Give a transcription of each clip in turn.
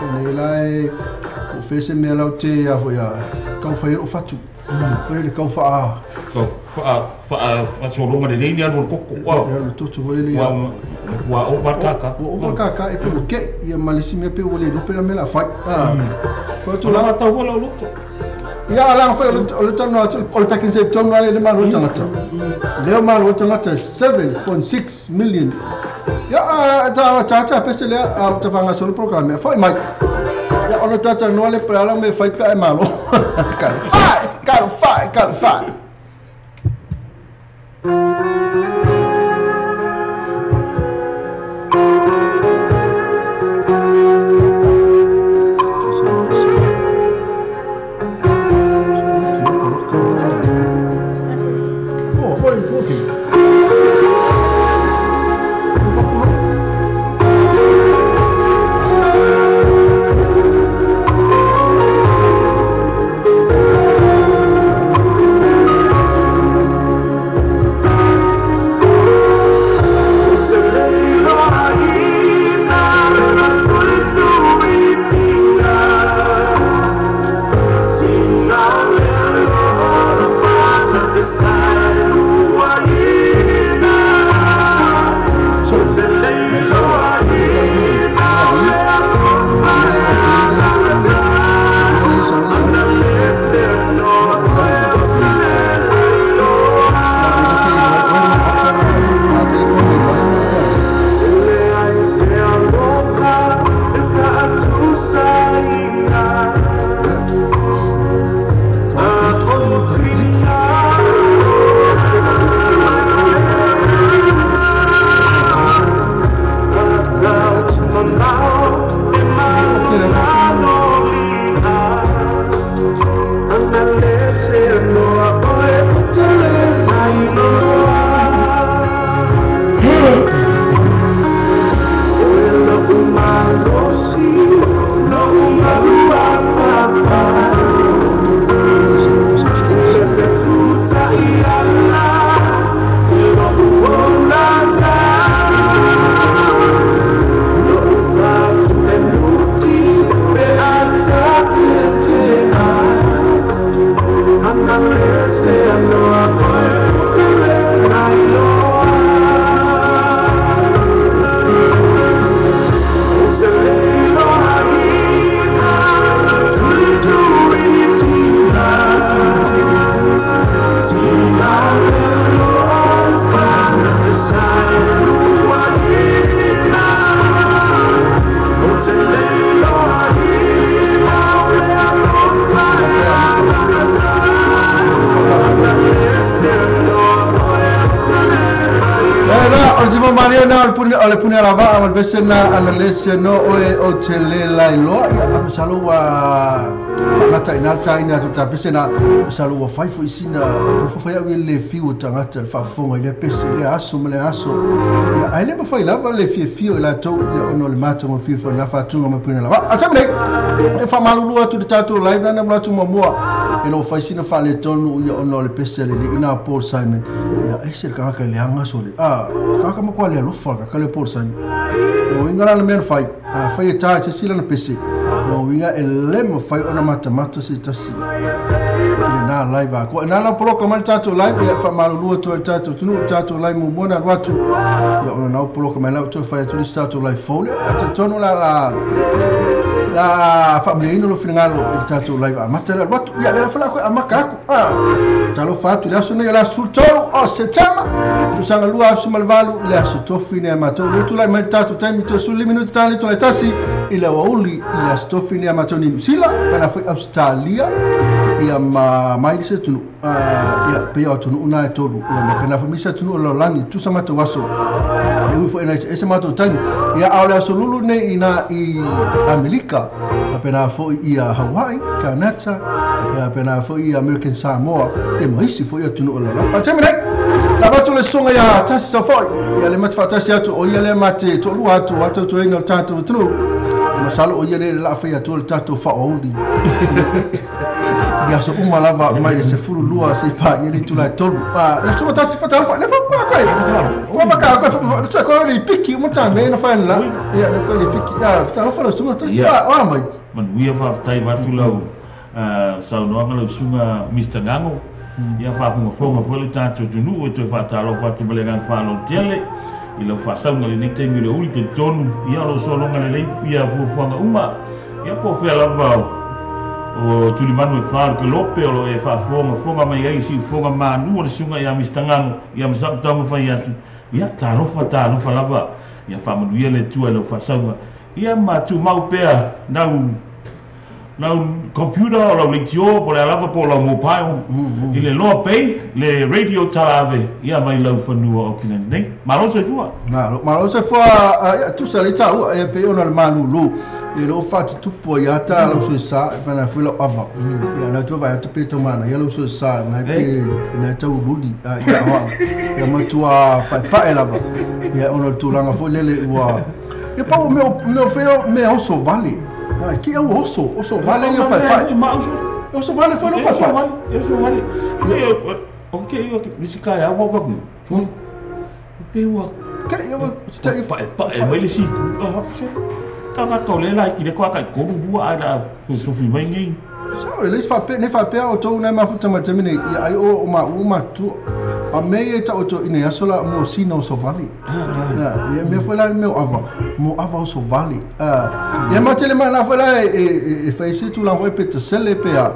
Nei la e o fese mea lau te a foi a kau whai o fatu. Foi le kau wha a fa fa solo ma le ni alu koko wa a le tutu foi le wa wa o va kaka ua ova kaka e pe ke ia malisi mea pe ua le lope la mea la fai. Ah. Foi tu la tau foi lo loto. Ia ala foi o le tonu o le packing safe tonu ale le malo tangata. Leo malo tangata 7.6 million. Ia ta ta ta pese le a ta fanga solo programe. Foi mai. Ia ona tata no le pe ala me fai pe e malo. Ka fai, ka fai, ka fai. Oh, what is working? O le pune ala va ma bese na analese no oe o te le lai loa ia masalo ua ngata ina ta ina tu ta bese na masalo ua fai fo isina fo fai au le fiu tangata le faafofoga i le pese le aso ma le aso ia ai le mafai lava le fiafia i latou ia ona o le matagofie foi na faatuga ma pune lava a taimi nei e faamalulu atu le tatou live nana mo atu muamua e loo fai sina faaletonu ia ona o le pese le ina Paul Simon ia ese le kagaka i leaga sole a kagaka makoa le alofa ka le Paul Simon o inga la mea fai a fai e tā se sila na pese o inga e le mafai ona matamata se tasi i na live a ko na la poloka mai tatou live ia faamalulu atu ai tatou tunu tatou live muamua na alu atu ia ona nau poloka mai lau toe fai atu le tatou live fou le a tonu la la la faamaliaina lo finagalo i tatou live a mata le alu atu ia le fala ko amaka aku a talo fatu le aso nei le aso 13 o Setema tusaga 2018 le aso tofi nei a matou le tulai mai tatou taimi to suli minuti tali to le tasi i le aoauli i le aso tofi nei a matou ni Niu Sila kana foi Australia ia ma mai se tunu ia pe o tunu una e tolu ia ma kana foi misa tunu o lalolagi tusa matou aso e ui foi na ese matou taimi ia a o le aso lulu nei ina i Amerika a pena foi ia Hawaii, Kanata ia pena foi i American Samoa e ma isi foi a tunu o lalolagi. A taimi nei la batu le songa ia tasi sa foi ia le mate faatasi atu o ia le mate toalua atu a tautuaina o le tatou atunuu masalo o ia le la fai atu o le tatou faaoauli. I aso uma lava mai le 12 seia paia le itula e 3. Le suga tasi fatalofa le fa kai. Ua maka ko fa ko le piki mo ta me na fa la. Ia le ko le piki. Ia fatalofa le suga tasi fa o mai. Manuia faafetai vatu lau saunoaga lau suga Mr. Gago. Ia faafogafoga foi le tatou atunuu e toe faatalofa atu ma le agaga faaaloalo tele i lau faasauga lenei taimi o le uli talitonu ia o loo sologa lelei ia fuafuaga uma ia po o fea lava o tulimanu e fa o le kelope o loo e faafogafoga mai ai le siufoga manu o le suga ia Mr. Gago ia ma sa'u taumafai atu ia talofa talofa lava ia faamanuia le Atua i lau faasauga ia ma tumau pea nau lau computer o lau leitio po le alava po o lau mobile i le loa pei le radio talave ia mai lau fanua o kinani nei. Malo soifua. Malo, malo soifua ia tusa le taua e pe ona le malulu e lo faatutupu ai ata lau soesa e whana fui lau ava. Ia na tua vai atu pe taumana ia lau soesa ngai pe na tau rudi ia hoa. Ia matua paepae lava. Ia ona le tulaga foi lele ua ia pau mea feo mea oso vale. Ki au oso, oso vale ia paepae. Oso vale foi no paepae. Oso vale. Ok, ok, nisi kai au au pe ua ke ia te paepae mai le siku. Tagata o le la ki le kwa kai koru bua ai la sofi mai nei. Sa le fa pe ne fa pe o tou na mafuta ma temine ia ai o ma u ma tu. A me e ta o to ine asola mo sina o sovali. Ia me foi la me ava mo ava o sovali. Ia ma tele ma la foi la e fa isi tu la foi pe te sele pe a.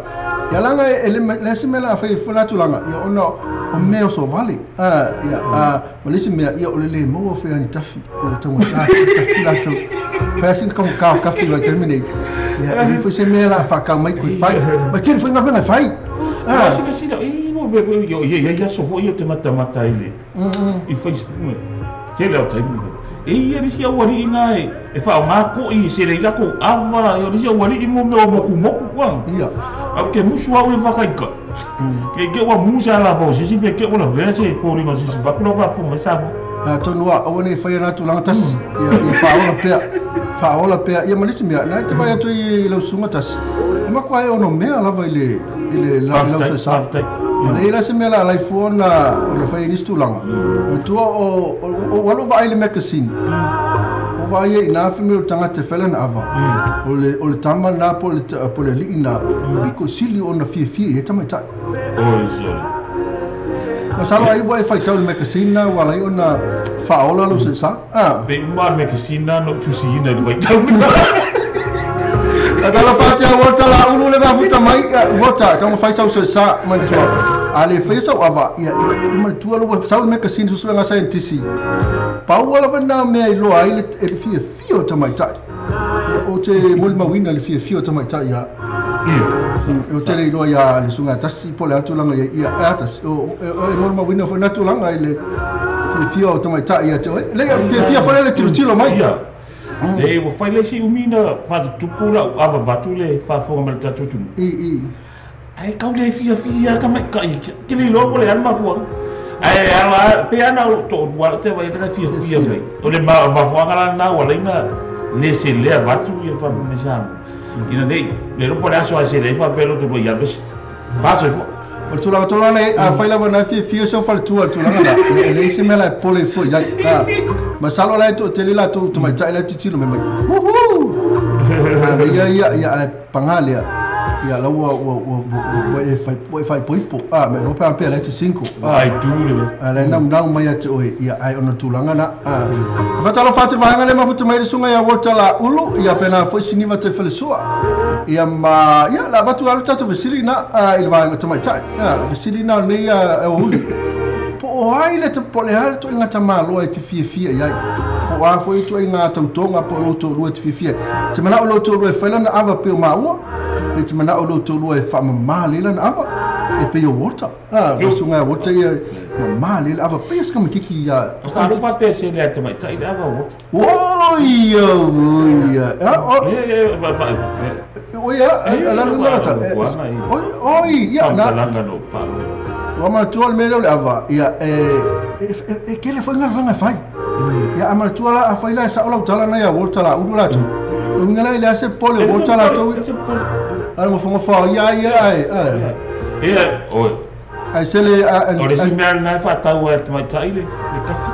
Ia langa e le se me la fa foi la tu langa ia ona o me o sovali. Ia ma le se me ia o le le mo o fe ani tafi. O tau ta tafi la tu. Fa sin kom ka ka fi la termine. Ia e foi se me la fa ka mai kui fai. Ma tele foi na fai. Sina sina e mo be yo ye ye so fo ye te mata mata ile. I Facebook tele o taimi. E ia le sia wari ina e fa ngā ko i se le ko ava yo le sia wari i mo me o moku moku kwa. Ia. Au ke musu au e whakaika. Ke ua musa la fo sisi pe ke ua vese po ringa sisi bakula fa fo me sa. Na tonu a aua nei whai ana tulaga tasi. Ia whaola pea. Whaola pea. Ia malisi mea. Nai te vai atu i lau sunga tasi. E makua e ono mea lava i le lau soesa. Le ila se mea la lai fua ona whai nisi tulaga. O tua o walo vaai le magazine. O vaai e ina whime o tangata whela na ava. O le tama na po le lii na. Piko sili ona fiafia e tamaitai. Oi sole. Masalo ai ua e whaitau le magazine na ua lai ona whaola lau soesa. Pe uma le magazine na no tusi ina i waitau. Atala fatia wota la ulu le mafuta mai wota ka mo faisa so sa mantua ale faisa ava ia mantua lo sa le magazine so nga scientist pau ala na me ai lo ai le fia fia o tamaitai o te moli mawina le fia fia o tamaitai ia o te le iloa ia le suga tasi po le atulaga ia ia atasi o e molimauina foi na tulaga i le fiafia o tamaitai ia te oe le fiafia foi le tilotilo mai ia. E ua fai le isi umi na faatutupu lau avavatu le faafofoga ma le tatou atunuu. I Ae kau le fiafia ka maika'i ke le iloa po le ale mafuaga. Ae ala pe ana o to'olua lau te vai le fiafia mai. O le mafuaga la lena ua laina le selea vatu ia faapemesa ina nei le iloa po le aso ae selea ai faapea lo tolua ia pesi. Faasoifua. O le tulaga tonu ale a fai lava na fiafia se o faletua le tulaga la. E leai se mea la e pole foi ai. Masalo la e to'atele latou tamaitai la e titilo mai mai. Uhu! Ia ia ia ae pagā lea. Ia lau ua ua ua ua e fai ua e faaipoipo. Me iloa pe a pea la e te single. Ai tu le. La e naunau mai ia te oe ia ae ona tulaga na. Fatalofa atu vaega le mafuta mai le suga ia Walter la ulu ia pena foi siniva te falesua. Ia ma ia la avatu alu tatou fesili na i le vaega tamaitai. Fesili na nei e o uli. Po o ai le te po le a le tuaiga tamāloa e te fiafia iai. Po o a foi tuaiga tautoga po o lo to'alua e te fiafia. Te mana'o lo to'alua e fai lana ava pe o maua. Pe te mana'o lo to'alua e faamamā le lana ava. E pe o Walter. Le suga ia Walter ia mamā le ava pe se kamakiki ia. O talo faapea se le tamaitai le ava o Walter. Oi oi. O ia ala lunga la tala. Oi oi ia na. Faamatalaga no faalogo. Ua manatua le mea lea o le ava, ia, e tele foi galuega e fai. Ia, a manatua la, afai la e sao lau tala lena ia Walter Laulu latou, o uiga la e leai se popole o Walter latou ia. A nofonofo ia ia ae ae. Ia, oi. Ae sele a. O le isi mea lena e faatau ai e le tamaitai le kafi.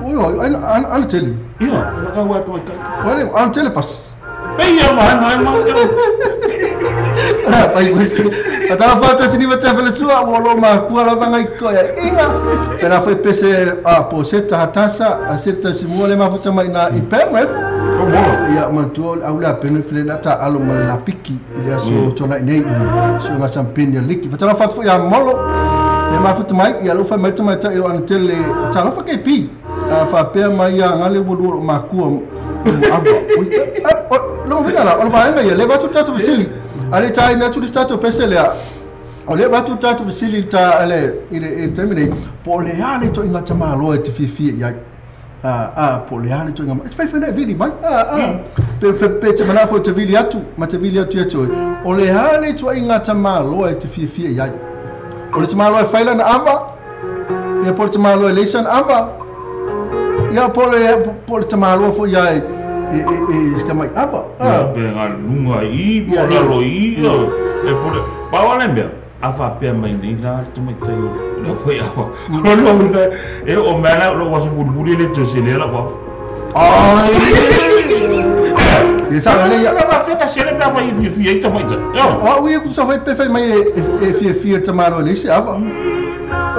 Oi oi, ana tele. Ia, e faatau ai e le tamaitai. Oi, ana tele pasi. Pei ia vaega ai mau te Pai whisky. Atala fata sini mata fele sua wo lo ma kua la vanga iko ya inga. Pela foi pese a poseta hatasa a seta simua le mafuta mai na i pemwe. Ia matua au la pene fele la ta alo ma la piki ia so tona nei so nga sampini liki. Fatala fata foi ya molo. Le mafuta mai ia lo fa mai ta mai ta i antele ta la fa ke pi. Fa pea mai ia ngale wo lo ma kua ava. Lo vinga la o vaenga ia le vatu tatu vesili. Ale ta ina tu tato pese lea. O le vatu tatu vesili ta ale i le terminate po le ale to inga tamalo e te fifi ia. A po le ale to inga. E fai fai vili mai. A pe pe te mana fo te vili atu, ma te vili atu ia toi. O le ale to inga tamalo e te fifi ia. O le tamalo e faila na ava. Ia po le tamalo e leisan ava. Ia po le tamalo fo ia e e mai ava. Ia pe nga lunga i po la lo i e po pa wala mea afa pe mai nei la tu mai tai o foi ava. Lo lo e o mea lo wasu buli le to se le la wa. Ai. E sa le ia la fa na se le na vai fi fi ta mai ta. O ui ku sa fai pe fai mai e fi fi ta maro le se ava.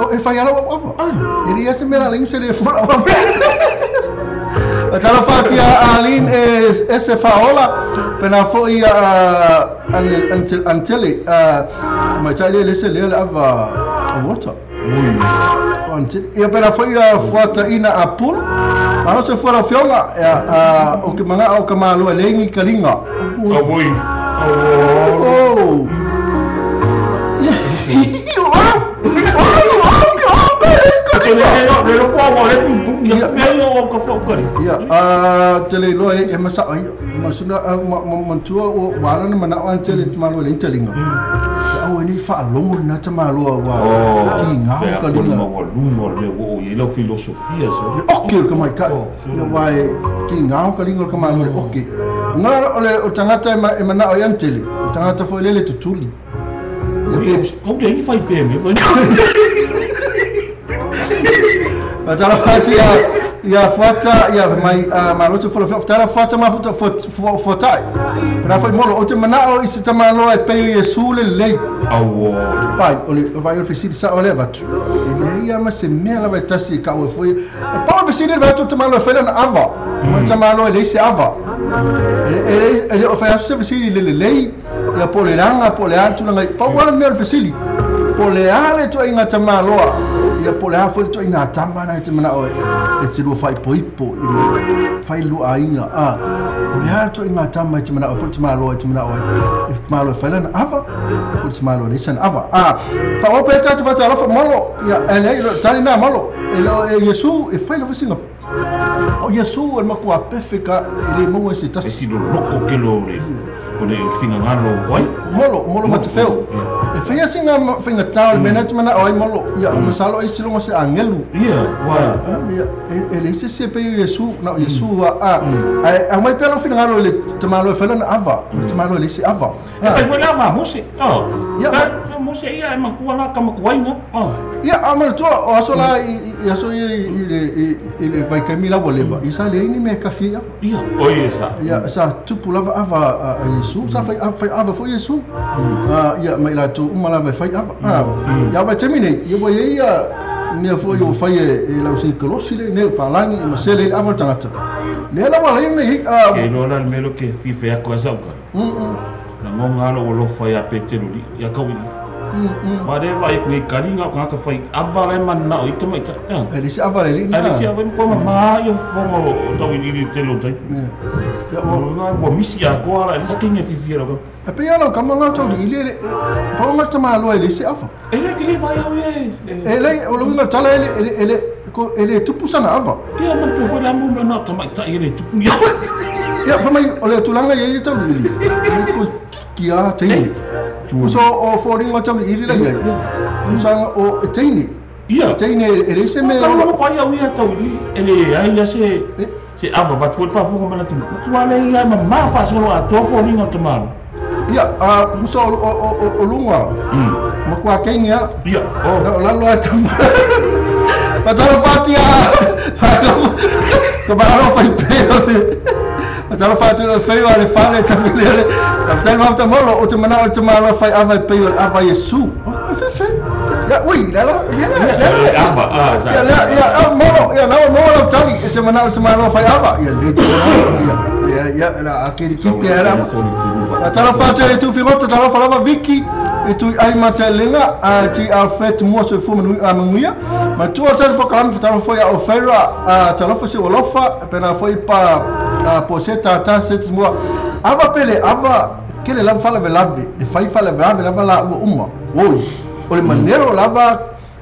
O e fai ala ava. E ia se mea le se le fo ava. Tala fatia Alin e ese faola pena foi a antele mai tai le se le ava water. Antele ia pena foi a fuata ina a pul. Malo se fora fionga a o ke manga o ka malo le ngi kalinga. O boi. Oh. Ia tele lo e masa ai masuna mantua o wala na mana o tele malo le telinga. Au ni fa longo na ta malo wa ti ngā ka linga. Wa lungo le wo i lo filosofia so. Oke ka mai ka. Ia wa ti ngā ka linga ka malo le oke. Ngā ole o tangata e mana o yan tele. Tangata fo lele tutuli. Ia pe ko le fai pe me. Tala fatia ia fata ia mai maloto fo tala fata ma futa fotai. Ra foi molo o te mana o isi tamalo e pe Yesu le lei. Au pai o le vai o fesili sa o le vatu. E ia ma se mea la vai tasi ka o foi. E pa o fesili vai tu tamalo fe na ava. Ma tamalo le se ava. E e o fa se fesili le lei ia po le langa po le altu langa pa o le mea fesili. Po le ale to inga tamaloa. Ia po le afo to ina tama na te mana o e te lua fai poipo i le fai lua ainga a o le ale to inga tama te mana o po te maloa te mana o e malo e failana ava po te malo le san ava a pa o pe tata fata alofa molo ia ele lo tali na molo e lo e Yesu e fai lo singa o Yesu e makua pefeka e le mo se tasi e si lo loko ke lo le o le finga ngalo wai molo molo matefeo e fai singa finga tau mena te mana oi molo ia masalo e silongo se angelu ia wa ia e le se se pe Yesu na Yesu a a mai pelo finga ngalo le te malo e felana ava te malo le se ava e fai foi la ma mose oh ia mose ia e makua la ka makuainga oh ia a mal to o aso la ia so i le vai kamila woleba isa le ni me kafi ia oi sa ia sa tupu lava ava a Yesu sa fai ava fo Yesu ia mai la tu uma lava fai ava ia vai termine ia vai ia mea fo yo fai e lau sin kolosi le ne palangi ma sele ava tangata le la wala ni ke lo la melo ke fi fe ko sa ka na ngonga lo lo fai a petelu ia ka wi Ma re vai ku karinga ka ka fai ava le mana o ita mai ta. E le se ava le ni. E le se ava ko ma ia fo o tau i te lo tai. Ia o nga o misi a ko ala le skinga fi fi lo. E pe ia lo ka manga tau i le pa nga ta malo e le se ava. E le ki le vai au e. E le o lo nga tala ele ele ko ele tupu sana ava. Ia ma tu foi la mu na ta mai ta ele tupu ni. Ia fa mai o le tulanga ia tau i le. Ko kia teine. So o fōringa tauri iri la iai. Usanga o teine. Ia. Teine e le se me. Tau lava pai au ia tauri e le ai ia se se ava va tuai faafofoga ma le atunuu. Matua le ia ma ma faasolo atoa foliga o tamalo. Ia, a usa o lunga. Ma kua keingia. Ia, o. O lalo ai tama. Matalo fatia. Ko ba alo fai pe o le. Matalo fatia o fei o le fale tamile le. Kapitani ma tamolo o te mana o te malo fai ava pe o ava Yesu. O fe fe. Ya, ui, la la, ya la, la. Ava, ah, sa. Ya la, ya, molo, ya la molo tali e te mana o te malo fai ava. Ya le. Ya, ya, la akiri kipi ala. Tala fatia le tu figota tala falava Vicky e tu ai matelenga a ti Alfred mua se fu manu a manguia ma tu tala po kalam tala foi a ofera a tala foi se walofa pena foi pa poseta ta se mua ava pele ava kele lava fala velave e fai fala velave lava la ua uma oi o le manero lava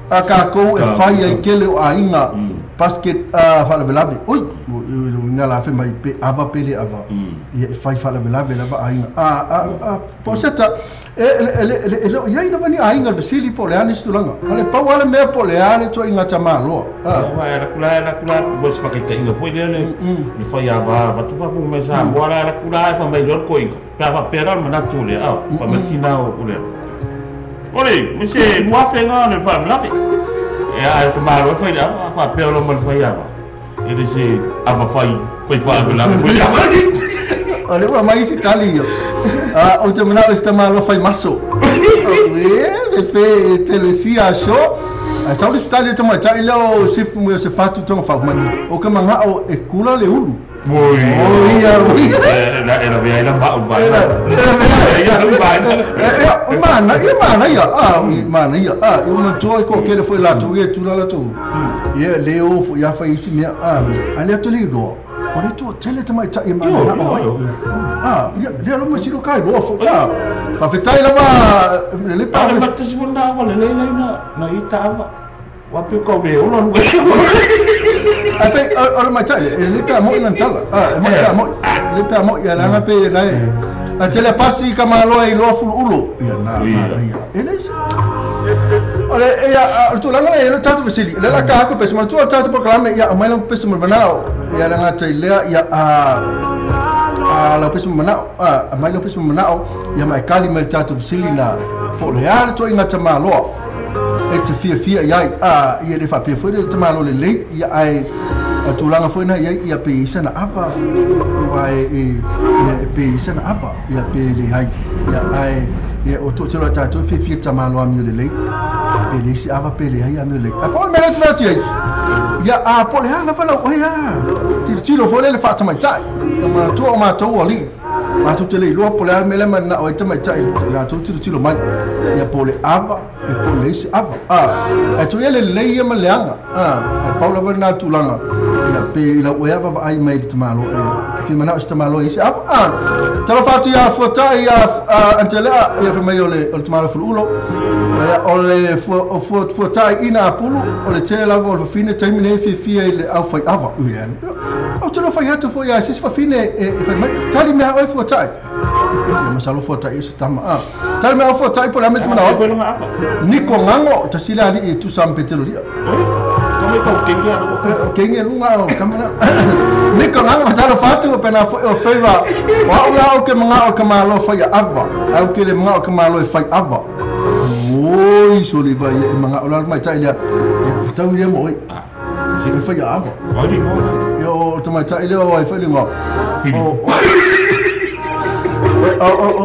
a ka ko e fai ai kele o ainga basket fala velave oi nga la fe mai pe ava pele ava ia e fai fala velave lava ainga a poseta e le ia ina vani ainga vesili po le ani stulanga ale pau ale mea po le ale to inga tamalo a la kula mo se fakita inga foi le le fai ava va tu fa fu me sa mo la kula fa mai lor ko inga pa fa pera mana tu le a pa matina o le ore me se mo afenga le fa velave e a ko malo foi la fa pera lo mo fai ava ele se ava fai foi fa velave foi ava ale wa mai si tali yo a o te mana esta malo fai maso e fe telesia show a sa le tali te mai tali leo se fu se fatu tonga fa mai o ka manga o e kula le ulu oi oi era via la ma va ia mana ia a mana ia a eu não tô com aquele foi lá tu ia tu lá tu ia leo foi ia foi esse minha a ali tu lido o le tu tele te mai tai mana na oi a ia le lo mo siro kai ro foi a fa fetai lava le pa le pa se na le le na ita wa pe ko be o lo a pe o mai tai le pa mo ina tala a mai pa mo le pa mo ia la pe la a tele pasi ka malo ai lo fu ulo ia na ia ele ole ia tu la le le tatu vesili le la ka ko pese ma tu tatu proclame ia mai la pese ma manao ia la ngata ile ia a la pese ma manao a mai la pese ma manao ia mai kali mai tatu vesili na po le ale to inga tamalo e te fia fia ia a ia le fa pe foi le tamalo le le ia ai a tulanga foi na ia ia pe isa na ava ia e pe isa na ava ia pe le ai ia ai ia o to telo tatu fia fia tamalo a mi le le pe le si ava pe le ai a mi le a po me le tu ia a po le ala fa la o ia tiro foi le fa tamai tai ma tu o ma tu ali ma tu te le lo po le me le na o tamai tai la tu tiro mai ia po le ava e po le si ava a e tu ia le le ia ma le anga a paula va na tulanga ia pe la o ia va ai mai te malo e fi mana o te malo i si ava a talo fatu ia fota ia antela ia fa mai o le o te malo fululo ia o le fota ina apulu o le tele lava o le fine taimi fi fi le au fai ava ia o te lo fai atu foi ia sis fa fine e fai mai tali mea o fota ia masalo fota i se tama a tali mea o fota i po la me te mana o Niko ngango tasila ali e tu sam petelo lia kenge lunga o kamana Niko ngango tala fatu pena foi o feiva wa ula o ke manga o kamalo fai ava au ke le manga o kamalo fai ava oi soli vai e manga o la mai tai lia e tau ia mo se fai ava yo o mai tai lia o ai fai linga o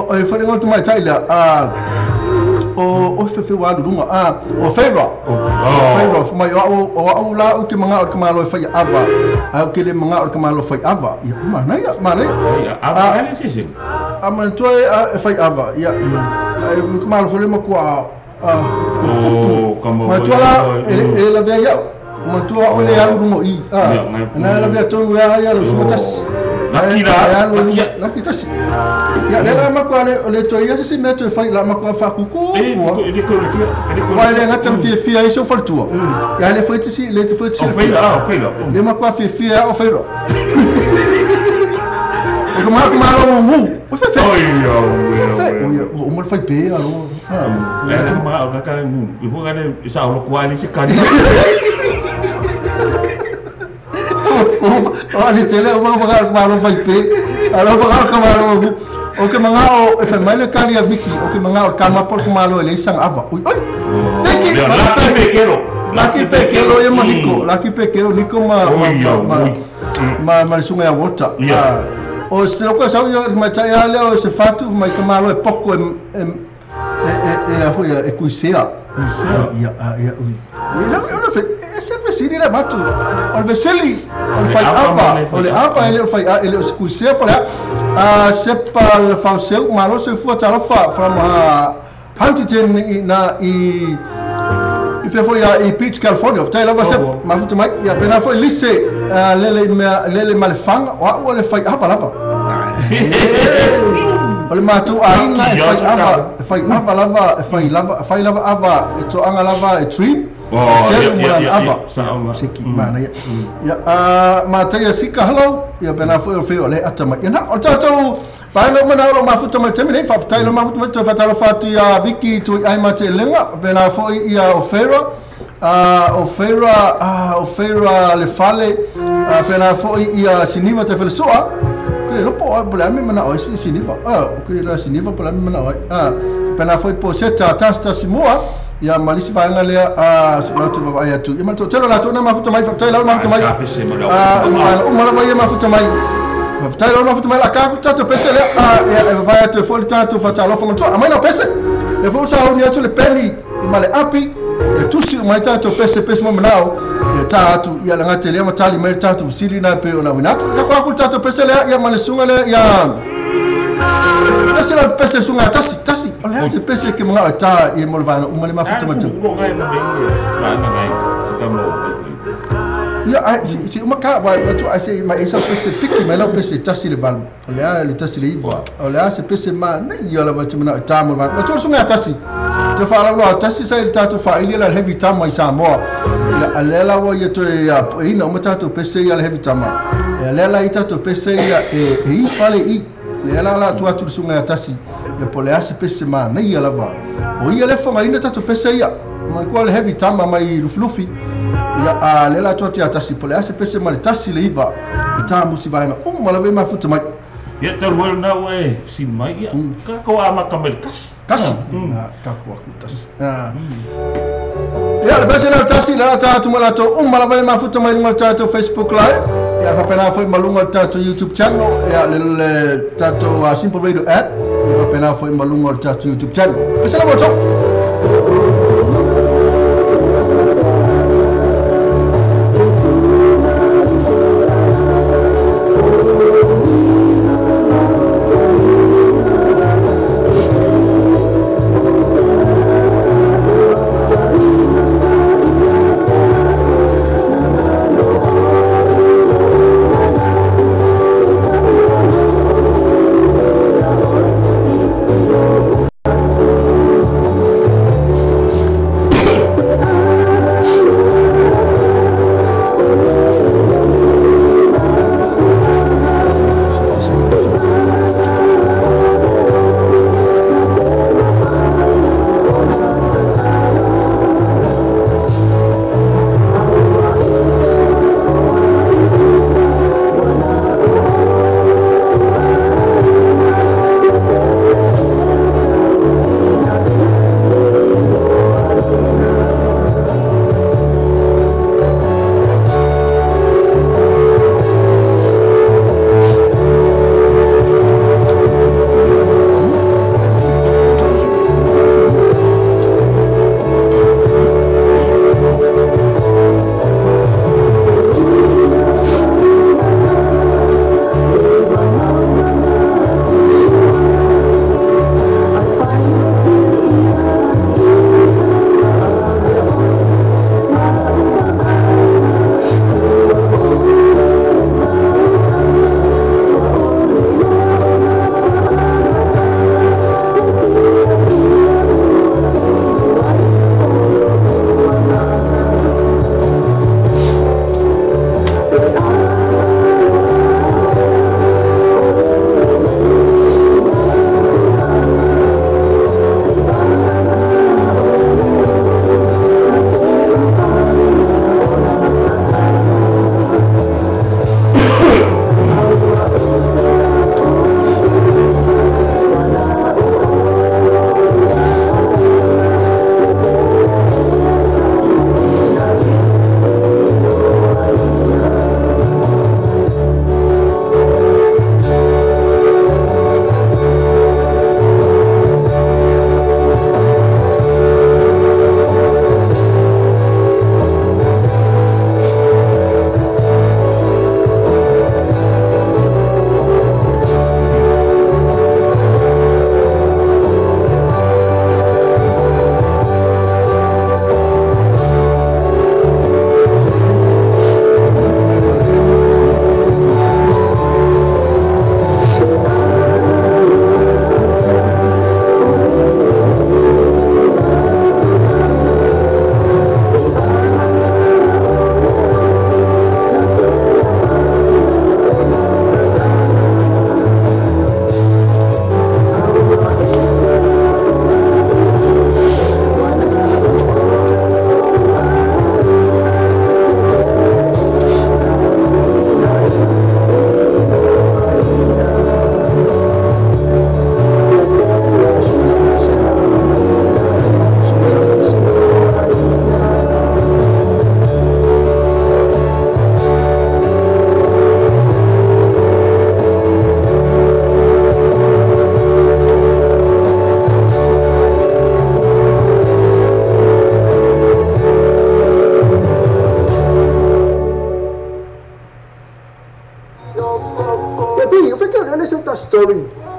o fai linga mai tai lia a o fe wa lunga a o favor o favor mai o la o ke manga o kamalo fai ava a o ke le manga o kamalo fai ava ia mana ia ava ele se se a man toi fai ava ia e kamalo foi ma kwa o kamo ma toi la e la via ia ma toi o le alu lunga i a na la via to ia ia lo sumatas la kita si ya le la ma kwa le to ia se me to fai la ma kwa fa kuku wa le ngata fi fi ai so fortua ya le foi si le foi si o fei la le ma kwa fi fi o fei ro O ka ma malo mu. O fe fe. Oi o Fe. O ia o mo fai pe alo. Le ma o ka ka mu. I fo ka le sa o ko ali se kani. O ali tele o ma malo fai pe. Alo ma ka malo mu. O ke manga o e fai mai le kali a Viki, o ke manga o ka ma por malo le sang ava. Oi oi. Viki, Laki pekero. Laki pekero e ma Niko, laki pekero Niko ma ma ma sunga ya water. O se loko sa yo ma ta ya le o se fatu mai ka malo e poko e e a foi e kuisea. Ia ia. Ia no fe se fesili le matu. O veseli o fai apa, o le apa ele fai ele o kuisea por a se pa le fauseu malo se fu talofa from Huntington na i i foi i Beach California. Ftai lava se ma futa mai ia pena foi lise lele lele malefanga o le fai apa lava. O le matu ainga e fai apa fai apa lava fai lava fai lava apa e to anga lava e tree. Ia seki mana ia. Ia ma tai sika hello ia pena foi o feo le atama. Ia na o tatou pai lo mana lo mafuta mai temi nei fa tai lo mafuta mai fa talo fatu ia Viki tu ai ma te lenga pena foi ia Ofera Ofera Ofera le fale pena foi ia Siniva te felsoa ke lo po bla mi mana o Siniva ke la Siniva bla mi mana o pena foi po seta tasta Simoa ia malisi vaega lea so latu vaai atu ia ma telo latu na mafuta mai fa tai lo mafuta mai uma lava ia mafuta mai fatai lo mafuta mai la ka tato pese le ia vai atu foi tato fa talo fa mo amai la pese le fo sa ni atu le peli i male api e tusi mai tato pese pese mo manao ia ta atu ia la ngate le matali mai tato sili na pe ona wina ka ko tato pese le ia male sunga le ia Pese la pese sunga tasi tasi o le se pese ke mga ta i mo va uma le mafuta matu ko ngai mo ngai ngai se ka mo ia ai si uma ka va tu ai se mai esa pese piki mai la pese tasi le valu o le le tasi le iwa o le se pese ma nei ia la va mana ta mo va tu sunga tasi te fa la tasi sai ta tu fa ile la heavy tama i Samoa ia le la wa ia to ia ina uma ta tu pese ia le heavy tama ia le la i ta tu pese ia e i fale i le la la tu atu sunga tasi le pole ase pese ma nei ia lava o ia le fonga ina tatu pese ia ma ko le heavy tama mai lufilufi ia a le la tu atu tasi pole ase pese ma le tasi le iva e ta musi vaenga uma lava ma futa mai ia te ruel na we si mai ia ka ko ama ka mel kasi kasi ka ko aku tasi ia le pese la tasi la ta atu ma la to uma lava ma futa mai ma tato Facebook live ia fa foi malunga tato YouTube channel ia le tato Simple Radio app ia fa foi malunga tato YouTube channel pese la moto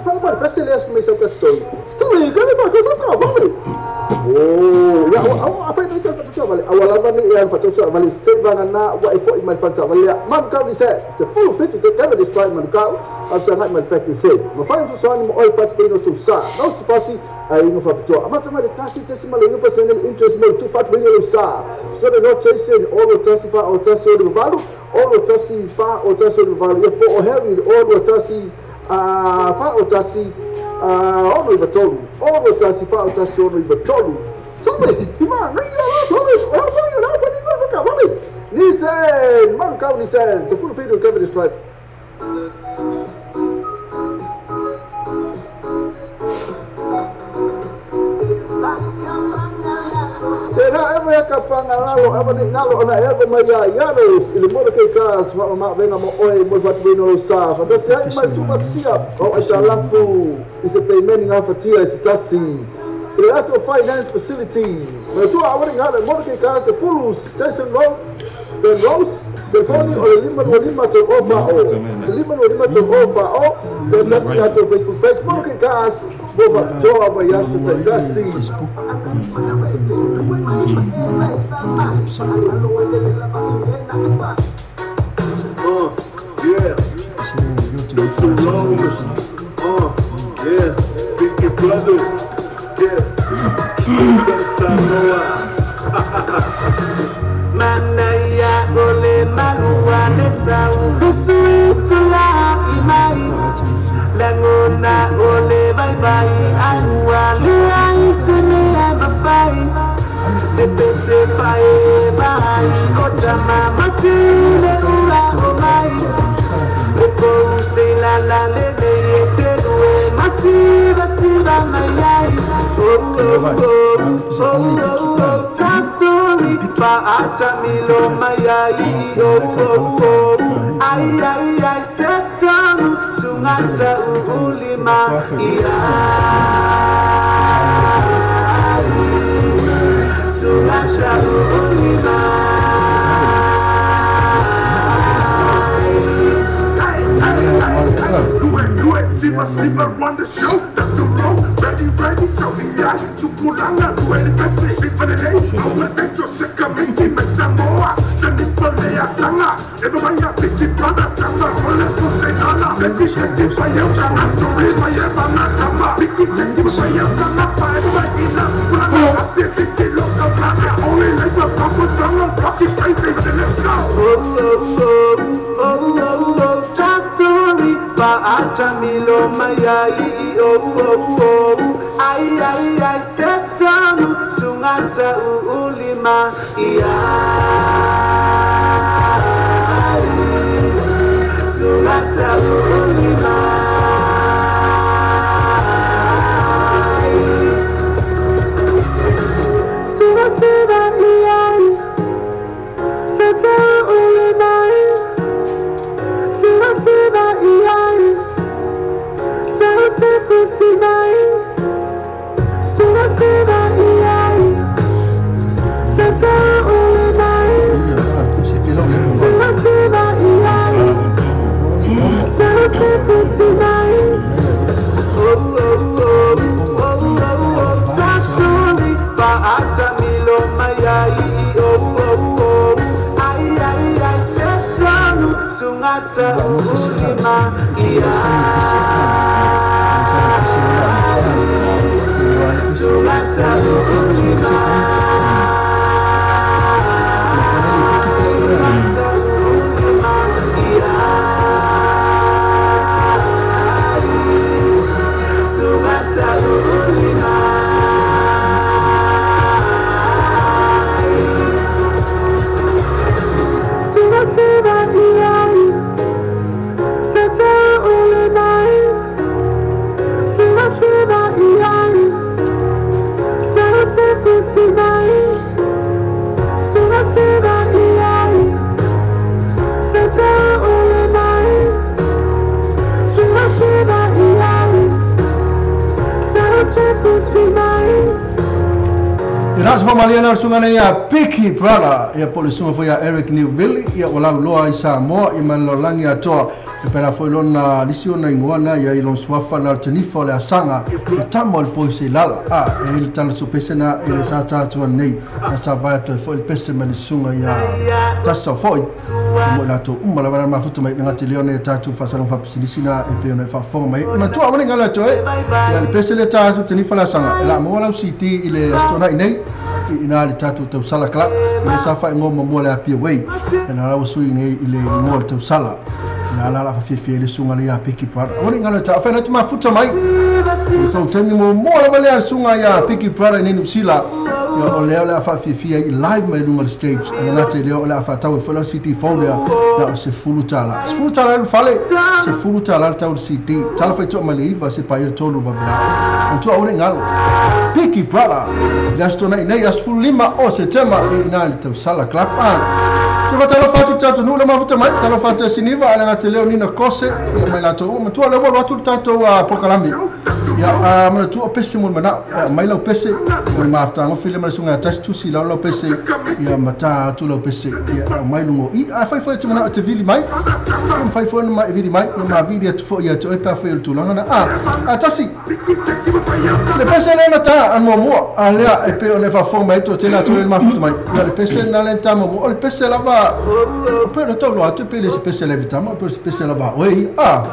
Fala mai pese le mai sau ka story. Sorry, ka ma ko sa ka ba. Oh, ya au a fai nei ta fa vale. Au lava ni e fa to vale se va na wa e fo i mai fa vale. Man ka ni se se full fit te ka de strike man ka. Au sa ngai mai peke se. Ma fai so so ni mo oi fa te no so sa. No se pasi ai no fa to. Amata mai tasi tasi ma le pa se interest mo tu fa te no sa. So de no chase o lo tasi fa o tasi o valu o lo tasi fa o tasi o valu. E po o Harry o lo tasi a fa o tasi a ono i tolu o lo tasi fa o tasi ono i tolu. Sabe, ma nei la sabe, o lo la pa ni ko ka vale. Ni se man ka ni se te full feed cover this tribe. Tena ewa ya kapanga lalo ewa ni ngalo ona ewa mai ya yalo ile mo ke ka swa ma venga mo oi mo fatu no sa fa da se mai tu matsia o ai lafu is a payment nga fatia is tasi ile ato finance facility mo tu awari ngalo mo ke ka se full station road the rose telefoni o le lima no lima to ofa o lima no lima to ofa o te sasi ato Facebook page mo ke ka mo fa to aba ya se tasi. Yeah, Dr. Rose, yeah, Pinky Brothers, yeah, Stephen Samoa. Manaya ole maluane sau, Isuisula imai, Langona ole bye bye, Anua lea isene abafai. Sepe sepae bai, Kota mama tine ura omai. Lepo se la la le le telue, Masiva siva mayai. Oh oh oh oh oh, story pa acha milo mayai. Oh oh oh, ai ai ai setan sungata ulima iya. Sungata ulima. Siva, Siva, run the show, Dr. Rowe, ready, ready, show me ya, Tukulanga, duele pese, Siva de ley, ahora dentro se camina, me Samoa, Jennifer Lea Sanga, Eva Piki Brother, Tama, Ole Pusenala, Seti, Seti, Fayelta, Astori, Fayelta, Nakama, Piki, Seti, Fayelta, Napa, Eva, Ina, Brana, Ate, Siti, Loka, Plaza, Only like the Papa, Drama, Rocky, Baby, let's go. Oh, oh, oh, oh, oh, oh, story, pa acha milo mayai, oh oh oh, ai ai ai setan sungata ulima iya, sungata ulima. Suba suba iya, setan ulima. Suba suba iya, suba suba iya, setan ulima. Suba suba iya, suba. Oh oh oh oh oh, story pa acha milo mayai. Oh oh oh, ai ai ai setan sungata ulima iya, sungata ulima. Ina sa malia na sunga nei a Piki Brother ia po le sunga foi a Eric Newville ia wala loa i Samoa ia man lolangi atoa e pena foi lona lisi ona ingoa na ia i lon suafa na tenifa le asanga e tamo le poise lala a e le tana so pese na e le sa tatu nei na sa vai to foi le pese ma le sunga ia tasa foi mo la to uma la ma futu mai ngati leone tatu fa salon fa pisilisi na e pe ona fa fonga mai na tua wani ngala to e ia le pese le tatu tenifa la sanga la mo la CT i le astona nei ina le tatu tau sala kla le sa fa ngoma mo le apia wei na la sui nei i le mo le tau sala na la la fa fifi le sunga le ya Piki Brother wani ngala ta fa na tuma futa mai tau temi mo mo la le sunga ya Piki Brother ni Nusila ya o le la fa fifi i live mai lunga stage na ngate le o la fa tau fo la CT folder na se fulu tala le fale se fulu tala tau CT tala fa to mali va se pa il tolu va via tu au ngalo Piki Brother lasto nei nei as fulima o se tema e na le tau sala clap an se va tala fa tu nu le ma futa mai tala fa te siniva ala ngate le ni na kose e mai la to ma tu le wa tu tato a prokalami ya ma tu pese mo mana mai la pese o ma afta ngo file ma sunga tas tu si la la pese ya mata tu la pese ya mai lungo i a fai fai tu mana te vili mai fai fai ma vili mai ma vili tu fo ya tu e pa fai tu la na a tasi le pese le na ta an mo mo a lea e pe o ne fa forma to te la tu le ma futa mai ya le pese na le ta mo le pese la va pe le to lo tu pe le pese la vita ma pe le pese la va oui a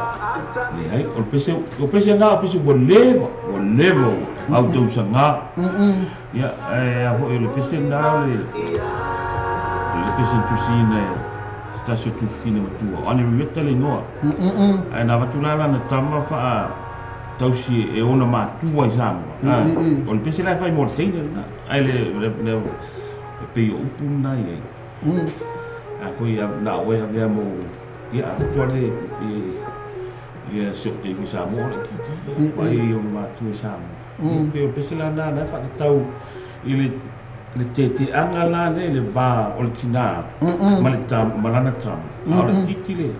le ai o pese na o pese leva o leva au tau sanga ya e le pese na le pese tusina stasio tu fina matua ani reta le noa ai na vatula na tama fa tausi e ona matua i Samoa o le pese la fai mo teina na ai le pe o upu na ai a foi na o e mo ia tua le ia se te i Samoa le kiti fai o matua i Samoa pe o pese la na fa tau i le te anga la le va o le tina ma le tam ma lana tam a le kiti le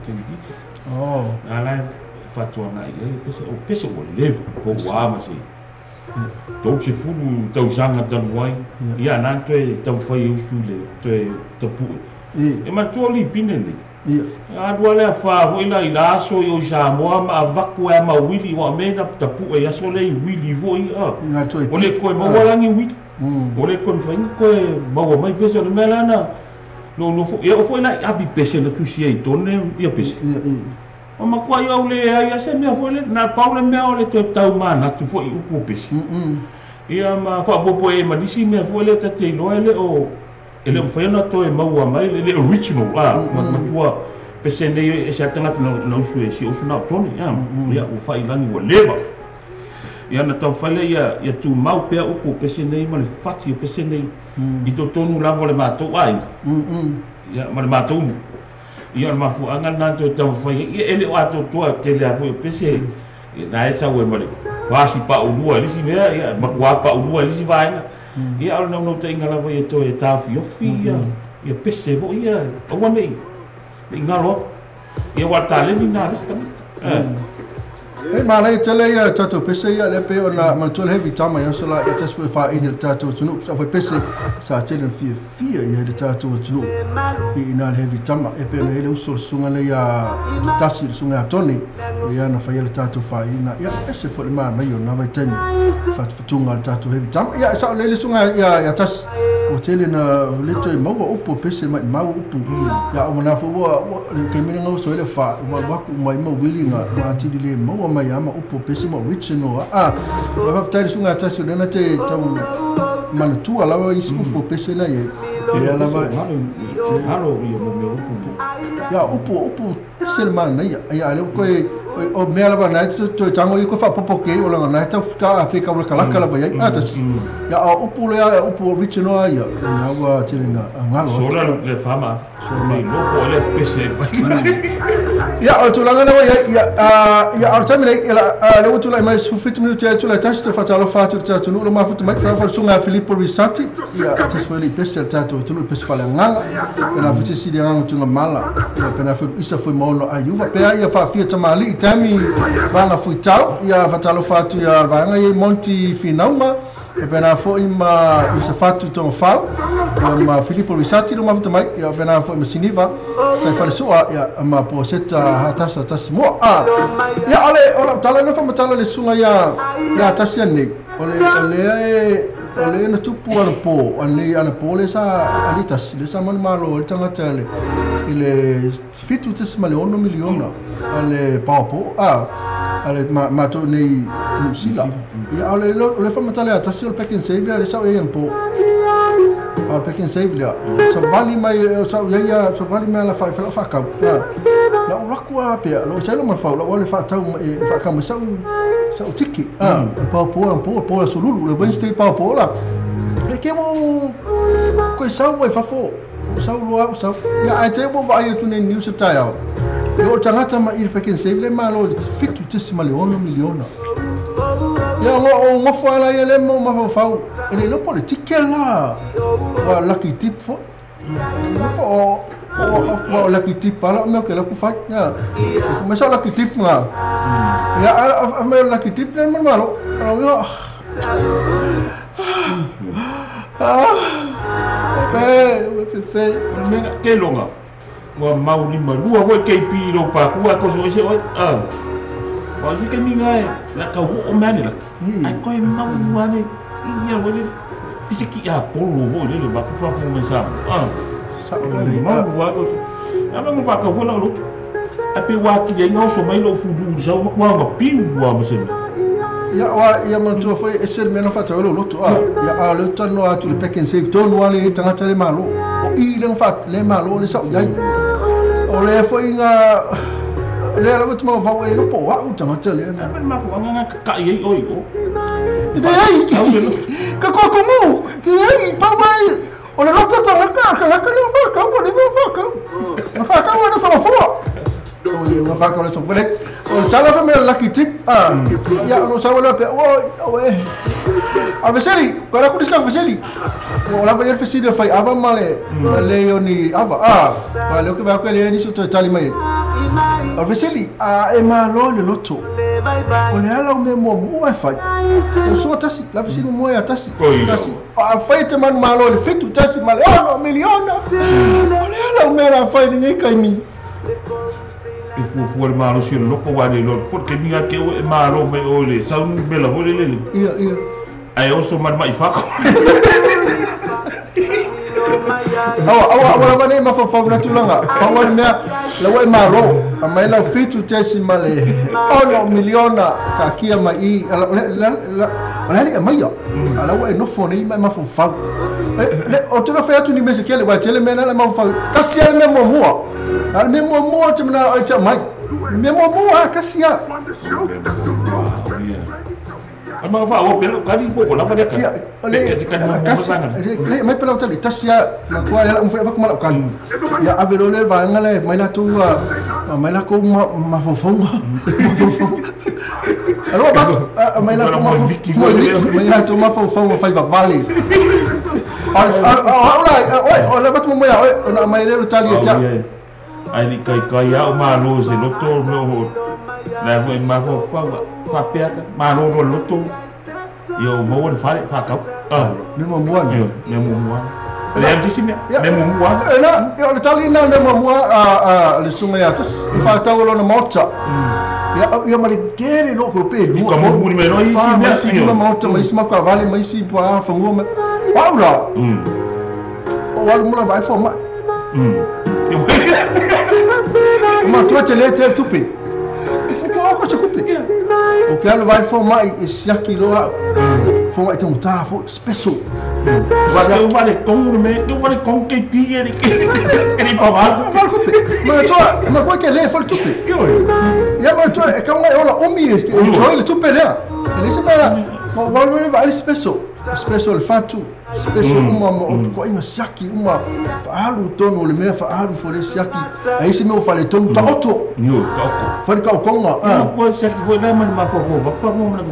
te kiti oh ala fatuana i pese o pese o leva ko wa ma se tau se fulu tau sanga tanuai ia na toe tau fai usu le toe tapu e matua li pine le a dua le fa foi la ila aso i Samoa ma avaku e ma wili wa mena tapu e aso le wili foi a o le koe maua langi wili o le koe fai koe maua mai pese o le mea lana no fo ia o foi la abi pese na tusi ai tone ia pese o makua ia le ai ase mea foi le na pau le mea o le toe tau mana tu foi upu pese ia ma fa popo e manisi mea foi le tate iloa le o e le mawhai na toe maua mai le original a matua pese nei e se atangata na usu e si usu na otoni ia ua whailangi ua leva ia na tau whaile ia tū mau pea upu pese nei ma le whati o pese nei i tō tonu lava le mātou ai ia ma le mātou mu ia le mafuanga na toe tau whai ia ele o ato toa te lea foi o pese na e sau e ma le whasi pa urua lisi mea ia makua pa urua lisi vaenga ia au nau te inga lava ia toe tāwhiofi ia pese fo ia aua nei i ngalo ia wa taleni na lisi tangata e malai tele ia tatou pese ia le pe ona mantua le heavy tama ia sola ia tas foi fa i le tatou tunu sa foi pese sa tele fia fia ia le tatou tunu i ina le heavy tama e pe ona ele uso sunga le ia tasi sunga toni ia na fa ia le tatou fa ina ia ese foi le mana ia na vai tani fa fatunga le tatou heavy tama ia sa le sunga ia ia tas o tele na le toe maua upu pese mai mau upu ia o mana fo wa ke mena ngau so ele fa wa ku mai mau wilinga wa tili le maua mai ama upu pese ma original a wa fa tali sunga tasi le na te tau manutua lava isi upu pese na ye ia lava halo ia mo me upu ia upu upu pese le mana ia ia le ko o mea lava na te tango i ko fa popo ke o langa na tau ka fe ka kalaka lava ia atas ia upu le upu original ia na ua tele na ngalo sola le fama sola loko le pese ia o tulaga na ia ia o tami le le tulaga mai su 50 minuti tulaga tasi te fatalo fatu te tunu le mafuta mai fa sunga Filippo Risati ia tas foi le pese tato tunu pese fala ngala na futi si de nganga tunga mala ia na fu isa foi mono ayuva pe ia fa fia tamali tami vanga fuitau ia fatalo fatu ia vanga ia Monti Finauma Pena foi ma Iosafatu Togafau, ia ma Filipo Luisati lo mafuta mai, ia pena foi ma Siniva Taifalesua, ia ma Puaseta Hatasa Tasimua. Ia ole o tala na faamatala le suga ia ia tasi nei. O le o le na tupu ana po, anei ana po le sa alitas, le sa manumalo le tagata le i le 7.6 miliona ale paopo ale matou nei Niu Sila. Ia o le faamatala ia tasi o le pack and save le sa ia po. O le pack and save le sa vali mai sa ia sa vali mai la fa fa kau. La o laku a pe lo sa lo ma fa lo le fa tau fa ka ma sa sa tiki. Po po po sululu le Wednesday pa po la. Le ke mo ko sa wa fa fo. Sa lo sa ia ai te mo vai tu nei news taia. Yo tangata ma i pack and save le malo 7.6 miliona. Ia o ngofo ala ia le mo mafau. Ele lo politike la. Wa lucky tip fo. O o lucky tip ala me ke la ku fai. Ya. Me sa lucky tip nga. Ya a me lucky tip le malo. Ala yo. Pe me ke longa. Wa mau ni malua hoi KP lo pa ku ko so ese oi. Wa si ke minga e la ka o mane la. Ai ko e mau ane ia wele isi ki a polo ho le ba ku fa fu me sa. Sa mau wa ko. Ama mo pa ka ho la lo. A pe wa ki le ngau so mai lo fu du sa wa ma pi wa mo se. Ia wa ia matua foi ese le mea fa lo loto a ia a le tano atu le pack and save tonu ale tagata le malo. O i le fa le malo le sa ia. O le foi nga le ala tu ma vau e lo po wa u tagata le na. Ma fu nga ka i oi o. Te ai ka ko ko mu te ai pa wai o le loto tagata ka la ka le fa ka o le fa ka. Fa ka wa na sa fo. O le fa ka le so fele. O tala fa me lucky tip ia no sa wala pe o e a veseli para ku diska veseli o la vai fesili fai ava male le oni ava pa le ke ba ko le ni so to tali mai a veseli a e malo le loto o le ala o me mo mo e fai o so tasi la veseli mo e tasi tasi a fai te man malo le fitu tasi male ono miliona o le ala o me la fai ni kai mi e fuafua le malosi o le loko ua le iloa po le taimi ake oe e malo mai oe le saunu mela foi le lele. Ia ia. Ae oso ma le maʻifako. Awa awa awa lava nei mafaufau na tulaga. Pau le mea lau e malo. A mai lau 7.6 miliona kaakia mai i o le ali e maia. A lau e nofo nei ma e mafaufau. O te fai atu ni mea se kele, wa tele mea na le mafaufau. Kasi a le mea muamua. A le mea muamua te mana ai te mai. Le mea muamua kasi a. Ama fa o pelo kali po ko lava le ka. Le kasi le mai pelo tali tasi a na kwa le mo fa ko mala kali. Ya avelo le va ngale mai la tu mai la ko ma fofonga. Alo ba mai la ko ma mai la tu ma fofonga fai va vale. Ora oi o le ba tu mo ya oi na mai le tali ya. Ai ni kai kai a o malo se loto no na foi ma fo fa fa pea malo no loto yo mo le fa fa ka me mo mo me mo mo le disi me me mo mo na yo le tali na me mo mo a le sunga ya tas fa ta lo na mota ya ya ma le kere lo ko pe lu ka mo mo me no isi me si ma mota ma isi ma ka vale ma isi pa fa ngo me paula o wal mo la vai fo ma ma tu te le te tupe o ko se kupe o ke alu vai fo mai e siaki loa fo mai te muta fo special vai o vale com me eu vale com que pia ele ele pa va kupe ma tu ma ko ke le fo tupe ya ma tu e ka ngai ola omi e enjoy le tupe le ele se ba ma wa vai special special fatu special uma ma o ko ina siaki uma faalu tonu le mea faalu fo le siaki ai se mea fale tonu taoto yo taoto fale ka konga ko siaki foi la ma ma fo fo va pa mo na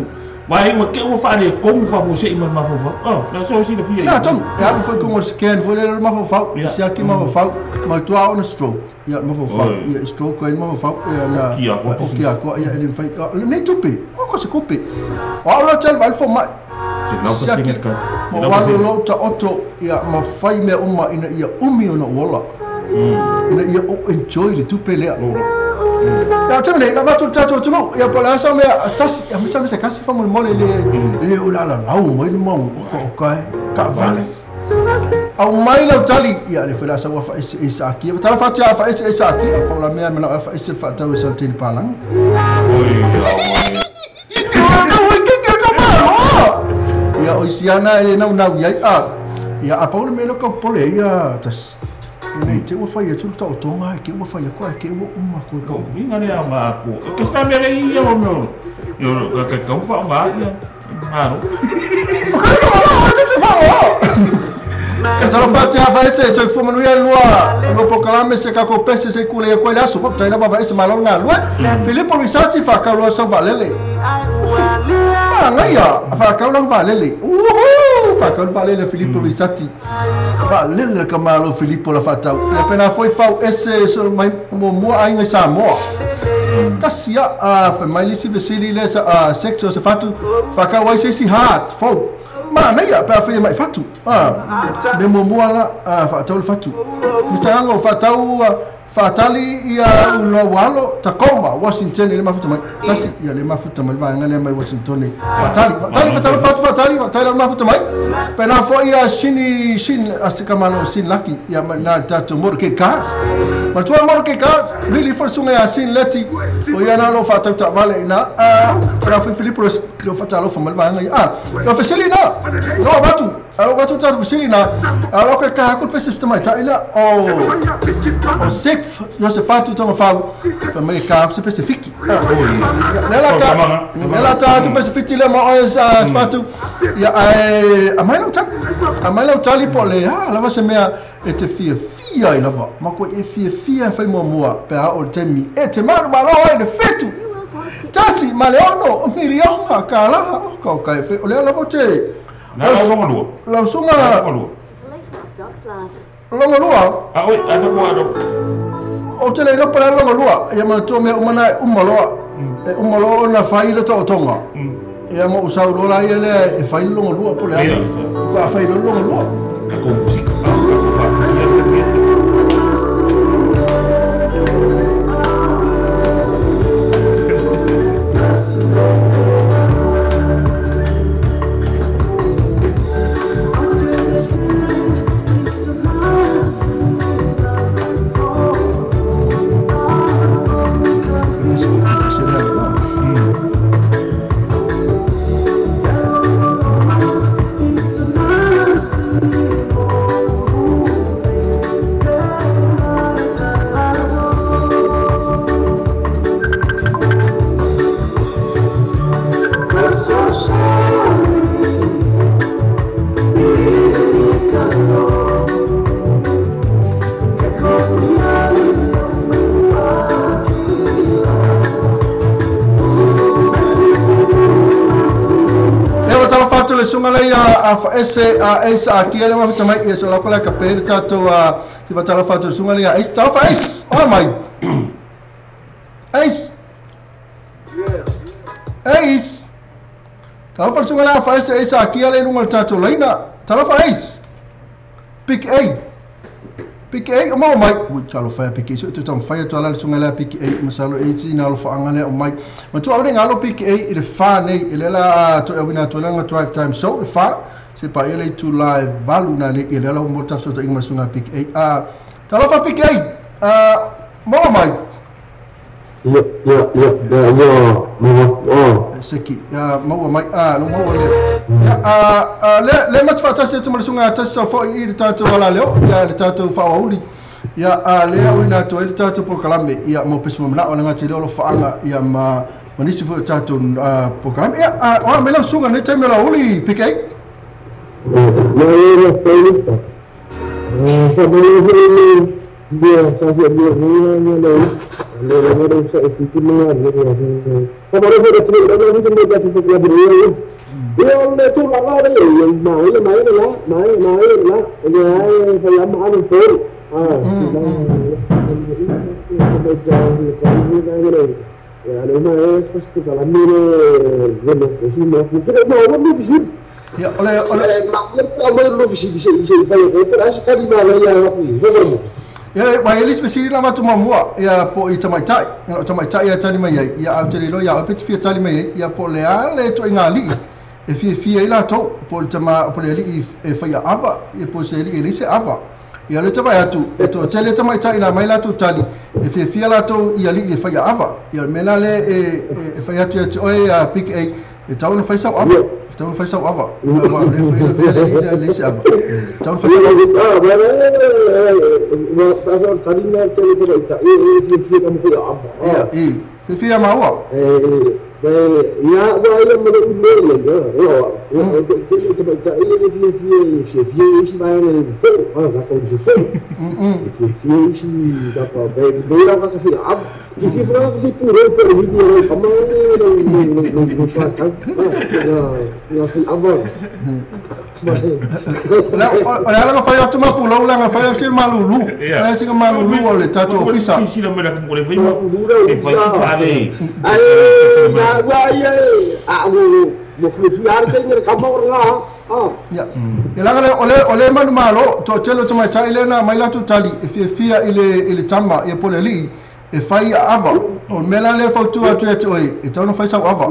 Vai uma que eu falei como para você e mas fofo. Oh, na só se fia. Não, então, é algo foi com o scan, foi le mafofau, se aqui mafofau, mas tu a on stroke. Ia mafofau, ia stroke aí mafofau, ia na. Ki a ko ia ele fai. Nem tupe. O ko se kupe. O lo tel vai fo mai. Ma walu lo ta oto ia ma fai me uma ina ia umi ona ola. Ina ia o enjoy le tupe lea. Ia tele la vatu tato tu ia pola sa me tas ia me se kasi fa mo mole le le o la la lau mai mo ko kai ka vale. Au mai lau tali ia le fela sa wa fa ese ese aki. Tala fa tia fa ese ese aki ko la mea me la fa ese fa tau sa tele palang. Oi ia o isiana e nau nau ia a ia a paula me lo ka pole ia tas nei te ua fai atu tau tonga ke ua fai ko ke ua uma ko ko ni ngare a ma ko ke sa me re ia o meu yo ka ka fa ma ia maro e talo fa te fa ese so fu manu ia lua no pokalame se ka ko pese se kule ko ile aso fa ina ba ese malonga lua Filipo Risati fa ka lua sa valele ah fa ka lua valele uhu fa ka lua valele Filipo Risati valele ka malo Filipo la fatau le pena foi fa ese so mai mo mo ai ngai Samoa kasia a fa mai lisi vesili le sa sexo se fatu fa ka wai se si hat fo ma nei pa fa mai fatu ah me mo mo ala fa tau fatu Mr. Ango fa tau fatali ia lo walo Tacoma Washington le mafuta mai tasi ia le mafuta mai va ngale mai Washington fatali fatali fatali fatali fatali mafuta mai pena fo ia shini shin asikamalo sin laki ia na tato morke ka ma tu morke ka really for sunga ia sin leti o ia na lo fatau ta vale na para fo Filipo lo fatalo fo mal va ngai ah lo feselina no batu alo batu ta feselina alo ka ka ko pe sistema ta ila o o sek Josefatu tonga fau fa mai ka se pese fiki nela ka nela ta tu pese fiki le mo es fatu ia ai amai lo ta amai lo tali po le ha lava se mea e te fia fia i lava ma ko e fia fia fai mo moa pe a o temi e te maru malo ai le fetu tasi maleono miliona kala ka ka fe o le lava te na la la sunga longa lua ah oi a ko o te le lopa longa lua ia ma to me umana umaloa e umaloa na fai le to tonga ia mo usau lola ia le e fai longa lua po le a fai longa lua ka ko musika Ese a ese aqui ele vai também isso lá com a capeta to a se vai estar fazendo sunga ali esse tá faz oh my esse esse tá fazendo sunga lá faz esse aqui ele não tá to leina tá faz pick A pick A oh my ui tá faz pick A tu tá faz tu lá sunga lá pick A mas alo esse na lo fa ngale oh my mas tu abre ngalo pick A ele fa nei ele lá to wina to lá drive time so fa se pa ele tu la valu na le ele la mo tafso ta ingma sunga pick A a ta fa pick A a mo mai yo yo yo yo mo oh seki ya mo mai a no mo le a le le mat fa tase tu mo sunga tase fo i ta to la leo ya le ta to fa uli ya a le o ina to ele ta to prokalame ya mo pesmo na ona ngati le lo fa anga ya ma manisi fo ta to prokalame ya a o me la sunga ne te me la uli pick A No, no, no, Ia wa elis fesili la matu mamua ia po i tamaitai o tamaitai ia tali mai ai ia au te lilo ia au pe te fia tali mai ai ia po le a le ituaiga alii e fiafia ai latou po o le tama po o le alii e faia ava ia po o se alii e leai se ava ia le tavai atu e toatele tamaitai la mai latou tali e fiafia latou i alii e faia ava ia o le mea la lea e fai atu ia te oe ia PKA e tatau ona fai sau ava e tatau ona fai sau ava aua o lea foi e lavea le alii ae leai se ava e tatau ona fai sau ava. Ia i fiafia maua. O le ala na fai atu ma pulou leaga fai au sina malulu fai au sina malulu o le tatou ofisa. Ia leaga le o le manumalo toatele o tamaitai lea na aumai latou tali e fiafia i le tama ia po o le alii e fai ia ava. O le mea la lea e fautua atu ia te oe, e tatau ona fai sau ava.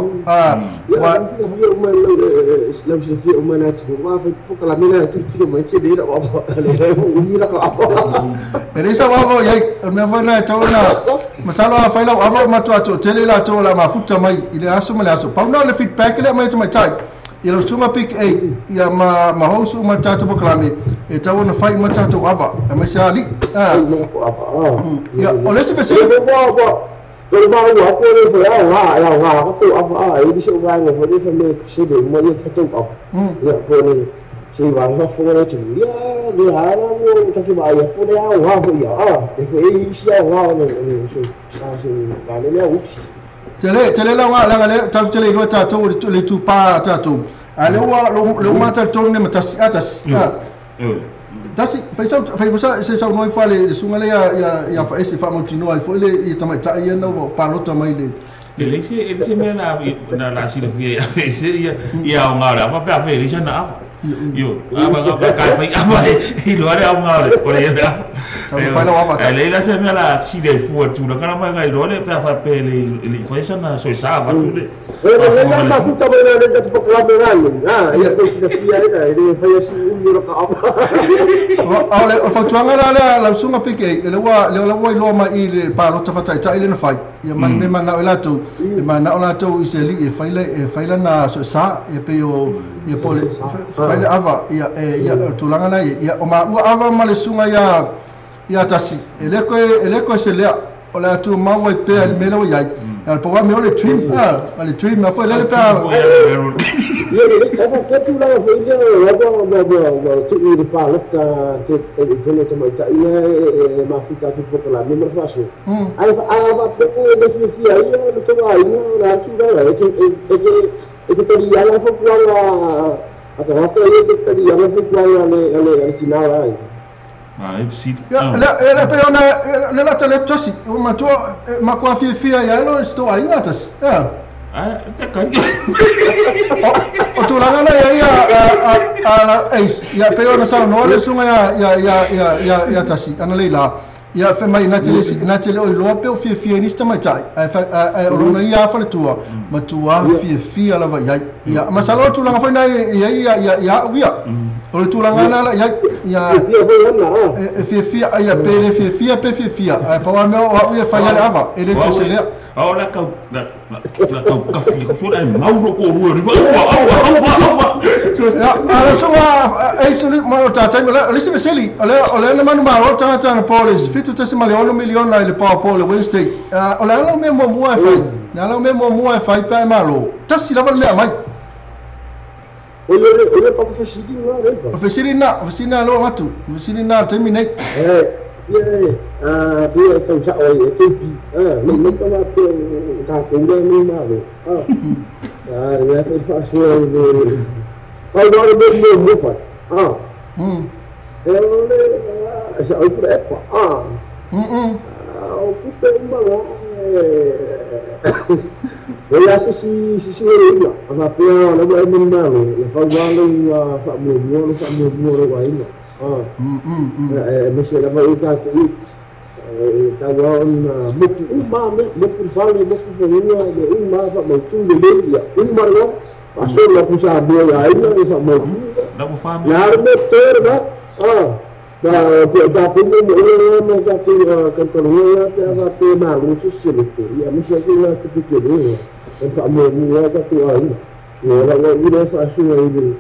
E leai sau ava o i ai. O le mea foi lena e tatau ona masalo a fai lau ava, matua toatele i latou o le a mafuta mai i le aso ma le aso. Pau na o le feedback lea e aumai e tamaitai ia lau susuga PKA ia ma host uma le tatou polokalame e tatau ona fai uma tatou ava aemaise a alii. Ia o le isi fesili. Tele, tele lau ngā, leaga lea, tatou te le iloa tatou o le itupa a tatou, a lea ua, lea ua matalitonu nei ma tasi, a tasi, a, tasi, fai sau, fai foi sa, se saunoa ifo a le susuga lea ia, ia Faese faamautinoa ai foi le, ia tamaitai ia na ua palota mai le, E leai se, e leai se mea na, na, na silafia ia Faese ia, ia aoga o le ava pe a fai e leai sana ava. Ioe, a ka fai ava e iloa le aoga o le, o le ava. Ae leai la se mea la sili ai fua i le tulaga la mai ngai loa le pe a faapea e le i fai sana soesa avatu le A o le fautuaga la lea lau susuga PK, lea ua lea ua iloa mai i le palota faataitai lea na fai, ia ma le mea e mananao ai latou, e mananao latou i se alii e fai le e fai lana soesa, ia pei o ia po o le fai le ava, ia e ia o le tulaga la ia, ia o maua ava ma le susuga ia ia Tasi, e le koe e le koe se lea, o le a tumau ai pea i le mea lea ua i ai. Na o le pau lava mea o le dream, a, o le dream a foi lele pe a. Ia lelei, e faafetai tulaga foi lea ua ua tuu i le palota e tele o tamaitai lea e mafuta atu i le polokalame ma le faasoa. Ae a faapea e le fiafia ai le tou aiga o le a le tulaga e te taliaina le fautuaga a tagata ia e te taliaina le fautuaga a le tina o le aiga. Ia, lea, lea pei ona, lea la tali atu tasi, ua matua, e matua fiafia ia lo si tou aiga tasi, ea. O, o tulaga la ia ia a, a, a Ace, ia pei ona saunoa le susuga ia, ia, ia, ia, ia, ia tasi, ana lei la, ia fai mai na te le, na te le o iloa pe o fiafia i nisi tamaitai, ae, ae, ae o lona ia faletua, matua fiafia lava i ai. Ia, masalo o le tulaga foi na i ai ia, ia, ia au ia. O le tulaga lena la i ai, ia, e fiafia, ia, pe le fiafia pe fiafia, ae pau lava mea o au ia e fai lava le ava, e le toe se lea. Ao la kau la la kau kafi ko sura e mau no ko rua riva aua aua aua aua. Ia, a le susuga Ace ma o tātai ma le isi fesili, o le o le na manumalo le tagata anapo le 7.6 miliona i le power o le Wednesday. O le a lau mea muamua e fai? Le a lau mea muamua e fai pe a e malo? Tasi lava le mea aumai. O le papa fesili na le fa. O fesili na, o fesili na loa atu. O fesili na le taimi nei. Eh, Ia pia tau sa oi KP le me ka ma pe ka ko le ni ma lo le fa fa so le ai no le mo mo fa e le sa oi pre pa o ku pe ma lo e la si si si si le la fa pe la mo e ma lo le fa wa le fa mo mo le fa mo mo lo wa ina Mese lava i tātou taua ona moku uma mea, moku fale, moku fanua, me uma whamautu le lei ia, uma loa, whaasolo aku sa mua ia aina i whamautu. La ara me tere na, tātou mo mo ua mo tātou kalkalunga ia pe a whapea mālu sisi le te, ia mese aku ngā kupu te lea, e whamautu ia tātou aina. Ia la ua ure whaasua i le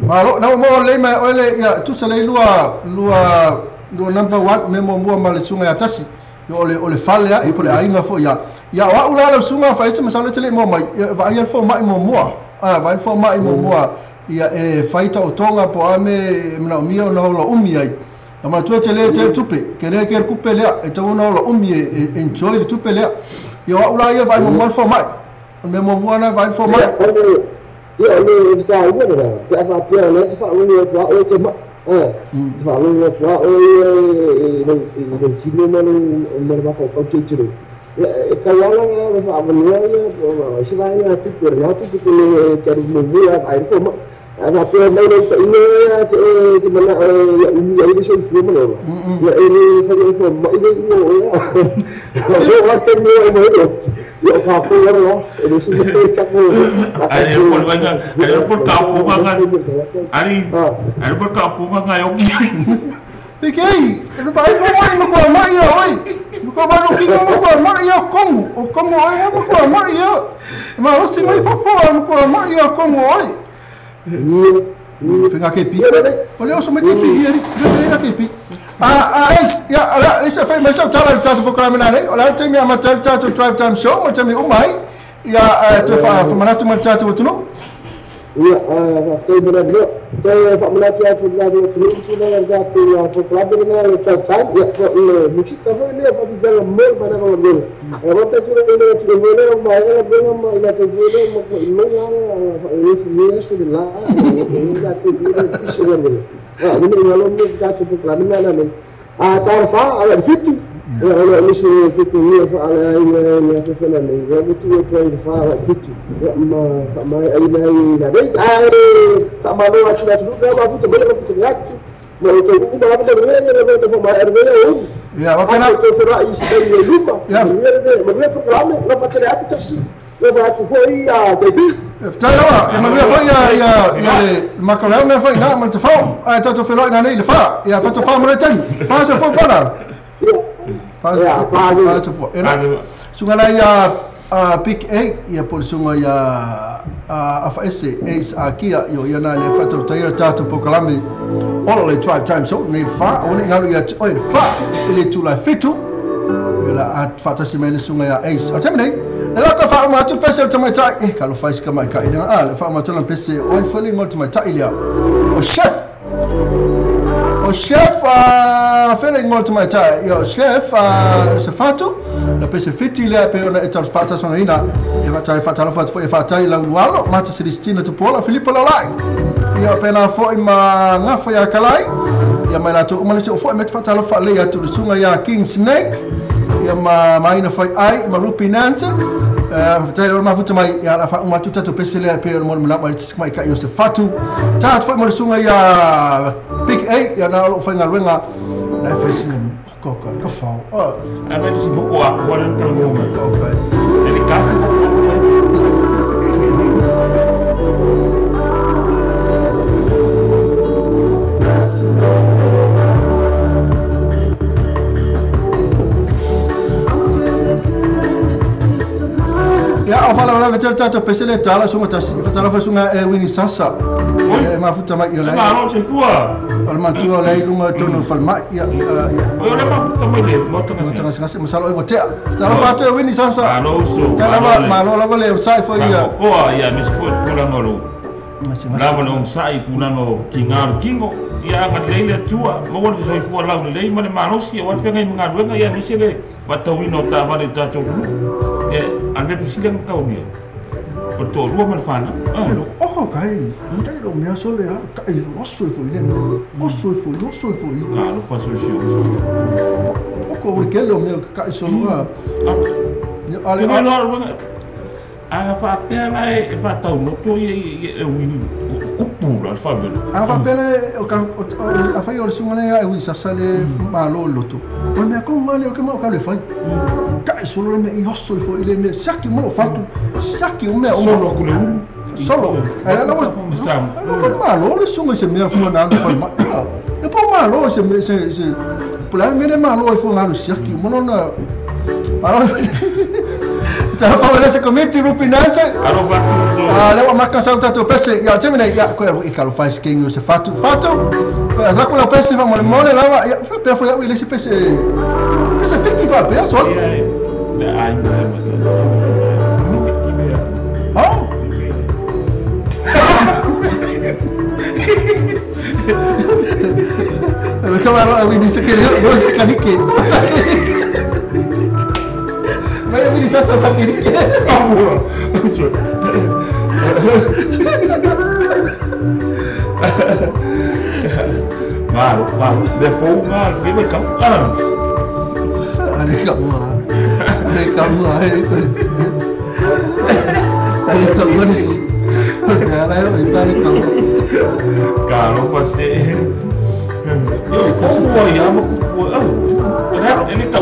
Malo, na mo le mai ole ia tu sa le lua lua lua number 1 me mo mua ma le sunga ya tasi yo ole ole fale ya ipo le ainga fo ya ya wa ula le sunga fa ese masalo tele mo mai va ia fo mai mo mua va fo mai mo mua ia e faita o tonga po ame mna mia no lo umi ai na ma tu tele tele tupe ke le ke kupe le e tu no lo umi e enjoy le tupe le yo wa ula ia va mo mo fo mai me mo mua na va fo mai. Ia le ta ua na pe fa pe le te fa lu tua o te ma te fa lu tua o e no tino ma no ma fa fa che tiro e ka la la fa ma no ia se vai na tu per no tu te le te mo mo ai fo ma a pe mai no te ina te te ma na ia umi ai le so fu ma no ia e le fa fo ma ile mo ia o a te mo mo ia ka ko lo e se me ka ko ai por venga ai por ka ko nga ai ai por ka ko nga yo ki Fiquei, ele vai mo mo mo ia oi mo ko no ki mo ko mo ia como o como oi mo ko mo ia ma o se mai fofo mo ko mo ia como oi. Fica aqui pi. Olha eu sou mai pi ali, vem aqui pi. Ya ala ese foi mas eu tava tava procurando na né. Olha tem minha matéria tava drive time show, mas tem o mai. Ya tu fa manatu matatu tu. Ia faafetai mo le te faamanatu atu le tatou atunuu tulaga le tatou polokalame lena le drive time ia le musika foi lea faafifega mo le manava o lea e wata tulaga le tulaga foi lea ma ela benga ma i latou foi lea ma iloga faaelefunia aso le la latou foi lea pisi o le le mea lo mo tatou polokalame lena nei talofa ala le 7 ia ona nisi tutu ia faala ai le fefena nei ua mutu atu ai le fa ala le 7 ia ma faamai ai nai na nei ae faamalo atu le atunuu na mafuta mai mafuta atu ma o tau uma lava le ia le te faamai arevea o ia wakana te ferai si kai le luma ia le manuia polokalame na fatele atu taxi na fa'atu fo'i a taipi. Faafetai lava e manuia fo'i ia le makaleo mea fo'i na ma le tafao ae tatou feloai nanei le fa ia fatofā mo le taimi fa se fou pana. Ia fa se fou ena sunga la ia Big 8 ia po le sunga ia afa ese Ace Akia io ia na le faatautaia le tatou polokalame ola le drive time show nei fa o le galu ia oi le fa i le tulae 7 ia la faatasi mai le sunga ia Ace o taimi nei le laka faauma atu pese o le tamaitai e kalo fai si kamaikai lega le faauma atu lana pese o ai foi le igoa le tamaitai lea o chef fele igoa le tamaitai ia o chef se fatu la pese fiti lea pe ona e faatasogaina e faatai faatalofa atu foi e faatai laulualo Mata Celestina Tupuola Filipa Laulai ia pena foi ma gafa ia Kalai ia mai latou uma le se o foi me te faatalofa faalelei atu le suga ia King Snake ia ma maina fai ai ma Rupi Nancy faafetai lava mafuta mai ia la faauma atu tatou pese lea pe o le molimolama mai le tamaitai o se fatu tatou foi mo le suga ia Big 8 ia na o loo faigaluega na e faisina ka ka fao a me si moko a ko le tau e le kasi Ia o fala la vetel tatou pese le tala sunga tasi fatala fa sunga e wini sasa e mafuta mai ia le malo se fua o le matua le lunga tonu falmai ia o le mafuta mai le moto ngase masalo e botea tala fa atu e wini sasa malo so tala malo lava le sai fo ia koa ia mis fo fo la ngolo Lava le onosai i tulaga o tiga o le tino, ia agalelei le Atua, maua le soifua laulelei ma le malosi aua le feagai ma galuega, ia aemaise le faatauina o taavale i le tatou atunuu. Ia, a o le mea pito sili ona taunia, o le toalua ma le fanau. Oho kai, kai lo mea sole a, kai oso i foi le mea, oso i foi, oso i foi. Alofa soifua. Oko o le kele o mea kai solo a. Ale a faapea la e faataunoto ia e uini kupu la le faavelo. A faapea la o ka a fai o le suga le e ui sasa le malo o le loto. O le mea kau male o ke mau ka le fai. Kai solo le mea i oso i foi le mea siaki mo fatu. Siaki o mea o solo ku le ulu. Solo. Ai la wa malo le suga se mea fua na alu fai ma. E po malo se se se pula me le malo i fua ngalu siaki mo na malo. Ta fa wala se komiti rupinanse. Alo fatu. Ah, le wa maka sa tato pese. Ya temene ya ko e ka lo fai sking se fatu. Fatu. La ko la pese fa mo mo le la wa ya fa pe fo ya le se pese. Pese fiki fa pe so. Le ai ma. Oh. Kama we disse que não se canike. Mas eu me disse só saquerique. Malo, malo. Depois malo, que vai cá. Ali kamu, ali kamu, ali kamu ni. Ela é ali kamu. Kalau pasti. Eu como olhava, ele tá.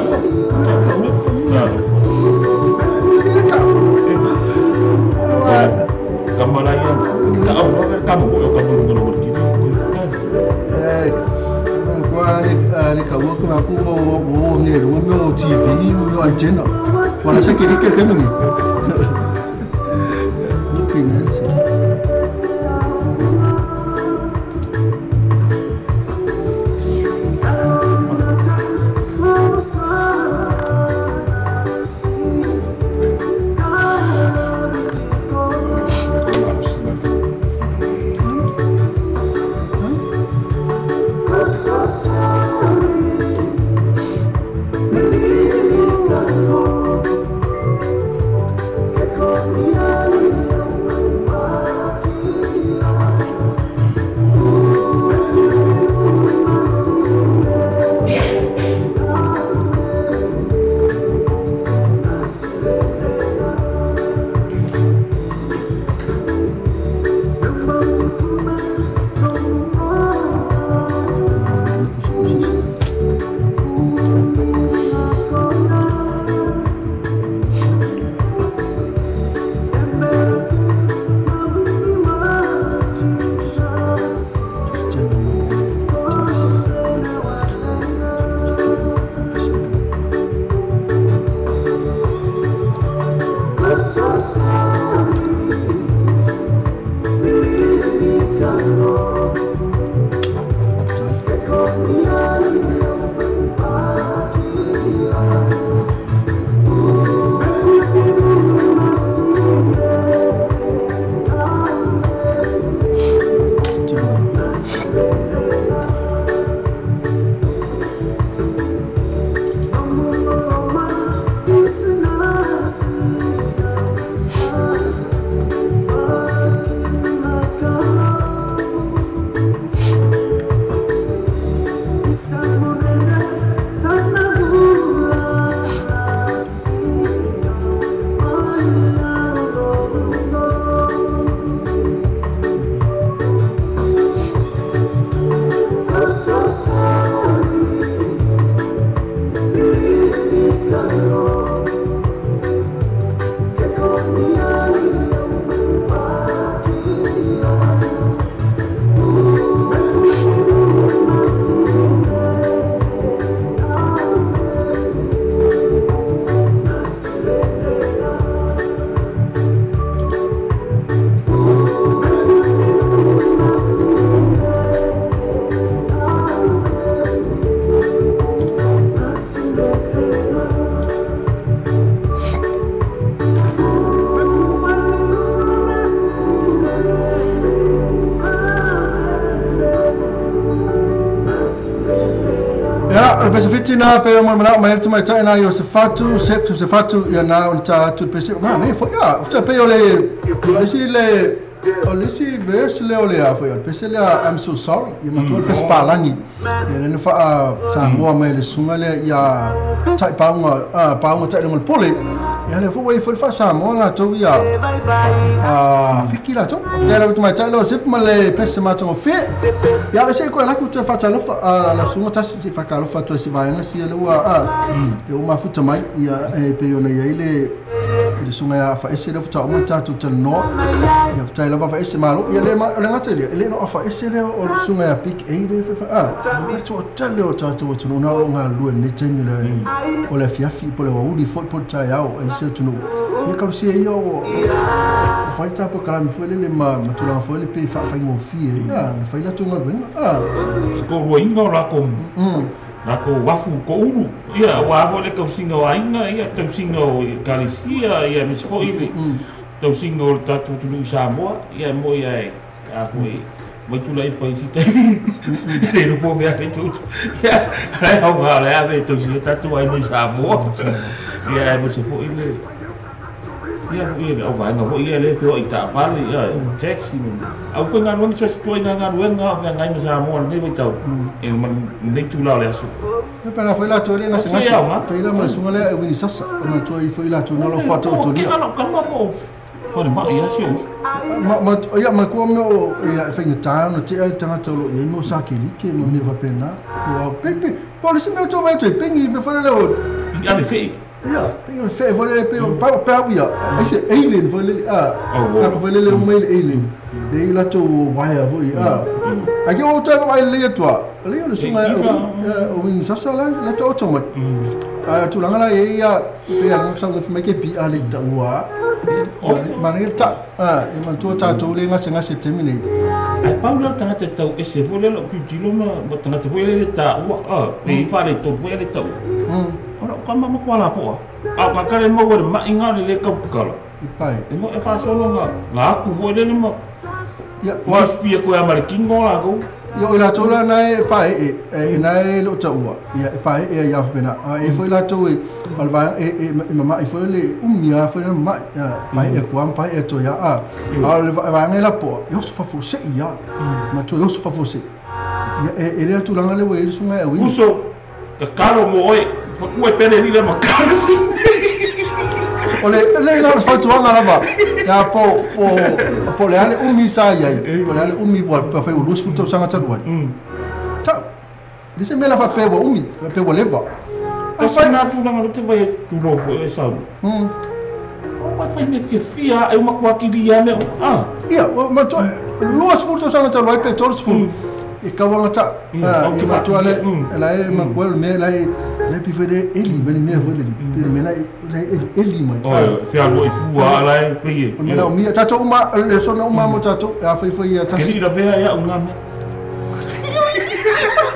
Kamalaya, kamu kamu kamu kini. Ale kamu aku mau ni, mau TV, mau antena. Wala saya kiri kiri kami ni. pese fitina pe mo mana mai te mai tai na yo se fatu se tu se fatu ia na on ta tu pese ma ne fo ia o pe o le si le o le si verse le o le a fo ia pese le I'm so sorry ia ma tu pese palangi ia le fa sa mo mai le sunga le ia tai paunga paunga tai le pole ia le fo wei fo fa sa mo la to ia a fiki la to te la mai tai lo se ma le pese ma to fe ia le se ko la ku te fa ta lo la sunga ta si fa ka lo fa to si va nga si le ua a le uma futa mai ia e pe ona ia ile le sunga ia fa ese le futa o ta tu te no ia futa le va ese malo ia le ma le ngata le le no fa ese le o sunga ia pick a le fa a to tele o ta tu tu no o nga lu ni te mi le o le fiafi po le wa uli fo po ta ia o ese tu no ia ka si ia o fa ta po ka mi fo le ma ma tu la fo le pe fa fa ngo fi ia fa ila tu nga a ko ro inga la ko la ko wafu ko uru ia wa fo le ko singa wa inga ia tau singa o kalisia ia mi fo ile tau singa o ta tu tu Samoa ia mo ia a ko mai tu lai pa isi taimi le ro po mea tu ia lai au ga le ave tau singa ta tu ai ni Samoa ia mo se fo ile ia ia au vai ngā ia le feo i ta vale ia taxi au foi ngā nuenga se tu ai ngā nuenga au ngai ma Samoa nei vai tau e ma nei tu la le aso e pena foi la tu le ngase ngase pe la ma sunga le e wini sasa ma tu ai foi la tu na lo fa to to lia ka ma mo foi ma ia si o ma ia ma ko me o ia fa ni ta no te ai tanga lo ia mo sa ke like mo me va pena o pepe polisi me to vai tu pengi me fa le o ia le fe ia pe fe vole pe pa pa ia ese alien vole a ka vole le mai alien le la to wire foi a a ke o to ai le to le le sunga o win sasa la la to to mai a tu langa la ia pe a sa le mai ke bi a le ta ua ma ne ta a e man to ta to le ngase ngase terminate ai paula tanga te tau ese vole lo ku tilo ma tanga te vole le ta ua a pe fa le to vole le tau ora ka mama ko ala po a ka kare mo wor ma inga le ka kala i pai e mo e fa solo nga la ku fo le mo ia wa fia ko amare kingo la ko ia o la tola na e fa e e na e lo ta ua ia e fa e ia fa a e foi la to e alva e mama e foi le umia foi ma ma e ko am fa e to ia a a va ngai la po yo fa fo se ia ma to yo fa fo se ia e le tu langa le we sunga e wi uso ka karo mo oi ua pele ni le makaro o le le la fa tu anga lava ya po po po le ale umi sa ia po le ale umi wa pa fa ulus fu to sanga tatu ta dise mela fa pe wa umi pe wa leva a fa na tu langa te vai tu lo fo e sa o wa fa me fia fia e uma kwa kiri ia me a ia ma to luas fu to sanga tatu pe to fu e kawanga ta e ma le la e ma ko me la e la pi fede eli me me fo le pi me la eli mai o fia lo fu a la e pe me la mi ta to uma le so na uma mo ta to a foi foi ta si la vea ya una me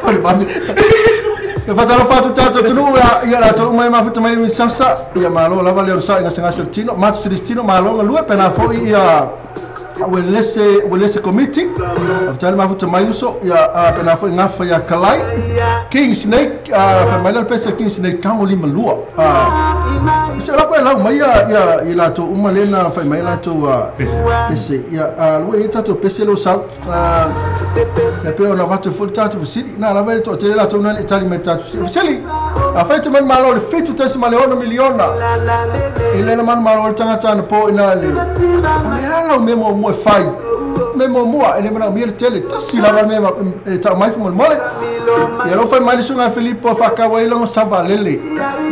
o le ba e fa ta fa tu ta tu no ya la to uma ma fu mai mi sasa ya ma lo la va le sa nga sa tino ma celestino ma lo lu pe na fo ia Welese committee after ma futa maiuso ya pena fo ngafa ya kalai King Snake fa mai le pesa King Snake ka oli malua se la ko la mai ya ya ila to uma le na fa mai la to pese ya lo e ta to pese lo sa ya pe ona va to fo ta to sili na la va to te la to na itali me ta to sili a fa te man malo le fitu te male ono miliona ile na man malo tanga tana po ina le ya la me mo mo fai me mo mo ele me na mi tele ta si la me ta mai fo mole ya lo fai mai sunga Filipo fa ka wa ile sa va lele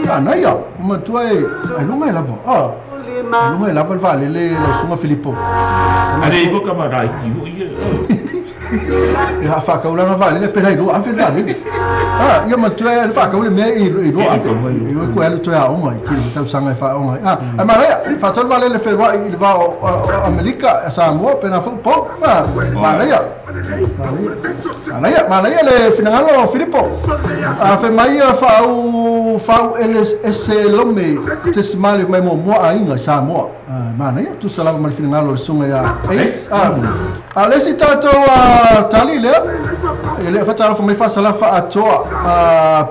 ah na ya ma tu ai ai lo mai la va ah lo mai la va lele lo sunga Filipo ale ko ka ma rai i ya fa ka ula va lele pe lai lo a fe va lele ah ya ma tu ai fa ka ula me i lo a i lo ko ele to ya o mai ki ta sanga fa o mai ah ma re fa tol va lele fe va il va Amerika Samoa pe na fo po ma ma ya ma ya le finangalo Filipo a fe mai fa o fa ele ese lome tesmale mai mo mo ainga Samoa ma ya tu salava mal finangalo sunga ya ah A le isi tatou tali lea, e le faatalofa mai faasalafa atoa,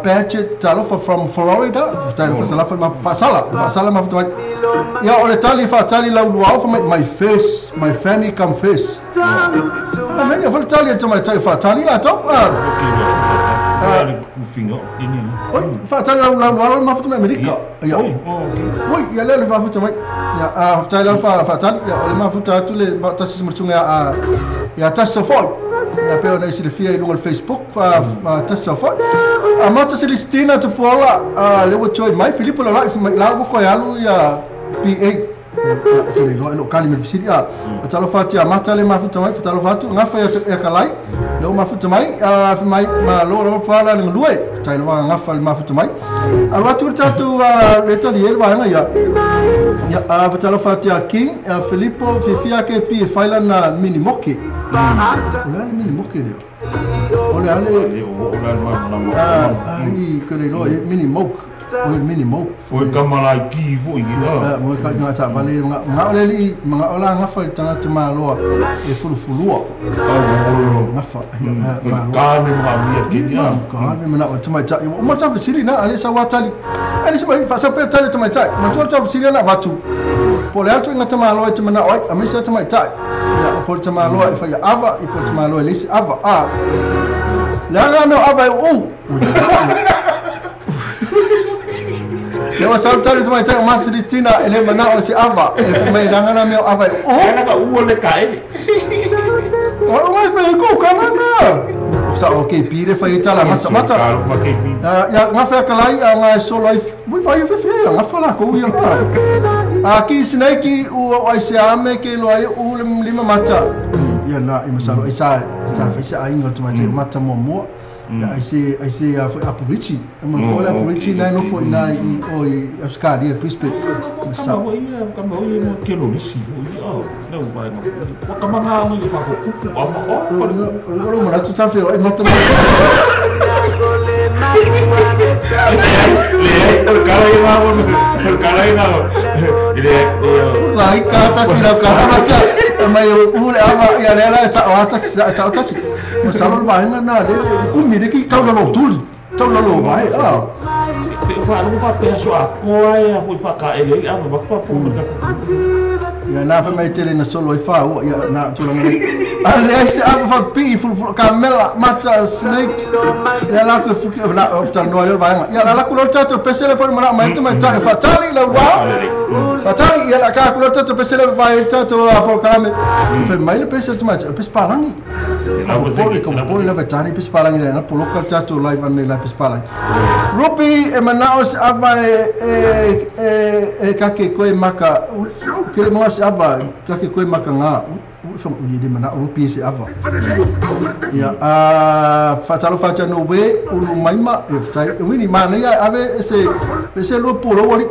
Paget talofa from Florida, faafetai le faasalafa ma faasala, faasala mafuta mai. Ia o le tali faatali lauluao fa mai my face, my family come first. Nei ia foi le tali a le tamaitai faatali latou. Oi, faatali lauluao mafuta mai Amerika. Ia. Oi, ia lea le mafuta mai. Ia, faafetai lau faatali. Ia o le mafuta atu le tasi ma suga a ia tasi sofoi. Ia pe ona silafia i luga o le Facebook tasi sofoi. A mata Celestina Tupuola le ua join mai Filipo la mai la ua koe alu ia PA. Te le loa e lo kali me fesili a talofa atu ia mata le mafuta mai talofa atu ngafa ia kalai le mafuta mai a mai ma lo lo pala le ngalue tai lo ngafa le mafuta mai alo atu tatou le tali ele vaega ia ia a talofa atu ia King Filipo fifia ke pi faila na mini moke o le mini moke le o le ale ai ke le lo mini moke o le mini moke o le kamalai ki foi ia mo ka ngā ta vale ngā o le li ngā o la ngafa i tangata maloa e fulufulua ngafa ka me ma mia ki ia ka me mana o tamaitai o mata fesili na ale sa watali ale sa fa sa pe tali tamaitai ma tu ta fesili na vatu po le atu ngata maloa te mana oi a me sa tamaitai ia po te maloa e fa ia ava i po te maloa le si ava a la nga no ava o Ia wa sau tali tamaitai o Masilitina e le mana o se ava e mai ranga na mea o ava e o Ela ka ua le ka ele O mai fai ko kana na Sa o ke pire fai tala mata mata Ia ngā whea kalai a ngā solo ai Ui vai fe fe ngā whala ko ia A ki snake u ai se ame ke lo ai u le lima mata Ia na i masalo ai sa sa fai se ai ngol tamaitai mata mo mo Ia ai se foi Aporici ma foi Aporici na no foi na i o i Australia Brisbane sa foi ia ka mo ia mo ke lo lisi foi o no vai no o ka manga mo i fa ko kupu a ma o o mo tu ta fe o mata le o cara i va o cara i va le la i ka ta si la ka mata mai o le ama ia le la sa o ta sa o ta si mo sa lo vai na le o mi de ki kau lo tuli tau lo vai a pe fa lo fa pe so a ko ai a foi fa ka ele a ma fa fo ta ia na fa mai tele na solo i fa o ia na tu le a le se a fa pi fu kamela mata snake ia la ko fu na of ta no le vai ia la ko lo ta pese le pa mai mai ta fa tali la wa fa tali ia la ka ko lo ta pese le vai ta to a po kalame fa mai le pese mai pese palangi ko le va tani pese palangi na po lo ka ta to live an la pese palangi Rupi e manao se ava e kake koe maka ke mo se ava kake koe maka ngā i le mana Rupi se ava ia a fatalo fatia no we ulu maima e tai wini mana ia ave ese lo polo wali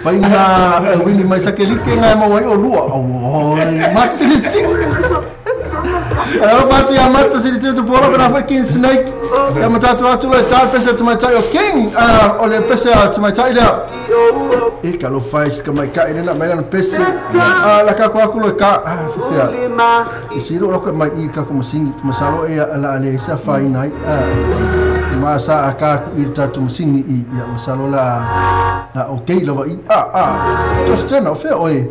faina wini mai sakelike ngai mo wai o lua oi mata se si Alo pati a mata se te polo pena fa king snake ia matatu atu le tal pese te mai o king o le pese a te mai le e ka lo fais ka mai ka ina mai na pese la ka ko aku lo ka fia i siro lo ka mai i ka ko masingi masalo e ala ale sa fa ina ma sa aka i tatu masingi i ia masalo la na okay la i a just na fe oi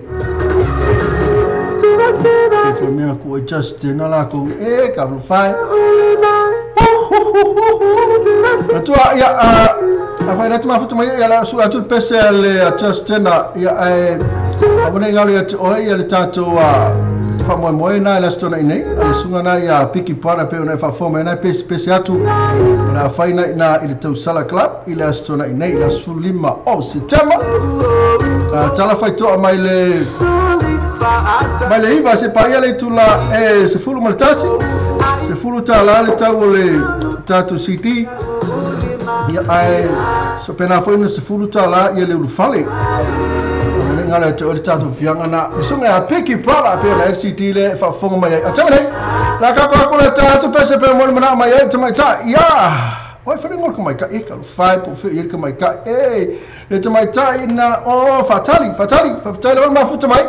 Te mea ko just na la ko e ka lo fai Atua ia a fai na mafuta mai ia la su atu pese le just na ia e a vone ngalo ia te oi ia le tatou a fa moe moe na la stona nei a sunga na ia piki para pe ona fa fo mai na pese pese atu na fai na na i le Tausala Club i la stona nei la sulima o Setema tala fai toa mai le mai le iva se paia le tula e se fulu maltasi se fulu tala le tau le tatu CD ia ai so pena foi no se fulu tala ia le ulufale le ngala te o le tatu fianga na sunga a piki para pe la FCD le fa fonga mai a tama nei la ka ko le tatu pese pe mo mana mai ai te mai ta ia oi fa ngol ka mai ka e ka fai po fe ia ka mai ka e le te mai ta ina o fatali fatali fatali ma futa mai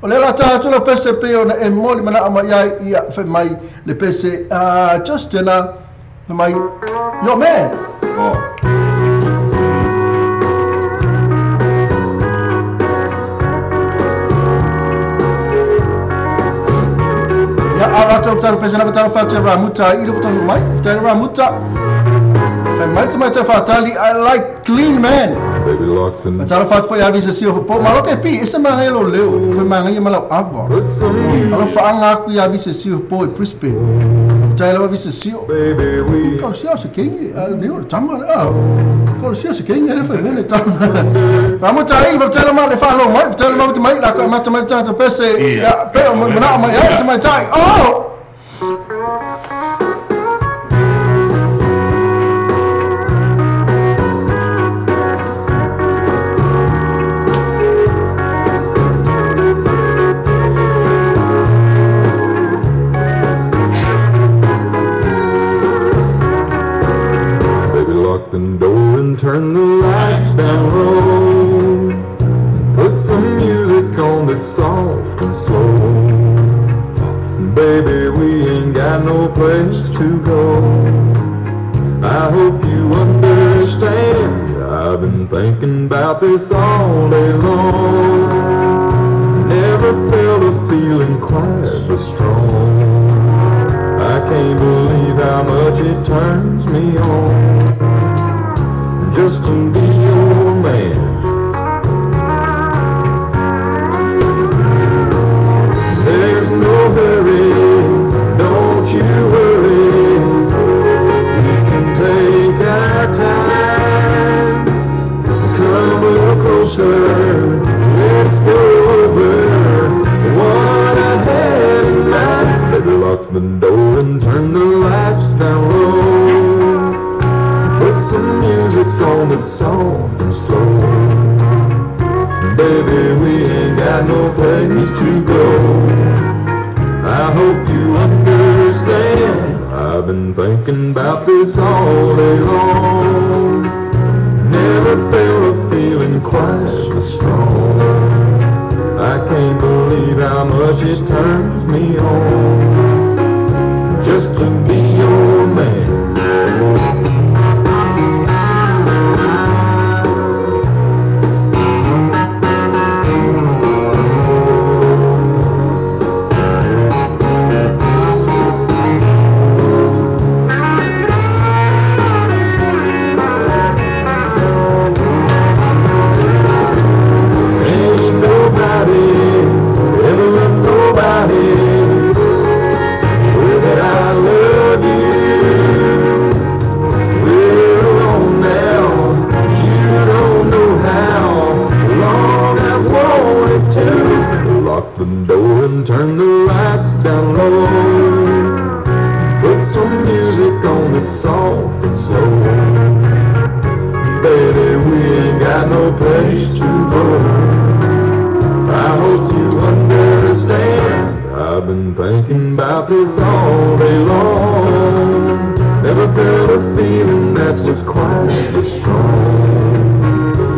O le la tā tu la pese pe ona e moli mana ama ia ia fai mai le pese Justin mai yo man. Oh. Ya ala tau tau pese na tau fatu ramuta i le futu mai futu ramuta. Fai mai te mai te fatali I like clean man. Baby lock the tau fatu foi avisa si o po malo ke pi ese manga lo leo foi manga ia malo ava. Alo fa ku ia avisa si o po Brisbane. Tai lava visa si o. Baby we Ko si o se kengi ne o tama a. Ko si o se kengi ele foi mele tama. Ramuta i va tele ma le fa lo mai tele ma mai la ko ma te mai ta pese ya pe o mana mai ya te mai tai. Oh. Turn the lights down low. Put some music on that's soft and slow. Baby, we ain't got no place to go. I hope you understand. I've been thinking about this all day long. Never felt a feeling quite so strong. I can't believe how much it turns me on just to be your man. There's no hurry, don't you worry. We can take our time. Come a little closer, let's go over what I had in mind. Baby, lock the door and turn the lights down low. Put some music on that's soft and slow. Baby, we ain't got no place to go. I hope you understand. I've been thinking about this all day long. Never felt a feeling quite so strong. I can't believe how much it turns me on just to be your man. Turn the lights down low. Put some music on that's soft and slow. Baby, we ain't got no place to go. I hope you understand. I've been thinking about this all day long. Never felt a feeling that was quite as strong.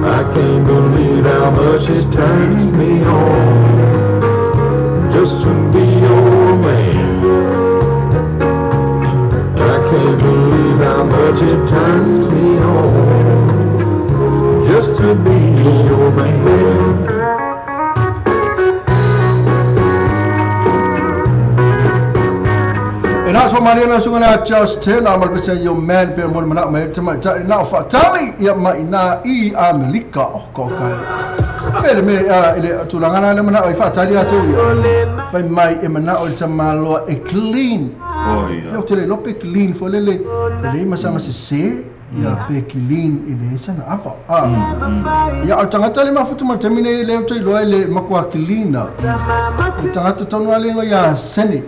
I can't believe how much it turns me on just to be your man. I can't believe how much it turns me on just to be your man. And that's what Mariana Sungana Justin I'm gonna say your man be mo mana mai te mai na fatali ia mai na i Amerika o ko kai. Pele me ile tulangana le mana o fatali atu ia. Fai mai e mana o te maloa e clean. Oh ia. Leo te le lope clean fo lele. Le masanga se se ia pe clean ile sana apa. Ah. Ia o tangata le mafutu ma temine le te loa le makua clean. Tangata tonu ale ia sene.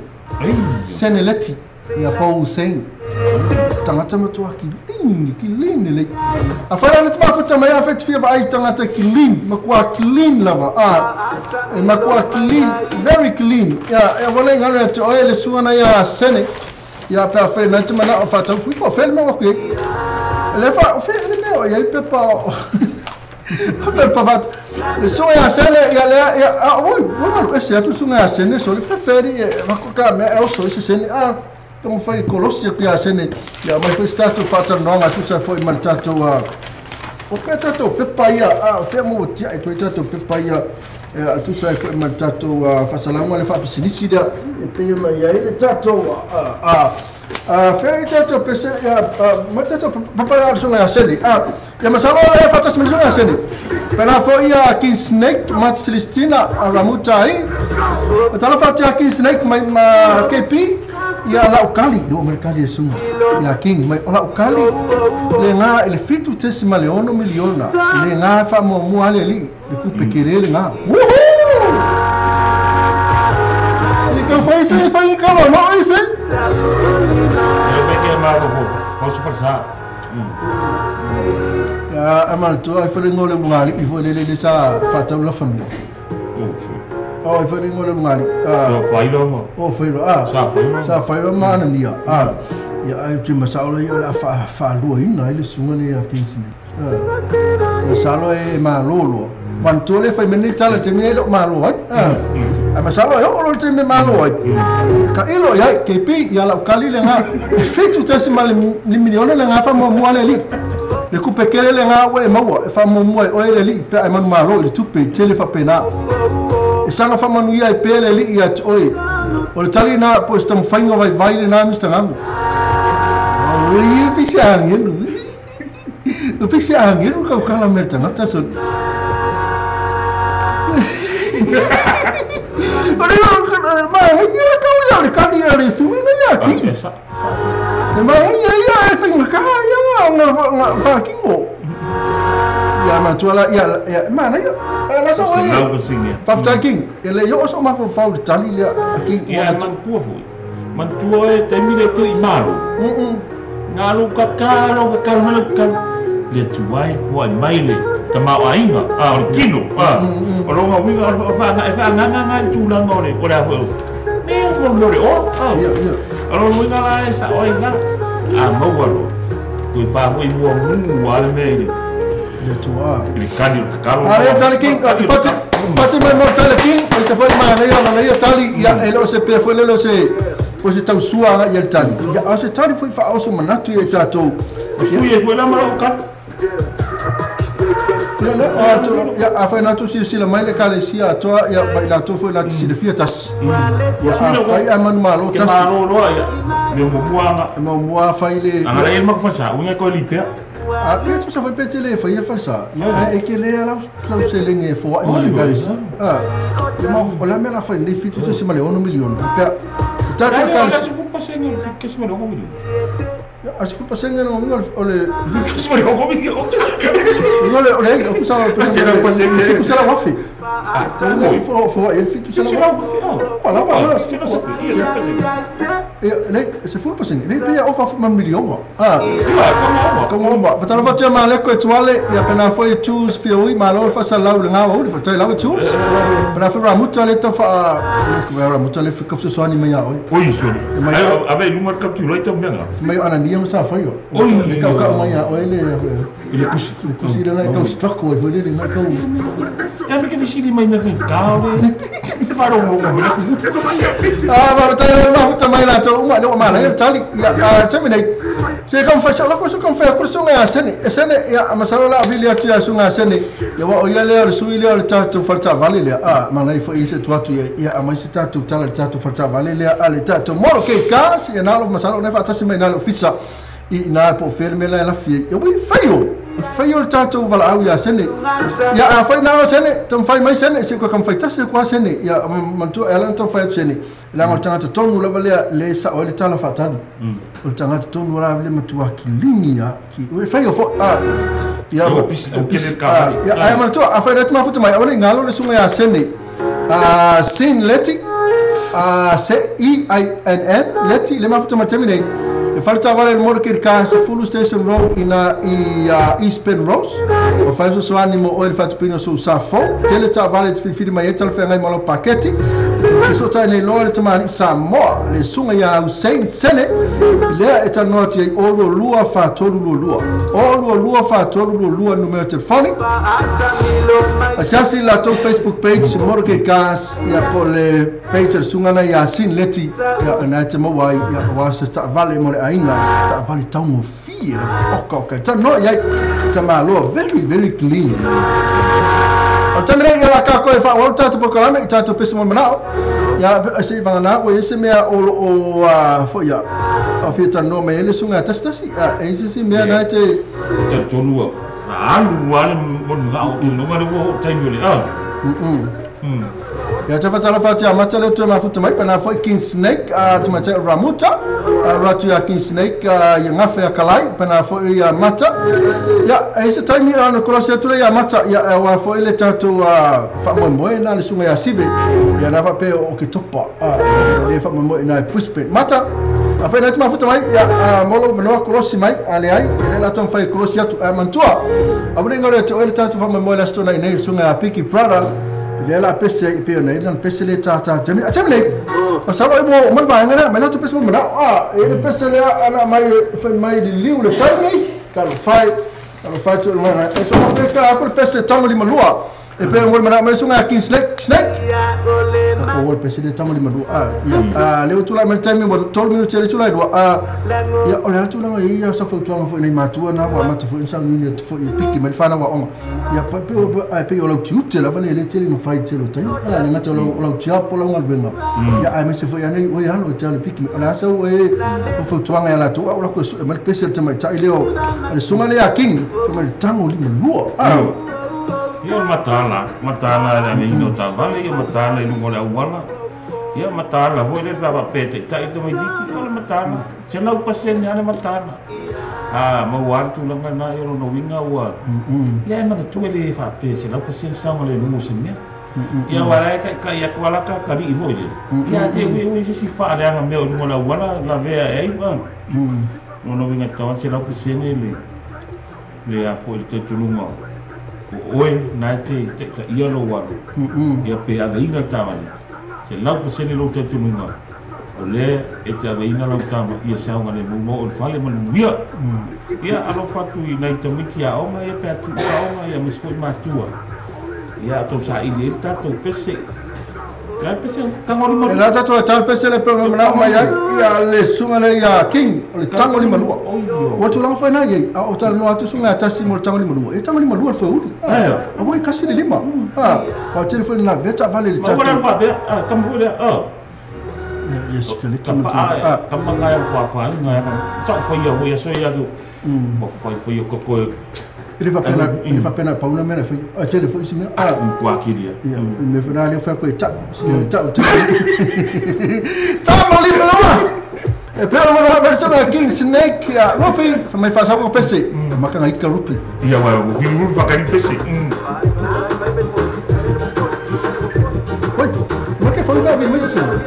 Seneleti ia Paul Hussein. Tangata matua clean, clean le. A fara le mafuta mai a fet fia vai tangata clean, makua clean lava. Ah, e makua clean, very clean. Ia e wale ngalo te oe le suana ia sene. Ia pe a fe na te mana o fata fu po fe ma ko. Le fa fe le leo ia pepa. Pe pa vat. Le suga ia sene ia lea ia a oi ua ese atu suga ia sene so le feferi e mako ka mea e oso ese sene a tomo fai kolosi ia sene ia mai foi tatou faatalanoaga tusa foi ma le tatou o pe tatou pepa ia a fea mo tia e toi tatou pepa ia e tusa foi ma le tatou faasalauga le faapisinisi lea e pei ona i ai le tatou fea i tatou pese ia ma tatou papa ia suga ia sene a ia masalo e faatasi ma le suga ia sene pena foi ia King Snake ma Celestina Ramuta ai talofa atu ia King Snake mai ma KP ia lau kali do mai kali e sunga ia King mai o lau kali le ngā e le 7.6 miliona le ngā wha mua le li le kupe kere le ngā. Woohoo! I ka fai se fai ka lo no i se Eu peguei ma fo fo sa. Ya amal tu ai fele ngole mungali i fo le le sa fa tau la family. Oh, i fele ngole mungali. Ah, fai lo mo. Oh, fai lo. Ah, sa fai lo. Sa fai lo ma na nia. Ah, ia ai te masalo ia la fa fa lua ina ile sunga le ya kinsi. Ah. Masalo e malolo. Wantu le fai meni tala te meni lo malo ai. Ah. A masalo e o lo te me malo ai. Ka ilo ia KP ia la kali le nga. Fitu tasi mal li miliona le nga fa mo mo le li. Le kupe kele le nga we maua e fa mo mo o le li pe ai manu malo le tupe tele fa pena. E sanga fa manu ia e pele li ia oi. O le tali na po sta mfainga vai vai le na mista ngamu. O ia pisi angelu. O pisi angelu ka kala meta ngata so. Ore ma ia ka ia le kali ia le sumi na ia ki. E ma ia ia e fainga ka ia nga nga fa kingo. Ia ma tuala ia ia ma na ia la so e. Fafta king ele yo so ma fo fa le tali le king. Ia man tua foi. Man tua e te mile te i malo. Ngā ka ka lo ka ka ka le tuai foi mai le tama ainga a o kino a o longa winga o fa nga fa nga nga nga tu la ngore o la foi ne o ngore o ia ia o lo winga la sa o inga a maua lo tu fa foi mua mu a le me le tua le kani ka lo ale tali king pati pati mai mo tali king e se foi ma le ia la ia tali ia e lo se pe foi le lo se o se tau sua ia tali ia o se tali foi fa o so manatu ia tatou ia foi la ma o ka ia le o tu ia a foi na tu si la mai le kale si a toa ia mai la tu foi la si le fia tas ia fai a manu malo tas malo lo ia me mo mua mo mua fai le ana ele ma fa sa unha ko li pea a ia tu sa foi pete le foi fa sa ia e ke le ala la se le nge fo ai le kale si a ia ma o la me la foi le fitu se ma le 1 milion pea tatu kale se fu passenga que se me lo milion a se fu passenga no o le que se me lo milion o le o sa o sa la wafi ah fo fo el fitu se la wafi wala wala le se fu passenga le pia o fa ma milion ah como va fatala fa tia male ko tuale ia pena foi choose fioi malo fa sa lau le ngao le fa tai lau choose pena foi ramuta le to fa le ramuta le fa so ni mai oi oi so a ve numero captura ita menga mai ana nia sa foi oi le kau kau mai oi le le kusi kusi le kau struck oi foi le kau ia me que visili mai me kau le faro mo ah va tai ma futa mai la to uma le ma le tali ia a terminate se kam fa sa la ko so kam fa ko so nga sene sene ia masalo la vili atu ia sunga sene ia wa o ia le o sui le o tatu farta vale le a mana i fo i se tuatu ia ia amai se tatu tala tatu farta vale le a le tatu moro ke ka se na lo masalo ne fa tasi mai na lo fisa i na po ferme la la fi ia wi faio faio tatu vala au ia sene ia a fai na sene tam fai mai sene se ko kam fai tasi ko sene ia mantu ela tam fai sene la ngol tanga tonu la vale le sa o le tala fa tali o tanga tonu la vale matua ki lingia ki o fai o fo a ia o pisi o pisi ka ia ai mantu a fai ret ma futu mai o le ngalo le sunga ia sene a sin leti a C I I N N leti le ma futu ma terminate E fale taavale le motorcade car 10 Station Road ina i East Penrose. O fai fesoasoani mo oe le faatupeina o sou sa fou. Tele taavale te filifili mai ai talafeagai ma lau paketi. E fesootai nei loa le tamalii Samoa, le susuga ia Hussein Sene, lea e talanoa atu i ai o 22 4322. O 22 4322 numera telefoni. Asiasi i latou Facebook page Motorcade Cars ia po o le page a le susuga lena ia Sin Leti ia na e te maua ai ia aua se taavale mo le aiga, se taavale taugofie oka oka e talanoa i ai tamaloa very very clean. O le taimi nei ia la kākou e faaauau le tatou polokalame i tatou pese mo le manao ia se i vagana ua i ai se mea o lo o foi ia o fia talanoa mai ai le susuga ia tasi tasi e i ai se isi mea na e te Talitonu au, na alu lava le manao i luga le ua oo taimi o le a. Ia te whatalofa atu ia Mata lea toe mafuta mai, pena foi King Snake a tamaitai o Ramuta, alo atu ia King Snake ia Gafe a Kalai, pena foi ia Mata. Ia, e i se taimi ona kolosi atu lea ia Mata, ia aua foi le tatou faamoemoe na le susuga ia Sive, ia na faapea o Oketopa, le faamoemoe ina i Brisbane. Mata, afai na te mafuta mai, ia mo lou avanoa kolosi mai, a leai, e le la taumafai e kolosi atu, ae manatua, aua ne i galo ia te oe le tatou faamoemoe le Aso Toonai nei, le susuga ia Piki Brother, lea la pese ai pei ona i ai lana pese lea tātā taimi a taimi nei masalo ai ua oo mai le vaega lea aumai latou pese mo le manao a e i ai le pese lea ana aumai fai mai liliu le taimi talofa e talofa e tuu mai e so pe ka aku le pese 52 e pei mo le manao mai susuga ia King Snake Snake tatou o le pese lea 52 a ia a lea ua tulai mai le taimi ua 3 minute e le itula e lua a ia o le a le tulaga e i ai ia sa fautuaga foi nai matua na ua amata foi ona sauniuni atu foi e piki mai le fanau aoga Ia, ae pei o lau tiute lava lea e le tele ona fai i le tele o taimi. A le gata o lau, o lau job po o lau galuega, ia aemaise foi anei oe alo e te alu e piki mai. O le a sau e fautuaga ia latou, a o latou e sue mai le pese a le tamaitai lea o le susuga lea a King, fai mai le tago 52. A. Ia o le mataala, mataala i le aveina o taavale, ia mataala i luga o le auala, ia mataala foi lea pe a faapea e taitai le tamaitiiti, o le mataala, 100% lava le mataala. A maua lava le tulaga lena, ia o lona uiga ua, ia e manatua e le faapea e 100% saogalemu o se mea. Ia aua o la e taitai atu lava la ta atalii foi lea, ia te i ua i ai se isi faaleaga mea o i luga o le auala lavea ae ai, a. O lona uiga e tatau lava ona 100% le a foi le talitonuga o oe na e te taitaia lou alo, ia pe aveina le taavale, 100% lou talitonuga o lea e te aveina lau tama ia saogalemu ma oo i le fale ma le manuia. Ia alofa atu i nai tamaiti aoga ia pe a tuu aoga ia aemaise foi matua ia a tou saili ai le tatou pese. Le pese 52. E la tatou e tau le pese lea pei ona manao mai ai ia le susuga lea ia King o le 52. Ua tulaga foi na iai a o talanoa atu susuga ia Tasi mo le 52. E 52 le foeuli. Aua e kasi le lima. A o tele foi na lavea taavale i le tatou. Ma ua faapea a tama foi lea a. Ia sikaleki ma tulaga. Tama ngai o whawhai ngai tau whai a hoi aso ia tu. Ma whai whai o koko e. E le faapea na, e le faapea na pau na mea na fai, a tele foi isi mea. A, matua kiri ia. Ia, mea foi na lea fai atu e tau, sili tau, tau. Tama lima lama! E pea lama na hape sona King Snake, ia, Rupi, fai mai whaasau ko pese, maka nga ika Rupi. Ia, wa, whiru whiru whakari pese. Oi, make whau na mai sona.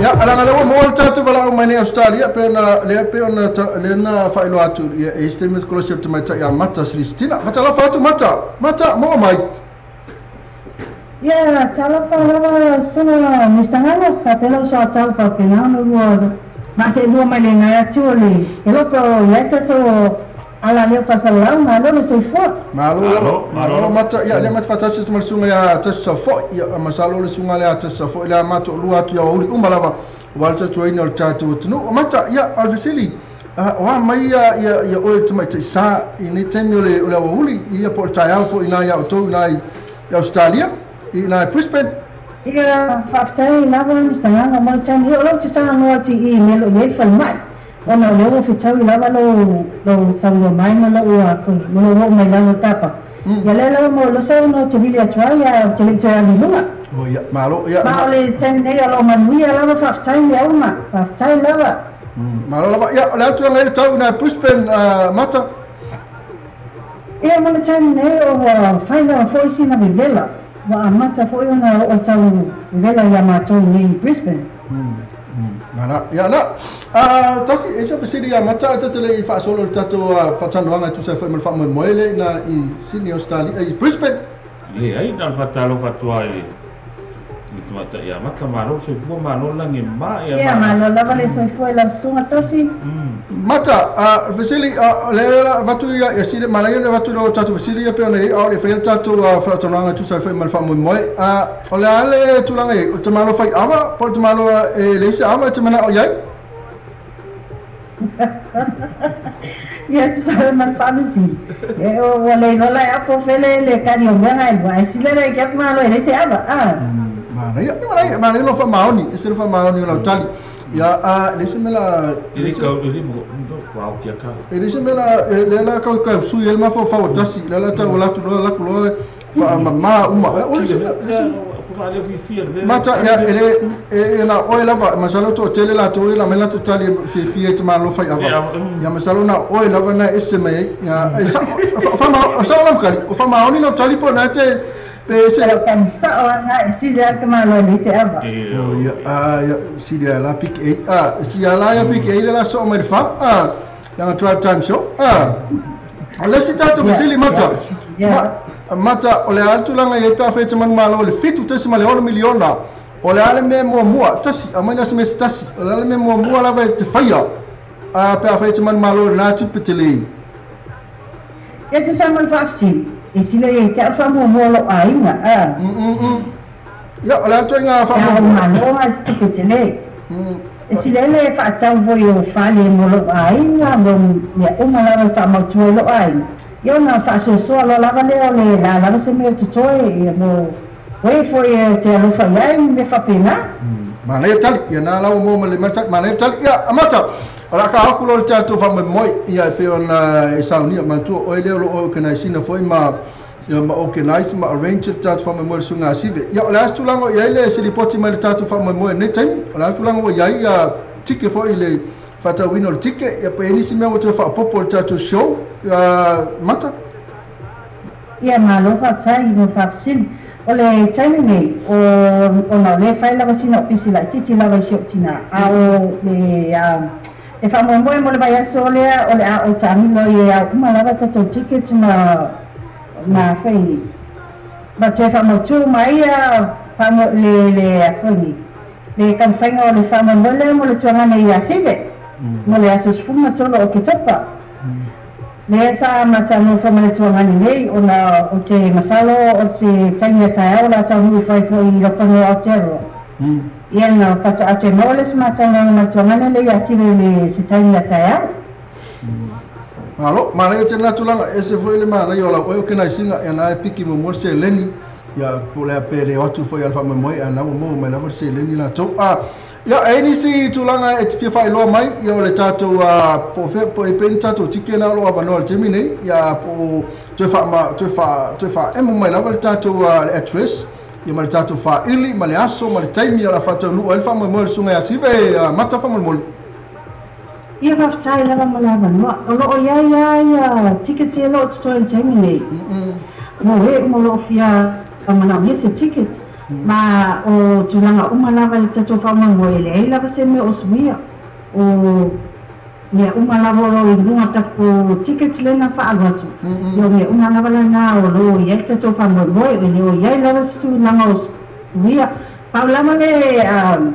Ia, alaga lea ua maua le tatou valaau mai nei Australia, pei ona, lea pei ona, lea na faailoa atu, ia, e i ai se taimi sikolasi o le tamaitai ia Mata Silistina. Fatalofa atu Mata! Mata, maua mai! Ia, talofa lava lau susuga Mister Ngalo, faapea lau soatau faapena ona lua maaseelua mai lenai atu o le elopa o iai tatou o ala leo pasalalau, malo le soifua. Malo lava, malo lava Mata, ia lea ma te faatasi atu ma le susuga ia Tasi Safo'i, ia masalo le susuga lea Tasi Safo'i lea ma toalua atu ia aoauli uma lava aua le tautuaina o le tatou atunuu. O Mata, ia o le fesili, o a mai ia ia ia oe le tamaitai sa i lenei taimi o le o le aoauli ia po o le taeao foi ina ia outou ina i Ausetalia, ina i Brisbane? Ia, faafetai lava Mister Nganga mo le taimi. Ia o lou te saunoa atu i i mea o lo o i ai le falemai, ona o lea ua fetaui lava lou lou saunoa mai ma lou ma lou oo mai lalo o le papa. Ia lea lava mo lou saunoa ou te vili atu ai, ae ou te le i toe alu i luga. O ia, malo ia. Ma o le taimi nei o loo manuia lava faafetai mea uma, faafetai lava. Malo lava. Ia, o le a le tulaga i le tau ina Brisbane, Mata? Ia mo le taimi nei o ua fai lava foi sina vevela, ua amata foi ona oo tau vevela ia matou nei i Brisbane. Mana, ia na. Tasi, e se fesili ia Mata, a te le i faasolo le tatou faatalanoaga e tusa ai foi ma le faamoemoe lea ina i Sydney, Australia, i Brisbane. Leai, na o le faatalofa atu lava i le tamaitai ia Mata, malo le soifua, malo le lagi e mama, ia Ia, malo lava le soifua i lau susuga Tasi. Mata, fesili, o lea la avatu ia, ia sili, manaia le avatu o tatou fesili ia pei ona i ai, a o le faia le tatou faatalanoaga e tusa ai foi ma le faamoemoe. O le a le tulaga i ai, o le tamaloa fai ava, po o le tamaloa e leai se ava e te manao i ai? Ia tusa ai ma le faafesili, ua le iloa la e apo fele le kani o mea na e lua, ae sili ana i ke aku malo e leai se ava. Manaia, manaia, manaia lou faamaoni, ese le faamaoni o lau tali. Ia, a le se mea la E le kau, e le mo, no, wao kia ka. E le se mea la le la kau kau sui ele mafaufau o tasi, le la tau la tu loa la ku loa faamama uma. O le se mea, le se Mata, ia, e le, e na oe lava, masalo toatele latou ia la mai latou tali e fiafia i te malo fai ava. Ia, masalo na oe lava na ese mai ai. Ia, e sao, o sao lau tali, o faamaoni lau tali po o na te, pe se. O tali sao a na e sili a ke malo e leai se ava. O ia, a, ia, sili a la piki ei, a, si a la ia piki ei le la soo mai le fa, a, langa drive time show, a. O le isi tatou fesili, Mata, Mata, o le a le tulaga i ai pe afai e te manumalo i le 7.6 miliona, o le a le mea muamua, tasi, aumai na se mea se tasi, o le a le mea muamua lava e te faia, a, pe afai e te manumalo i lena tupe tele? Ia tusa ma le faafesili, e sila ia i te au faamuamua o lou aiga, a. Ia, o le a ituaiga faamuamua? Ia, o malo a se tupe tele. E sila ai le faatau foi o fale mo lou aiga, mo mea uma lava e faamautu ai lou aiga. Ia ona faasoasoa loa lava lea o le a lava se mea o totoe, ia mo oe foi e te alofa i ai ma mea faapena. Manaia tali, ia na lau mo ma le mata, manaia tali, ia amata. O le a ka aku loa le tatou faamoemoe, ia e pei ona e saunia, manatua oe lea o lo o organise ina foi ma ia ma organise ma arrange le tatou faamoemoe le suiga asive. Ia o le a se tulaga o i ai le se lipoti mai le tatou faamoemoe i lenei taimi? O le a le tulaga ua i ai ia tike foi i le faatauina o le tike, ia pe i ai nisi mea ua toe faaopoopo i le tatou show, ia mata? Ia malo faafetai mo le faafesili. O le taimi nei, o ona o lea e fai lava sina opisi laitiiti lava i si ou tina, a o le e faamoemoe mo le vaiaso lea o le a ou taamilo ai e ao uma lava tatou tickets ma ma fai ma toe faamautu uma ai ia faamo le le a foi nei le taumafaiga o le faamoemoe lea mo le tuagana i Asive mo le aso 13 o Oketopa. Lea sa matanofo ma le tuagani nei ona o te masalo o te taimi a taeao la taunuu i fai foi i Lopani o Aotearoa. Ia na faatoa toe maua le smatanoaga ma le tuagana lea i Asive i le se taimi a taeao. Malo, manaia tele tulaga, ese foi le manaia o lau oe o kenaisiga, ia na e piki muamua le seleni, ia po o le a pe le o atu foi a le faamoemoe, a na ua maua mai lava le seleni latou. A, ia, e i ai nisi tulaga e te fia faailoa mai, ia o le tatou, a, po o fea, po e pei ni tatou tike na o lo o avanoa i le taimi nei, ia, po o toe faa, toe faa, toe faaemo mai lava le tatou, a, le address, ia ma le tatou faaili, ma le aso, ma le taimi o le a faataunuu ai le faamoemoe o le Susuga ia Sive, a, Mata faamolemole. Ia faafetai lava mo le avanoa. O lo o i ai lava ia ticket o lo o totoe i le taimi nei. Mo e uma o lo o fia manaomia se ticket. Ma o tulaga uma lava i le tatou faamoemoe e leai lava se mea o suia. O mea uma lava o lo o i luga o tatou tickets lea na faaalu atu. Ia o mea uma lava lena o lo o i ai le tatou faamoemoe. E le o i ai lava se tulaga o suia. Pau lava le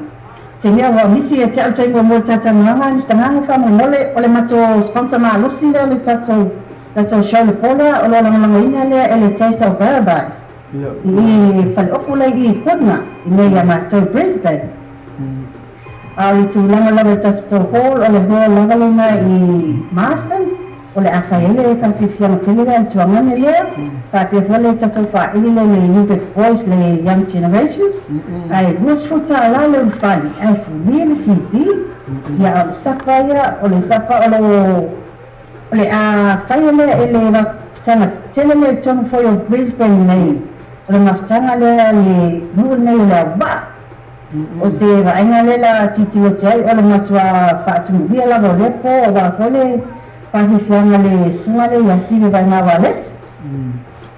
se mea ua misi ia te au taimi muamua i le talatalanoaga Mister Gago faamolemole o le matou sponsor malosi lea o le tatou tatou show le po lea o lo o lagolagoina lea e le Taste of Paradise i i faleopo lea i i Kona i nei ia matou Brisbane. A o le tulaga lava i le tatou hall o le hall lava lena i Marsden O le a fai ai le faafiafiaga tele lea a le tuagane lea, faapea foi le tatou faaili lea i le New Boys le Young Generations, ae $20 le ulufale, ae fulia le CD, ia a o le sapa ia, o le sapa o lo o le a faia lea e le vafataga tetele lea i totonu foi o Brisbane nei. O le mafutaga lea le nuu lenei o le auvaa. O se vaaiga lea la tilotilo atu ai o le matuā faatumulia lava o lea po auā foi le faafiafiaga le susuga lea ia Sive Vaega Walesi.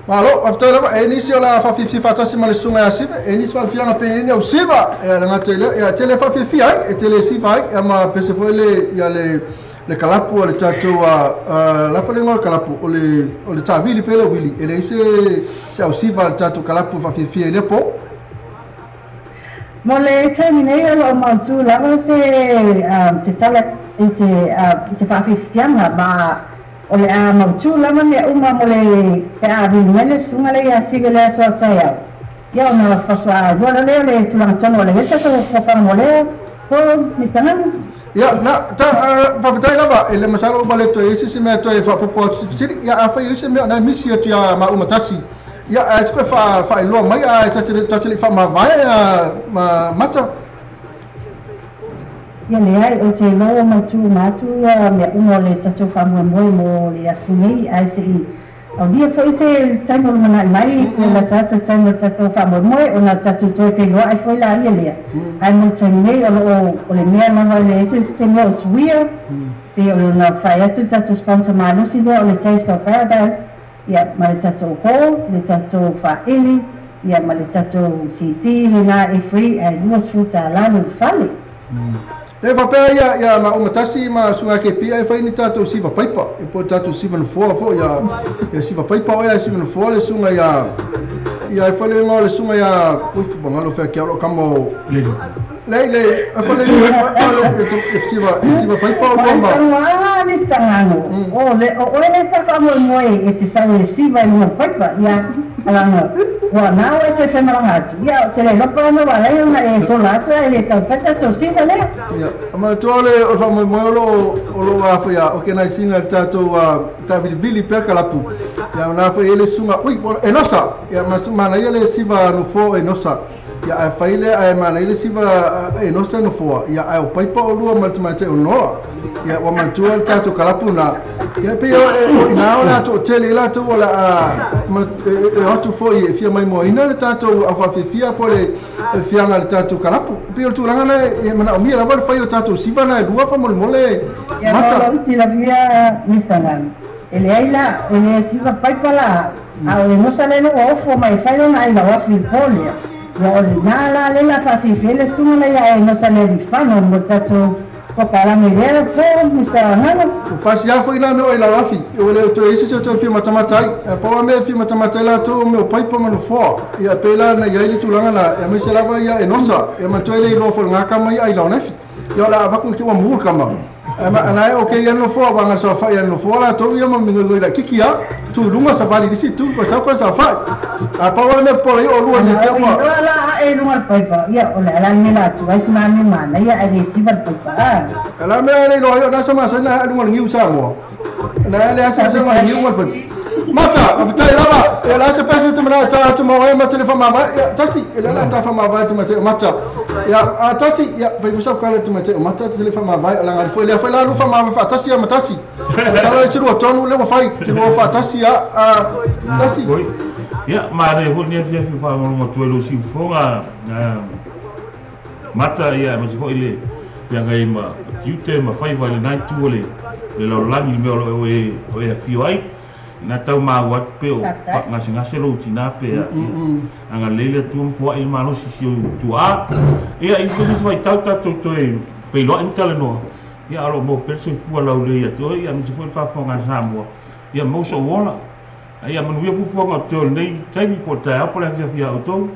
Malo, faafetai lava. E nisi o le a faafiafia faatasi ma le susuga ia Sive, e nisi faafiafiaga pe i ai ni au siva, ia le gata i lea, ia e tele faafiafia ai, e tele siva ai, ia ma pese foi le, ia le, le kalapu a le tatou, a, la foi le igoa o le kalapu, o le, o le taavili pe le uili, e leai se, se au siva a le tatou kalapu e faafiafia i lea po. Mo le taimi nei o lo o mautu lava se, se tala i se, i se faafiafiaga ma o le a mautu lava mea uma mo le pe a alu mai le susuga lea ia Sive le aso a taeao. Ia ona faatoa lua lea o le tulaga tonu o le leta so fofoga mo lea po Mister Nganu. Ia, na, ta, faafetai lava, e le masalo ua le toe i ai se isi mea toe faaopoopo atu se fesili. Ia, afai e i ai se mea o na e misi atu ia maua ma tasi, ia, ae tupe faailoa mai, ae ta te le i faamavae ma mata. Ia leai, ou te iloa ua mautu uma atu ia mea uma o le tatou faamoemoe mo le aso nei, ae se i aulia foi se taimi o lumanai mai, pe lasa atu le taimi o le tatou faamoemoe, ona tatou toe feiloai foi laia lea. Ae mo le taimi nei, o lo o, o le mea lava e leai se se mea o suia, pei o le ona fai atu le tatou sponsor malosi lea o le Taste of Paradise, ia, ma le tatou hall, le tatou faaeli, ia, ma le tatou CD lena e free, ae $20 le ulufale. Le faapea ia ia ma uma tasi ma suga ke pia e fai ni tatou siva paipa e po tatou siva nofoa foi ia ia siva paipa o ia siva nofoa le suga ia ia e fai le igoa o le suga ia ui pangalo fea ke alo kama o le le le e fai le e siva e siva paipa o lua ma Ua ni stangano o le o oe le sa faamoemoe e te sau e siva i luga o le paipa ia alanga ua nā oe toe whaimaranga atu. Ia, o te le lopa ana ua alai ona e sola atu ai le sau whai tatou siva lea. Ia, manatua o le o le faamoemoe o lo o lo o afai a organise ina le tatou taavilivili pea kalapu. Ia ona afai e le susuga, ui, e nosa. Ia ma manaia le siva nofoa o Enosa. Ia ae fai lea ae manaia le siva Enosa nofoa. Ia ae o paipa o lua ma le tamaitai o Noa. Ia ua manatua le tatou kalapu na. Ia pei o e ina o le a toatele i latou o le a e o atu foi e fia maimoaina le tatou au faafiafia po o le fiaga i le tatou kalapu. E pei o le tulaga na e manaomia lava le fai o tatou siva na e lua faamolemole Ia mata. mo lou silafia Mister Nganu, e leai la, e le siva paipa la au, a o Enosa lea na ua ofo mai e fai lona ai lau afi i le po lea. Ia o lena la lea la faafiafia ai le susuga lea ia Enosa Lealifano mo le tatou Pokalame lea po Mister Nganu. Ua pasi lava foi la mea o ai lau afi, ua le toe i ai se isi o toe fia matamata ai. Ae pau lava mea e fia matamata ai latou o mea o paipa ma nofoa. Ia pei la na i ai le tulaga la, aemaise lava ia Enosa, ia manatua e le iloa foi i le gakama ia ai lau afi. Ia o le a avatu ki ua mu le kama. Ae ma ana e okay ia le nofoa, ua saofai ia le nofoa latou ia ma migoi laitiiti a, tu i luga savali i le isi itu, koe sau koe saofai. A pau lava le mea popola ia o lua Ana nei te o ua. iloa la ae i luga o le paipa, ia o le a la le mea la atu ai sina mea manaia ae le siva le paipa a. A la mea e le iloa ai o na sa masani na ae luga o le niu Samoa. Na ae le aseasega o le niu ma le paipa. Mata, faafetai lava. Ia la se pese te manao ta atu ma oe ma te le whamavae. Ia, tasi, e le la ta whamavae te mate o mata. Ia, a tasi, ia, fai fusa ukala te mate o mata te le whamavae. O langa foi lea foi la lu whamavae wha tasi ia ma tasi. Sala i te rua tonu le wa fai, te rua wha tasi ia, a tasi. Ia, ma re ho ni afi afi wha ngolongo tue lo si ufonga, mata ia, ma si foi le, ia ngai ma tiute ma fai wale nai tu o le, le lalolagi le mea o lo e o e afio ai. Na tau maua atu pe o faagasegase lou tinā pe a agalelei le Atua ma foaʻi le malosi si ou tuaā. Ia i se isi vaitau tatou toe feiloaʻi ma talanoa, ia a o loo maua pea le soifua laulelei ia te oe, ia aemaise foi le faafofoga a Samoa, ia maua sou ola. A ia manuia puapuaga o te oe i lenei taimi po o le taeao po o le afiafi iā outou.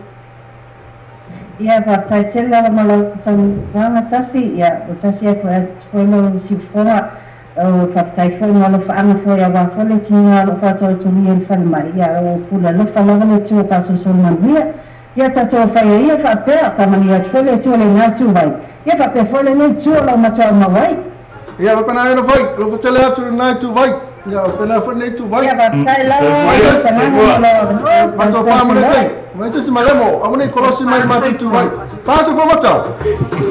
Ia, faafetai tele lava ma lau saunoaga tasi, ia, ua tasi ai foi atu foi lou siufofoga, o faafetai foi ma alofaaga foi auā foi le tiniga o loo faatautolia i le falemai, ia, o pule alofa lava le Atua faasoasoa manuia, ia tatou faia ia faapea, faamanuia atu foi le Atua i lenā itu vai, ia faapea foi lenei itu o lau matuaʻu mau ai. Ia, faapena ai foi, alofa tele atu i lenā itu vai, ia, faapena foi lenei itu vai. Ia, faafetai lava lau saunoaga ma lou avanoa, Matou wha mo le tatou tai. Mai se malemo, amone kolosi mai matutu vai. Paso fo mata.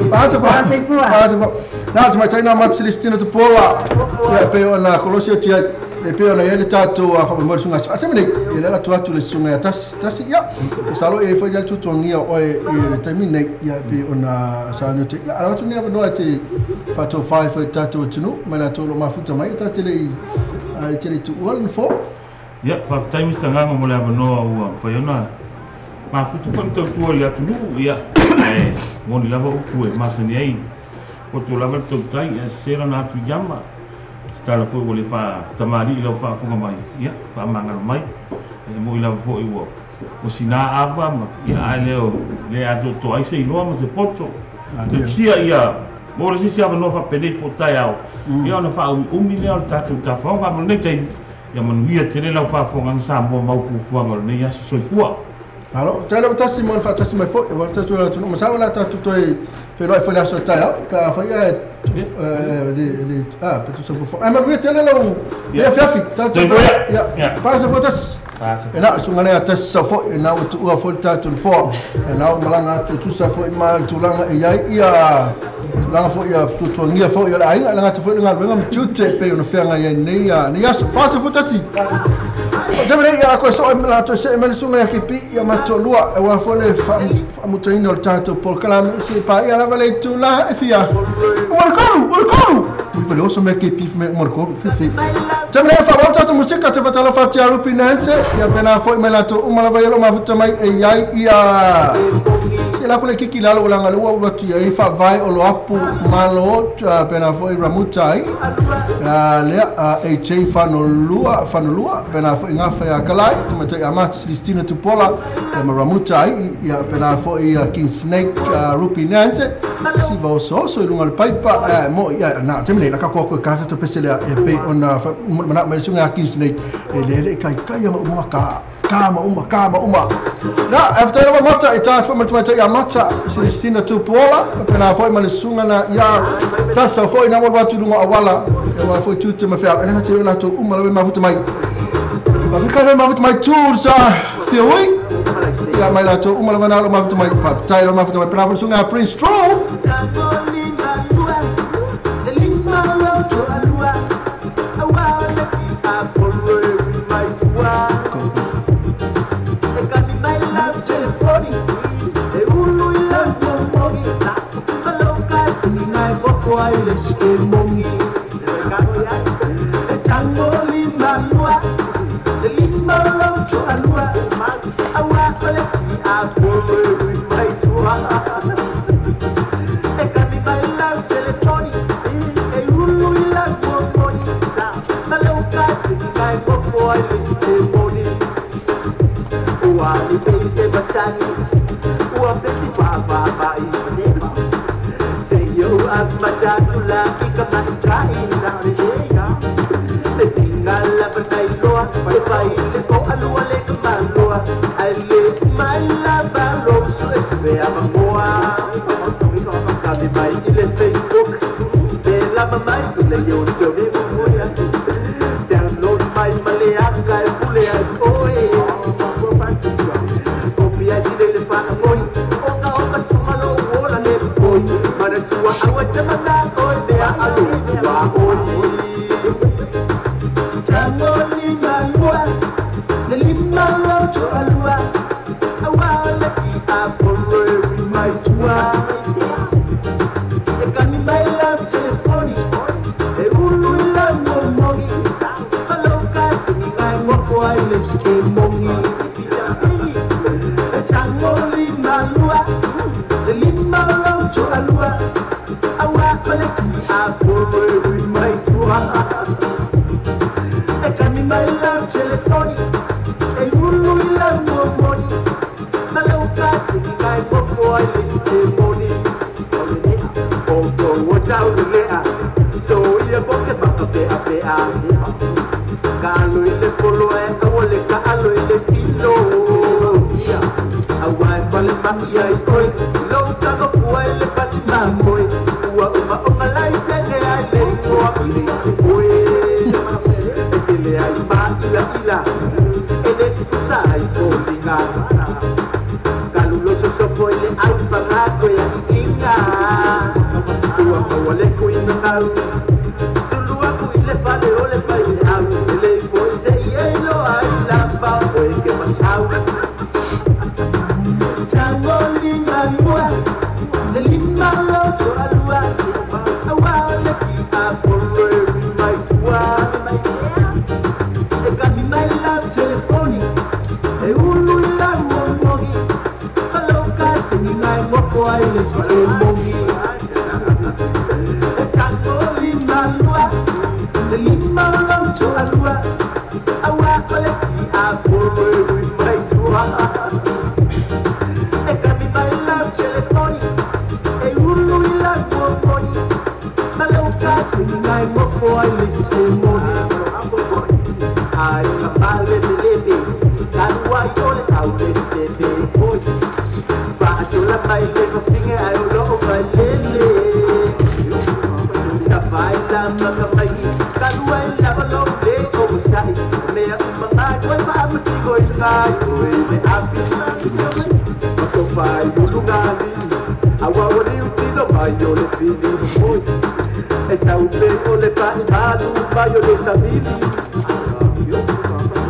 Paso fo. Paso fo. Na te mai taina ma Celestina te pola. Ia pe ona kolosi o tia e pe ona ele tatou a fa mo sunga. A te mene ele la tu atu le sunga tas tas ia. Salo e fo ia tu tuangia o e le taimi nei ia pe ona sa no te. Ia ala tu ne no te fa to fai fo tatou tunu mai na to lo mafuta mai ta te le ai te le tu ol fo. Ia fa taimi stanga mo le avanoa ua fai ona mafuta foi tau tua le atunuu ia e moni lava upu e masani ai o tu lava le tautai e sera na atu iama se tala foi ua le faatamāli'i lau faafofoga mai ia faamagalo mai e mo'i lava fo'i ua o sinā ava ma ia ae lea le atoatoa ai se iloa ma se poto sia ia mo le sisi avanoa faapenei po o taeao ia ona faaumiumi lea o le tatou tafaoga ma lenei taimi ia manuia tele lau faafofogaga Samoa mau fuafuaga o lenei aso soifua. Alo, tele o tasi mo fa tasi mai fo, e wa tatu la tunu, masalo la tatu toi felo ai fo le aso taeao, ka fa ia le ah, pe tu sa fo. Ai ma lui tele lo ia fiafi, tatu ia. Pasa fo tasi. E na sunga le tasi sa fo, e na tu ua fo tatu fo. E na malanga tu tu sa fo ma tulanga e ia ia tulanga fo ia tu tuangia fo ia ai la ngata fo nga nga mtute pe ona fianga ia nei ia ni aso. Pasa fo tasi. Jamre ia ko so la to se mele sunga ia kipi ia matolua e wa fo le fa mutaina o tatou polokalame se pa ia lava le tula e fia. O le koru, o le koru. Mo fale oso me kipi me mo le koru fifi. Jamre fa wa tatou musika te fatala fa tia rupi nanse ia pena fo me la to uma lava ia lo mafuta mai e ia ia. Se la kule kiki lalo langa le ua tu ia fa vai o lo apu malo pena fo i ramutai. Le AJ fanolua fanolua pena fo nga fa kalai tu mate amat Celestina Tupola e maramutai ia pena fo i King Snake Rupi Nanse si va so so lunga le paipa mo ia na temele la ka ko ko ka to pesele e pe ona mana mai sunga King Snake e le le kai kai uma ka ka ma uma ka ma uma na after la mata e ta fo mate ia mata Celestina Tupola pena fo mai sunga na ia tasa fo ina mo watu lunga awala e wa fo tu te ma fa e na te la to uma le mafuta mai Ka mafuta mai tools a fioi ia mai la to uma lava na mafuta mai fa tai mafuta mai pena fo sunga Prince True ai le sikemogi. E tango lima lua, le lima lau toalua, aua o le ki a polo e ui mai tua. E kami mai lau telefoni, e ulu i lau momoni, ma lau kasi ngai mofo ai le sikemogi. Ai ka male le lebe, tanu ai o le au le lebe foi. Faasola mai le fafinga ai o loo vai lele. Sa vai la maka mai, tanu ai la o loo le o masai. Mea umanga koe faamasigo i ngai koe le api. Maso fai ulungali, aua o liu tino mai o le fili foi. E saupe o le fa'i malu mai o le savili.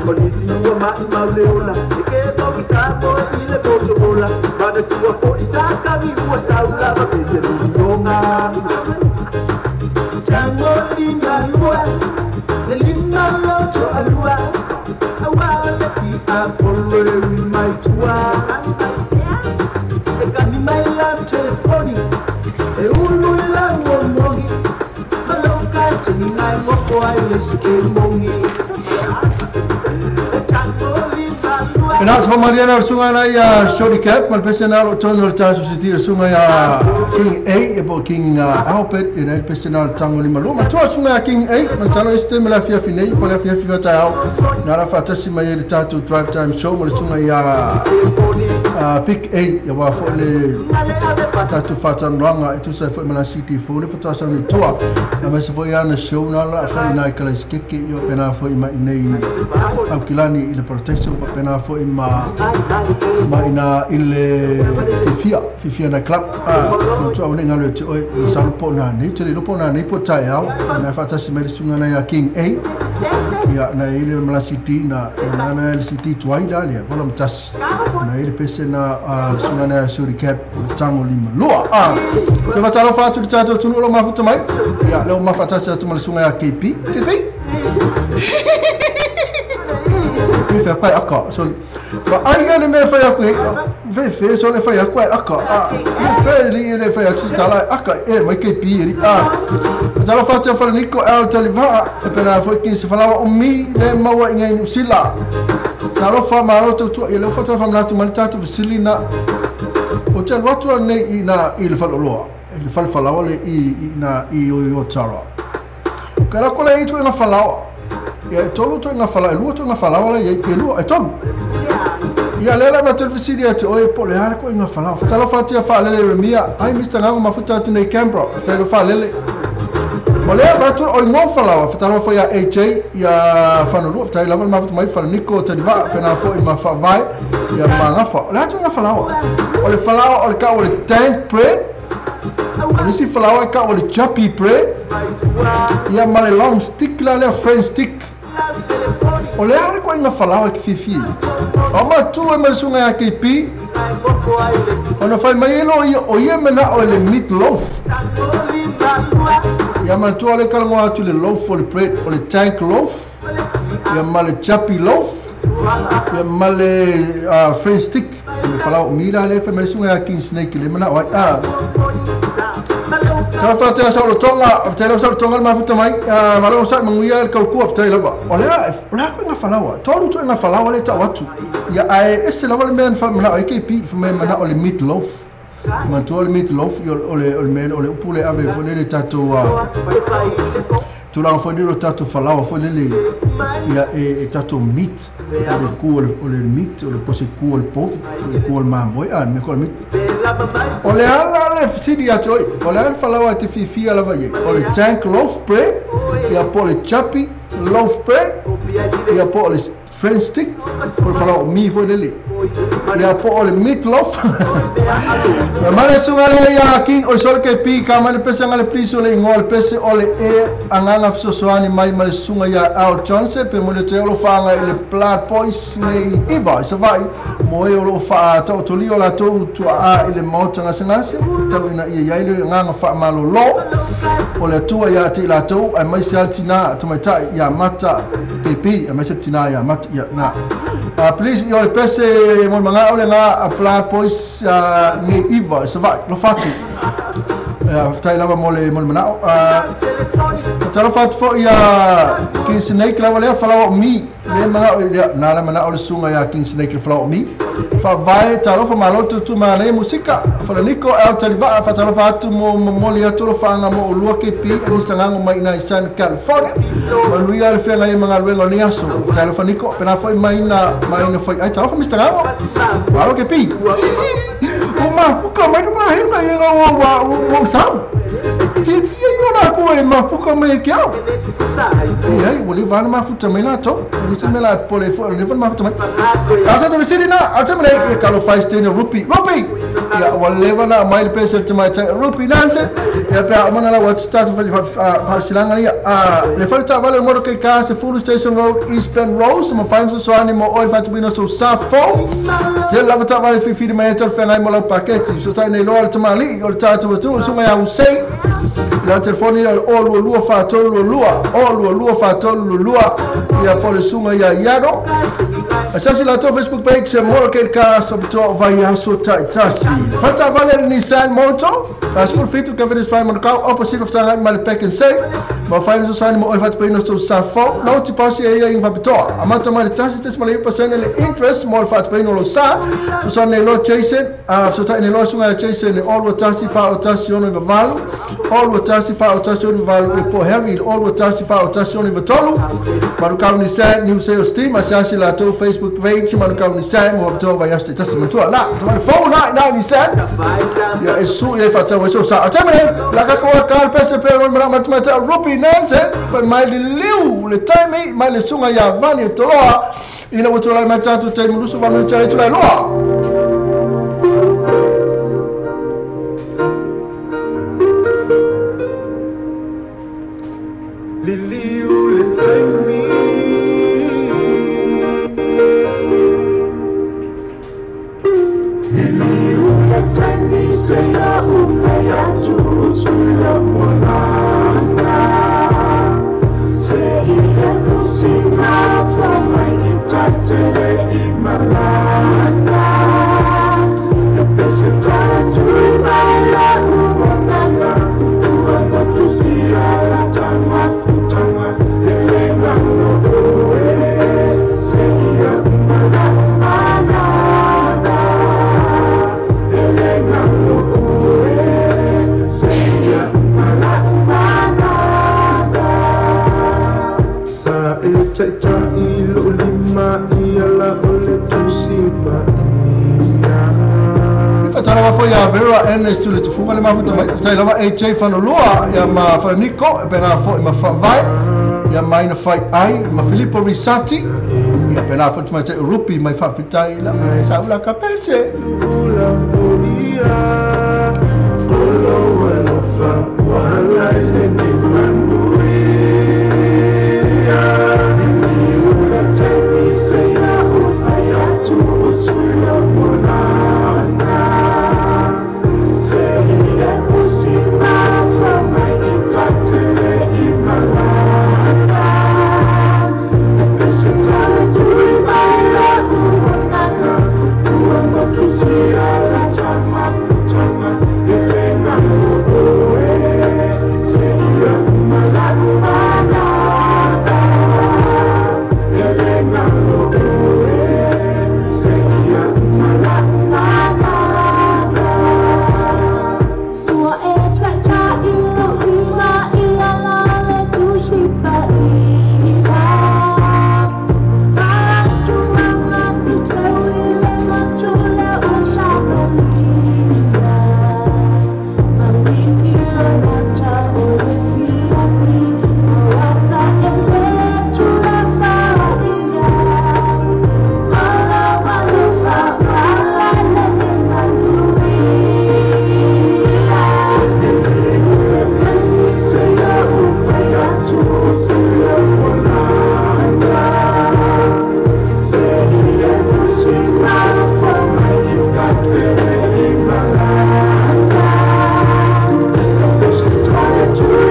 O nisi ua ma'i mau le ola, e ke mau i sa moe i le moto ola. Mana tua fo'i sa kami ua saulava pe se lulioga. Tango lima lua, le lima lau toalua, aua le ki a polo e ui mai tua. E kami mai lau telefoni, e ulu i lau momogi, ma lau kasi ni ngai mofo ai le sikemogi. E nā te whamariana o sunga nei a Shorty Cap, ma le pese nā o tonu o le tāsu siti o sunga ia King A, e po King Albert, e nei le pese nā o tango lima lua. Ma tua sunga ia King A, ma talo este me la fiafi nei, po le fiafi wata au, nā la whaatasi mai e le tātou Drive Time Show, ma le sunga ia Big A, ia wā fo le tātou whātanoanga, e tusa e fo i mana CT4, le whataasa ni toa. A mai se fo i ana show nā la, fo i nā i kala iskeke, i o pena fo i mai nei aukilani i le protection, pa pena fo i ma ina i le fifia na club. No tua au nei ngalo e te oe, sa lupo nā nei, te le lupo nā nei po tae au, nā whaatasi mai le sunga nei a King A, ia na i le mala CT, na na le CT tuai la lea, vola matasi, na i le pese na sunga nei a Shorty Cap, tango lima lua. Te whatalo whaatu le tātou tunu olo mafuta mai, ia leo mawhaatasi atu ma le sunga ia KP, KP? Whea whai aka, so ma ai le mea whai aku e, whe so le whai aku ai aka, whe li le whai aku stala aka e mai KP e li a. Tala whatea whare niko el taliva'a, e pena fo ki se whalawa o mi le maua i ngai Nusila. Talo wha malo tautua, i le whatua whamnatu mani tātou vasili na o te alu atu nei i na i le whaloloa, i le whalwhalawa le i na i o i o tara. Ka la kola i tu e ngā whalawa. Ia e tolu to ngā whalawa, e lua to ngā whalawa la ia e lua, e tolu. Ia lela ma te vesili atu oe po le hara ko i ngā whalawa. Whatalo whatia whaalele Remia, ai Mr. Ngango mafuta atu nei Canberra, whatalo whaalele. O lea whatu o i ngō whalawa, whatalo whai a AJ ia whanolua, whatalo lava mafuta mai whala Niko Taniva, pena fo i ma whaavae, ia maangafa. O le atu ngā whalawa. O le whalawa o le ka o le tank bread, o nisi whalawa e ka o le chappy bread, ia ma le long stick la lea French stick. O le are koe ngā whalawa ki whiwhi. O matu e mai sunga ia KP, o na whai mai elo ia o ia mena o le meat loaf. Ia matua le kalangoa atu le loaf o le bread, o le tank loaf, ia ma le chappy loaf, ia ma le French stick. O le whalawa o mira le whai mai sunga ia King Snake le mena o ai. Tala whatea sa olo tonga, whatea sa olo tonga le mafuta mai, malo sa manguia le kaukua whatea lava. O lea koe ngā whalawa, tolu toe ngā whalawa le tau atu. Ia ae ese lava le mea na mana o AKP, whamea mana o le meat loaf. Matua le meat loaf, o le o le upu le ave fo le tātou tūranga fo le tātou whalawa fo le ia e tātou meat. O le ku o le meat, o le pose ku o le pofi, o le ku o le mamoe, a me ko le meat. O le ala le sidi atu oi, o le ala whalawa e te whiwhia lava ie. O le tank loaf bread, ia po le chappy loaf bread, ia po le French stick, o le whalawa o mi fo lele. Ia po o le meat loaf. Male sunga le ia King o sole KP ka male pese ngale please o le ingoa le pese o le e anganga fesoasoani mai ma le susuga ia Al Johnson pe mo le toe o lo whaanga i le Blood Boys nei iva i Savai mo e o lo whaataotolia o latou tuaa i le maota gasegase tau ina ia iai le agaga faamalolo O le atua ia te i latou aemaise lava le tinā tamaitai ia Mata KP aemaise le tinā ia Mata ia na. Please i o le pese mo le magao le nga a Pla Boys nge iva e Savaii lofa atu. Faafetai lava mo le manao. Talofa atu foi ia King Snake lava lea falaoa o mi le manao ia na le manao le susuga ia King Snake le falaoa o mi. Faavae talofa malo tutu manaia musika Falaniko El Talivaa faatalofa atu mo momoli atu alofaaga mo olua KP e Mr Gago mai ina i San California. Manuia le feagai ai ma galuega o lenei aso. Talofa Niko pena foi mai na fai ai talofa Mr Gago. Malo KP. O mafuka mai ka mahena ia ua ua sau. Fiafia ia o lakou e mafuka mai e ke ao. Leai, ua leva lava na mafuta mai latou. E leai se mea la e popole ai foi, ua leva na mafuta mai. A o tatou fesili na, a o taimi nei, ia talofa ai se teine o Rupi. Rupi! Ia, ua leva na aumai le pese a le tamaitai o Rupi Nante. Ia, pe a uma na lau atu tatou faasilasilaga ia. Le fale taavale o le Motor Car, 10 Station Road, East Penrose, ma mafai ona fesoasoani mo oe i le faatupuina o sou sa fou. Tele lava taavale e filifili mai ai talafeagai mo lau paketi. Fesootai nei loa le tamalii o le tatou atunuu, le susuga ia Hussein. I lau telefoni o le 022 4322, 022 4322, ia po o le susuga ia Iano. Asiasi latou Facebook page Motorcade Cars faapitoa o vaiaso taitasi. Fale taavale le Nissan Moto, 17 Cavendish Drive Manukau, opposite o fesagai ma le Pack and Save. Ma fai na fesoasoani mo oe faatupeina o sou sa fou. Lau tipasi e ia inga faapitoa. Amata mai le 1.9% le interest mo le faatupeina o lou sa. Fesoasoani nei loa Jason, fesoatai nei loa susuga ia Jason i le 021 4 1 6 9 8, 021 4 1 6 9 8 e po Harry i le 021 4 1 6 9 3. Manukau Nissan New Sales Team, asiasi latou Facebook page Manukau Nissan mo faapitoa vaiaso taitasi matua. La, tamai fou la i nā Nissan. Ia e susu i ai faatau ai sou sa. O taimi nei, laka koa ka le pese pe roi marama tamaitai o Rupi Nancy, fai mai liliu le taimi mai le susuga ia Vani e Toloa ina ua tulai mai tatou taimi lusu valu i tala i tulai loa. Liliu le taimi. Liliu le taimi se ia ufai atu sui molana. Se i fusina fa mai i tatele i malana. E pese tala tui mai la umonana. Ua motusia la tamafutanga. Ele ngalo oe. Se ia umala umanana. Ele ngalo oe. Se ia umala umanana. Sa e taitai lo lima ia la o le tusi paia. Faatalofa foi ia Vera Ernest le tufuga le mafuta mai. Tai lava AJ Fanoloa ia ma Falaniko e pena foi ma Faavae ia ma ina fai ai ma Filippo Risati ia pena foi mai te Rupi mai faafetai la saula ka pese. Ula moria olo alofa wala ile ni manuia. Ula taimi se ia ufai atu usula molana. Se ia fusina fa mai i tatele i malana. E pese tala tui mai la umonana. Ua motusia la tamafutanga. Ele ngalo oe. Se ia umala umanana. Ele ngalo oe. Se ia umala umanana. Ua e taitai lo lima ia la le tusi paia. Fa'atuaga fitaui le matula ua savalia. Maliki lagata o le fiati aua sa ele tula fa'aia. Ala walofa ala le manuia. Ula taimi se ia ufai atu usula molana. Se ia fusina fa mai i tatele i malana. E pese tala tui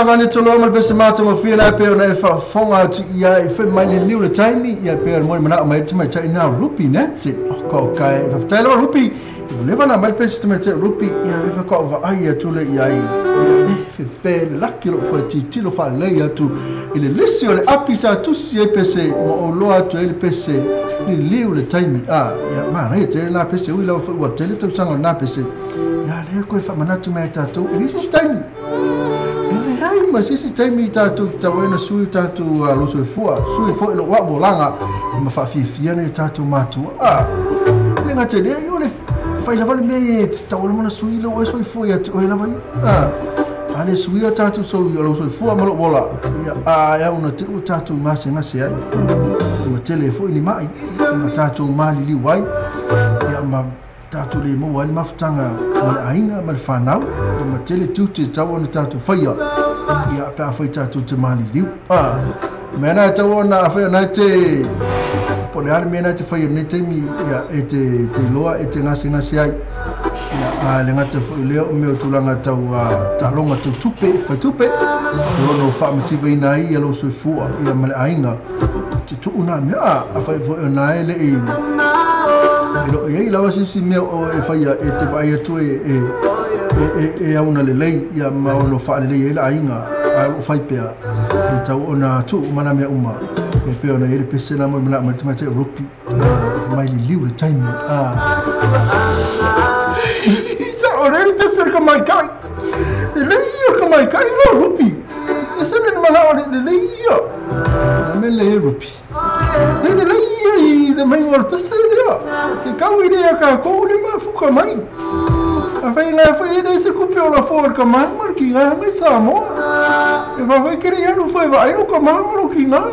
Vane tolo ma le pese mata ma fia la pe ona e faafofoga atu ia e fai mai le liu le taimi ia pe mo le manao mai te mai na rupi ne se ko kai faafetai lava rupi leva na mai le pese te mai rupi ia le fa ko vaai atu le ia i fefe le laki lo ko titilo faalelei atu i le lisi o le api sa tusi e pese ma o loa atu ai le pese le liu le taimi a ia manaia tele lena pese ui lava foi ua tele tausaga o lena pese ia lea koe faamanatu mai ai tatou e leai se isi taimi ai ma se isi taimi tatou tatau sui tatou losoifua sui foi lou a'u olaga ma faafiafia nei tatou matua a le gata lea ia o le fai lava le mea e tatau lava ona sui lou oe soifua ia te oe lava ia a le suia tatou lou soifua ma lou ola ia a e au ona te ua tatou gasegase ai ma tele foi ni ma'i ma tatou maliliu ai ia ma tatou le maua ai le mafutaga ma le aiga ma le fanau ia ma tele tiute tau ona tatou faia ia pe afai tatou te maliliu a mea na e tau ona afai ona e te po o le a le mea na e te faia i lenei taimi ia e te iloa e te gasegase ai ia a le gata foi lea o mea o tulaga tau taaloga tau tupe faitupe e ono faamativaina ai ia lou soifua ia ma le aiga te tuu nā mea a afai foi ona e le'i e loo iai lava se isi mea o e faia e te vaai atu e auna lelei ia ma ono faalelei ai le aiga ae o loo fai pea e tau ona tuu ma nā mea uma e pei ona iai le pese la mo le manao mai le tamaitai o rupi mai liliu le taimi a sa o le pese le kamaikai lelei ia le kamaikai lo rupi e se le manao le lelei ia na me le rupi le lelei ia i le mai o le pese lea ke kau i lea ka kou le mafuka mai a fai ngai fai e se kupe o la fo le ka mai ma le ki ngai mai Samoa e fa kere ia no fai vai no ka mai ma lo ki ngai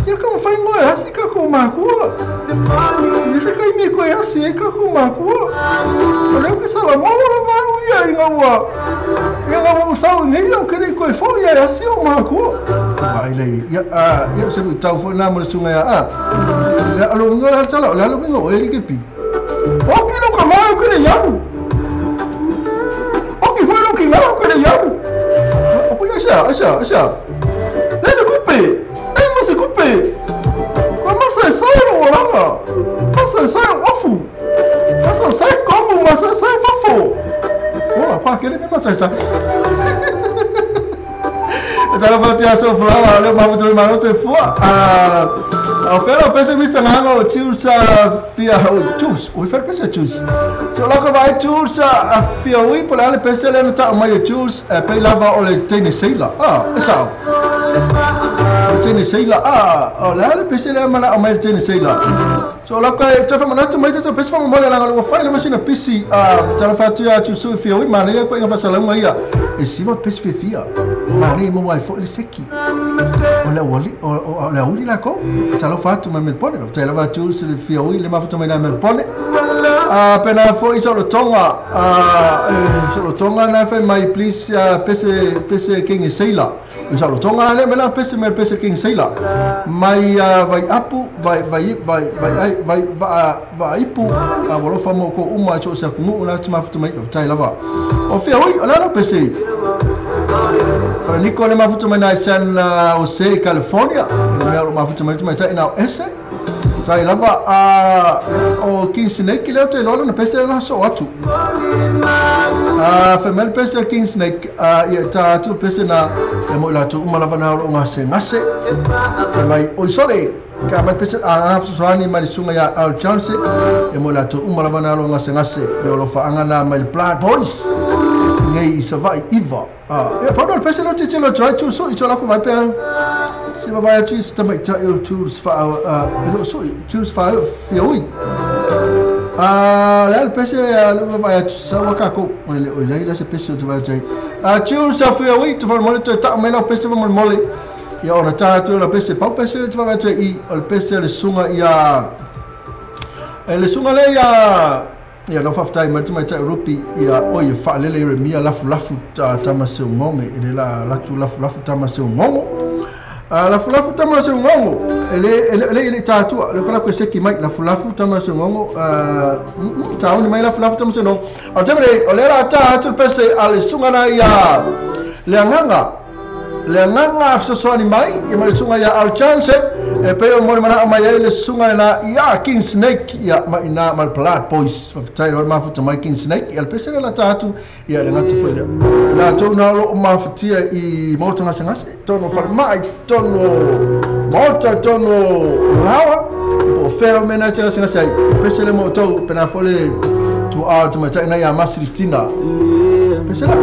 ia ka fai ngoe asi ka ko makua i se kai me koe asi e ka ko makua o leo ke sala mo la mau ia i ngaua ia ngaua usau nei lau kere koe fo ia e asi o makua vai le ia a ia se tau fo na mo le sunga ia a le alo ngo la tala le alo ngo e li ke pi o ki no ka mau kere iau o ki foi no ki ngau kere iau o ko ia sa sa sa le se kupe e ma se kupe ma se sai no oranga ma se sai ofu ma se sai como ma se sai fafo o pa kere me ma se sai Tala fa tia so fla le ma fu ma se fu a o fela pese mista ngano Jules fia o Jules o fela pese Jules so la ko vai Jules a fia ui po le pese le ta mai Jules pe lava o le tene seila a e sa o tene seila a o le pese le mana o mai tene seila so la ko te fa mana mai te pese fa mo le la lo fa le masina pisi a tala fa tia Jules fia ui mana ia ko inga fa sala ia e siva pese fia ma le mo ai fo le seki o le wali o le uli la ko tala fa tu mai Melbourne tala fa Jules le fia ui le ma fa mai na Melbourne a pena fo i so tonga a so tonga na fa mai please pese pese king seila so tonga le mela pese me pese king seila mai vai apu vai vai vai vai vai vai ipu a walo fa mo ko uma so sa ku na tu ma fa mai tala va o fia ui o la pese Para Nico le mafuta mai na San Jose, California. Le mea o mafuta mai mai tai na ese. Tai lava a o King Snake le te lolo na pese la so atu. A female pese King Snake a ia ta tu pese na e mo la tu uma lava na o ngase ngase. Mai oi sole. Ka mai pese a nga fesoasoani mai le susuga iā Al Johnson ia mo i latou uma lava na alo gasegase le o alofaaga na mai le Blood Boys nei i Savaii iva. Ia pau na o le pese lea ou te tele atu ai tu sui so lako vai pea se vavae atu i se tamaitai o Jules Faa e le o sui Jules Faa Fiaui. Le a le pese le vavae atu sau a kākou o le o ilai la se pese o te vae atu ai. Jules Fiaui te faamolemole toe tau mai lau pese faamolemole. Ia ona tā atu la pese pau pese te vae atu ai i o le pese le susuga ia e le susuga lea ia ia lau faafetai mai le tamaitai o Rupi ia oi e faalele Ieremia lafulafu tama seugoge e le la latu lafulafu tama seugogo lafulafu tama seugogo e le e le e le tātua le kala ko seki mai lafulafu tama seugogo tauni mai lafulafu tama seugogo o te mele o le la tā atu le pese a le susuga na ia le agaga le agaga fesoasoani mai ia ma le susuga ia Al Johnson e pei o mo manao mai ai le susuga lena ia King Snake ia ma ina ma le Blood Boys. Faafetai loa le mafuta mai King Snake ia le pese le la tā atu ia le gata foi lea latou na o loo mafatia i maota gasegase tonu o falemai tonu o maota tonu o laoa po o fea o mea na te gasegase ai pese le mo outou pena foi le tuaa o le tamaitai na ia Masi Listina pese la.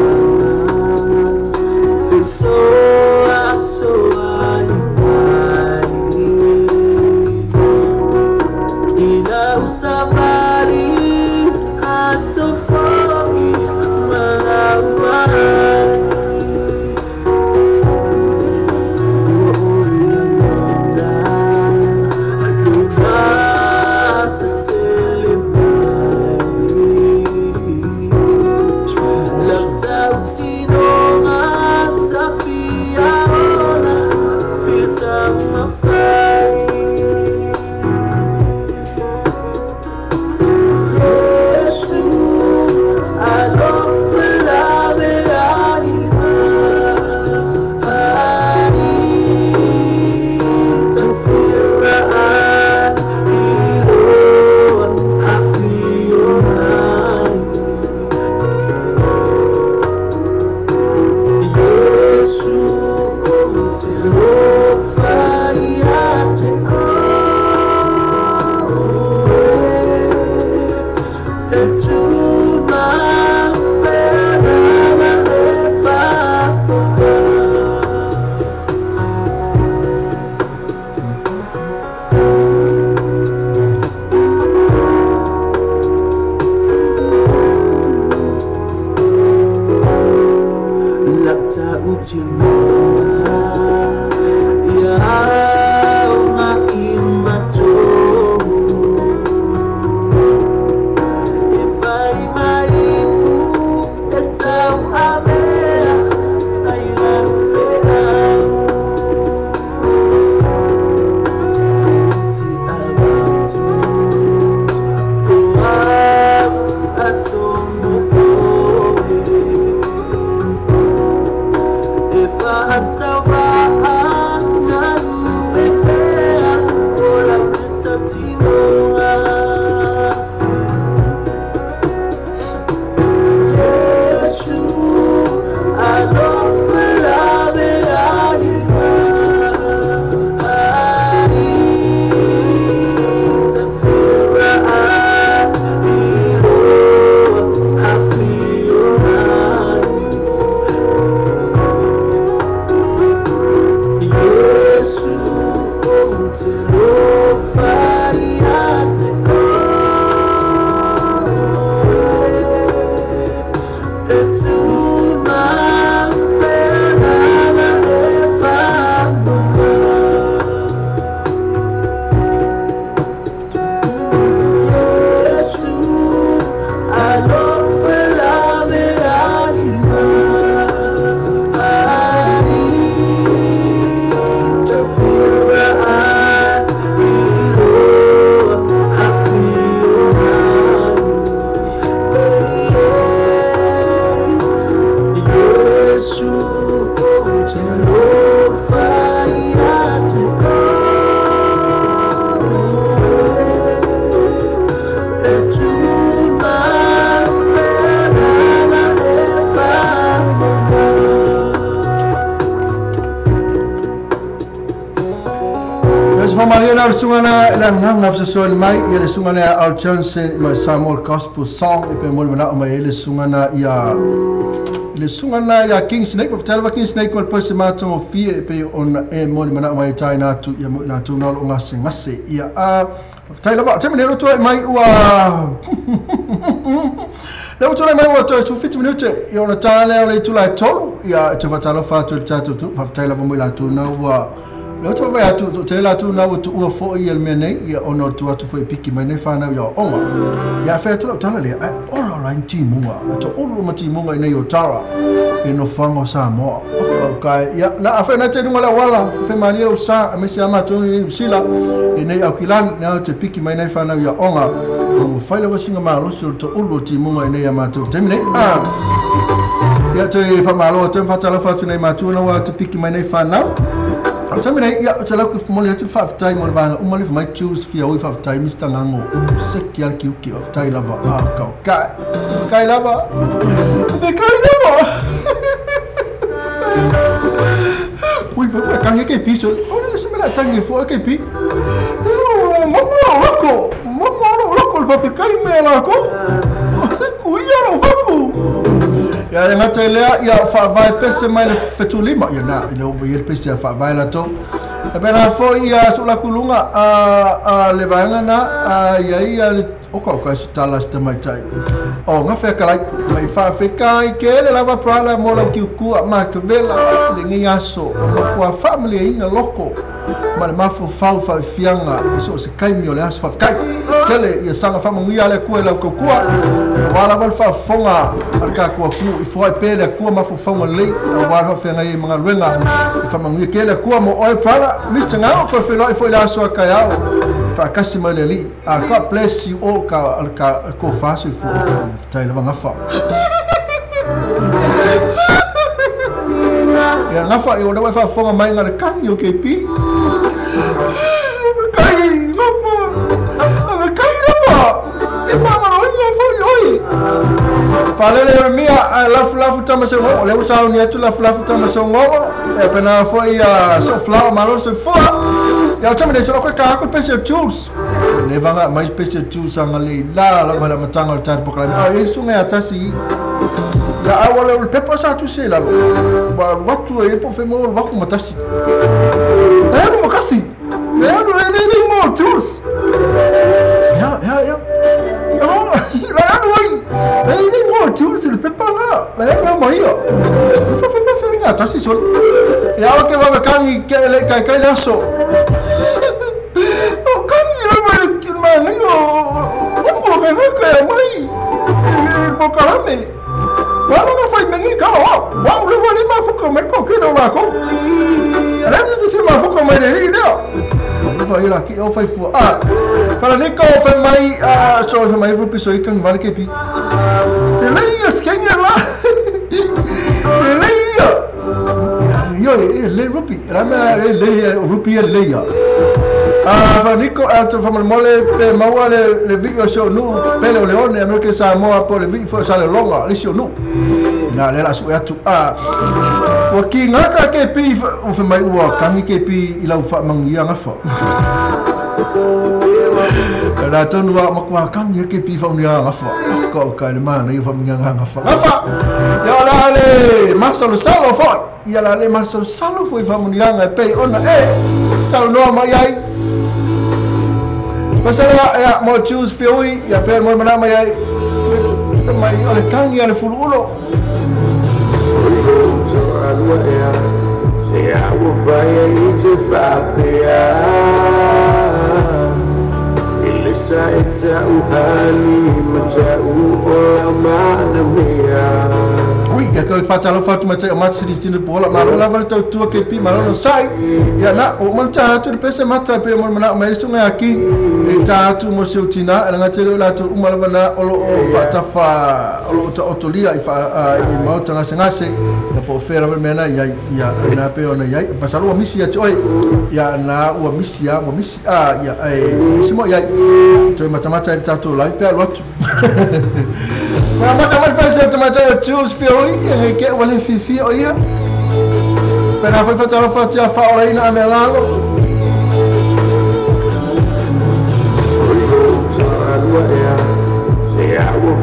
ia le susuga na le agaga fesoasoani mai ia le susuga lea Al Johnson ma le Samoa Gospel Song e pe mo le manao mai ai le susuga na ia le susuga na ia King Snake. Faafetai lava King Snake mo le pose matagofie e pei ona e mo le manao mai ai taina atu ia mo i latou na o lo o gasegase ia a faafetai lava. Taimi nei o lo o tulai mai ua Lea ua tulai mai ua toe 17 minute ia ona ta lea o le itula e 3 ia e toe faatalofa atu i le tatou atunuu. Faafetai lava mo i latou na ua lea ua toe vaai atu toatele latou na ua tuua foi ia le mea nei ia ona o le tu atu foi e piki mai nei whanau i aoaoga. Ia a fai atu lau tala lea, ae ola ola ai ni timuga, e toulu ma timuga i nei o Tara i nofoaga o Samoa. Okay, ia na a fai nai te lunga le auala, whemalia lau sa, aemaise a mātou i nei Usila, i nei Aukilani, na te piki mai nei whanau i aoga. Ua whai lava singa malosi o le toulu o timuga i nei a mātou taimi nei. Ah, ia toe whamalo atu, whatalofa atu nei mātua na ua te piki mai nei whanau. O taimi nei, ia, o te lau moli atu whaafetai mo le vaega uma le mai Jules fia oi whaafetai Mr. Ngango. Seki ala ki uki whaafetai lava. Ah, kau kai. Kai lava. Te kai lava. Ui, wha kange ke pi so. O le se mela tangi fo ke pi. Mama o loko. Mama o loko le whape kai mea la ko. Kui ia ro whaku. Ia e ngata i lea, ia whaavae pese mai le whetulima. Ia nā, i le opa i le pese a whaavae la tau. E pena foi ia so la kulunga a le vaega na a ia ia le oka oka se tala se tamaitai. O ngawhea kalai mai whaafeka i ke ele lava prala mo lau kiukua ma ke vela le ngi aso. O kua whaamalia inga loko ma le mafo fau wha fianga i so se kaimi o le aso whawhekai. Kele ia sanga whamanguia le kua i lau kaukua. Wa lava le whaafonga al ka kua ku i fuai pe le kua mafo faunga lei a wa whawhenga i mga luenga i whamanguia ke le kua mo oe prala Mr. Ngao ko whenoi fo i le aso a kai ao whaakasi mai le li. God bless you all ka al ka ko whasu fo tai lava ngafa. Ia ngafa i o lewa whaafonga mai ngā le kangi o KP. Kai lava. Kai lava. E māmaro inga fo i oi. Whalele o mia a lafu lafu tama se ngongo. Leo sao ni atu lafu lafu tama se ngongo. E pena fo i so flower malo se foa. Ia o tama nei so koe ka ako pese tools. Le vanga mai pese tools anga le la la mala matanga o tari pokalame. A e sunga ia tasi. Ia awa le o pepa sa atu se lalo. Wa watu e po whemo o waku matasi. E alu makasi. E alu e le le mo tools. Ia ia ia. La alu ai. E le mo tools le pepa la. La alu mai ia. Fa fa fa inga tasi sol. Ia o ke wawe kangi ke le kai kai le aso. O kangi la mai ki mai ngai o. O po kai kai mai. E po kalame. Wala na fai mengi ka wa. Wa le wa le ma fuka mai ko ke no la ko. Ala ni se fi ma fuka mai le ni leo. Fa ila ki o fai fu. Ah. Fala ni ko fai mai a so fai mai rupi so ikan vale ke pi. Le ia skenge la. Le ia. Yo le rupi. La me le rupi le ia. Ah, fa niko a te fa mole pe maua le vi o so nu pele o leone Amerika Samoa po le vi fo sa le longa le so nu. Na le la su atu a wa ki ngaka ke pi o fa mai ua kangi ke pi i lau fa mangia ngafa. La tonu wa makwa kangi ke pi fa unia ngafa. Ko ka le mana i fa mangia ngafa. Ngafa. Ya la le masalo salo fo. Ia la le masalo salo fo i fa unia nga pe ona e salo no mai ai. Masala ia mo choose fioi ia pe mo mana mai ai mai o le kangi ale fuluulo. Se a ua fai i te whapea. I le sa e tau hani ma tau o la mana mea. Ui, ia kau whatalo whatu mai te o mata siri tino pola. Malo lava le tau tua ke pi, malo no sai. Ia na, o mana tā atu le pese mata pe mo mana o mai sunga aki. E tā atu mo se utina, ele ngā te leo lātou uma lava na olo o whaatafa, olo o ta otolia i i mauta ngase ngase. Ia po whera lava mea ia ia na pe ona iai. Pasalo ua misi ia te oi. Ia na ua misi a, ia e misi mo iai. Toi matamata i tātou lai pea lotu. Ma mata mai pese te mata o Jules Fiori, e ke wale fifi o ia. Pena foi fatalo fatia fa ola ina me lalo.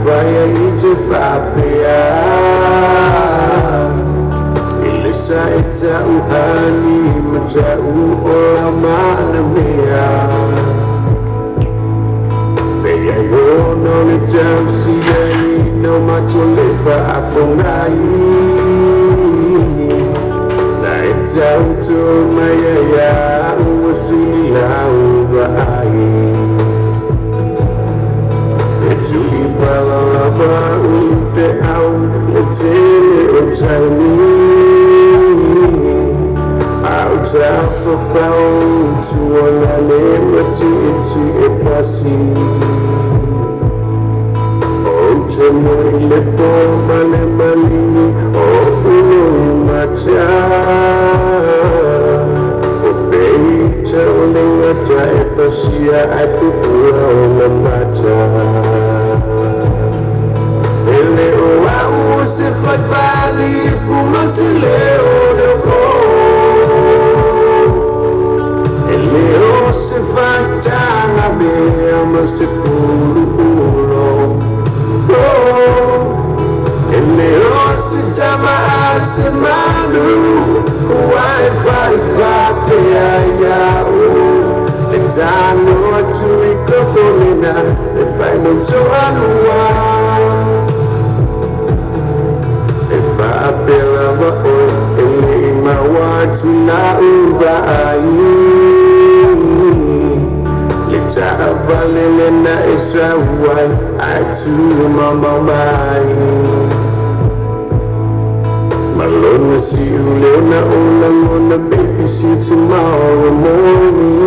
fire i te whapea Ilisa e tau hani ma tau o la mana mea Pea yono le tau si ai no mato le whaapongai Na e tau tō mai ai ua sini lau ai E tui pala lava u fe au le tele o taimi Au tau whawhau tuona le mati iti e pasi O te moi le pō male malini o ulo i mata O peita o le ngata e fasia ai pupua o la mata Ele o au se fai pali fuma se leo leo po Ele o se fai tanga mea ma se furu ulo Ele o se tama a se manu Wai fai fapea iau Le tano atu i kokolina E fai mo toalua E whaapela wa oe E le maua atu la uva ai Le taavale na e sauai Ai tu mama mai Malona si ulena o langona baby see you tomorrow morning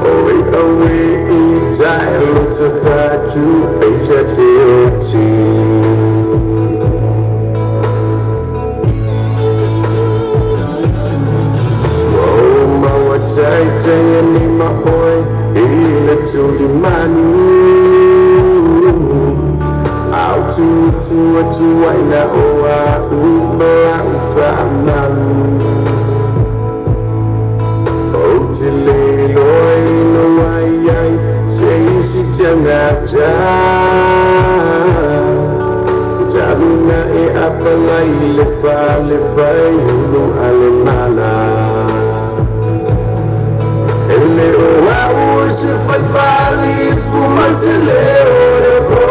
Oi awe i tai lo te whatu peita te oti Wau maua tai tai ani ma oi i le tuli manu Au tu tu atu ai na o a uma au whaamanu O te le loi no ai ai se isi tangata Taluna e apalai le fa le fai ulu ale mala Ele o au se fai pali fuma se leo le po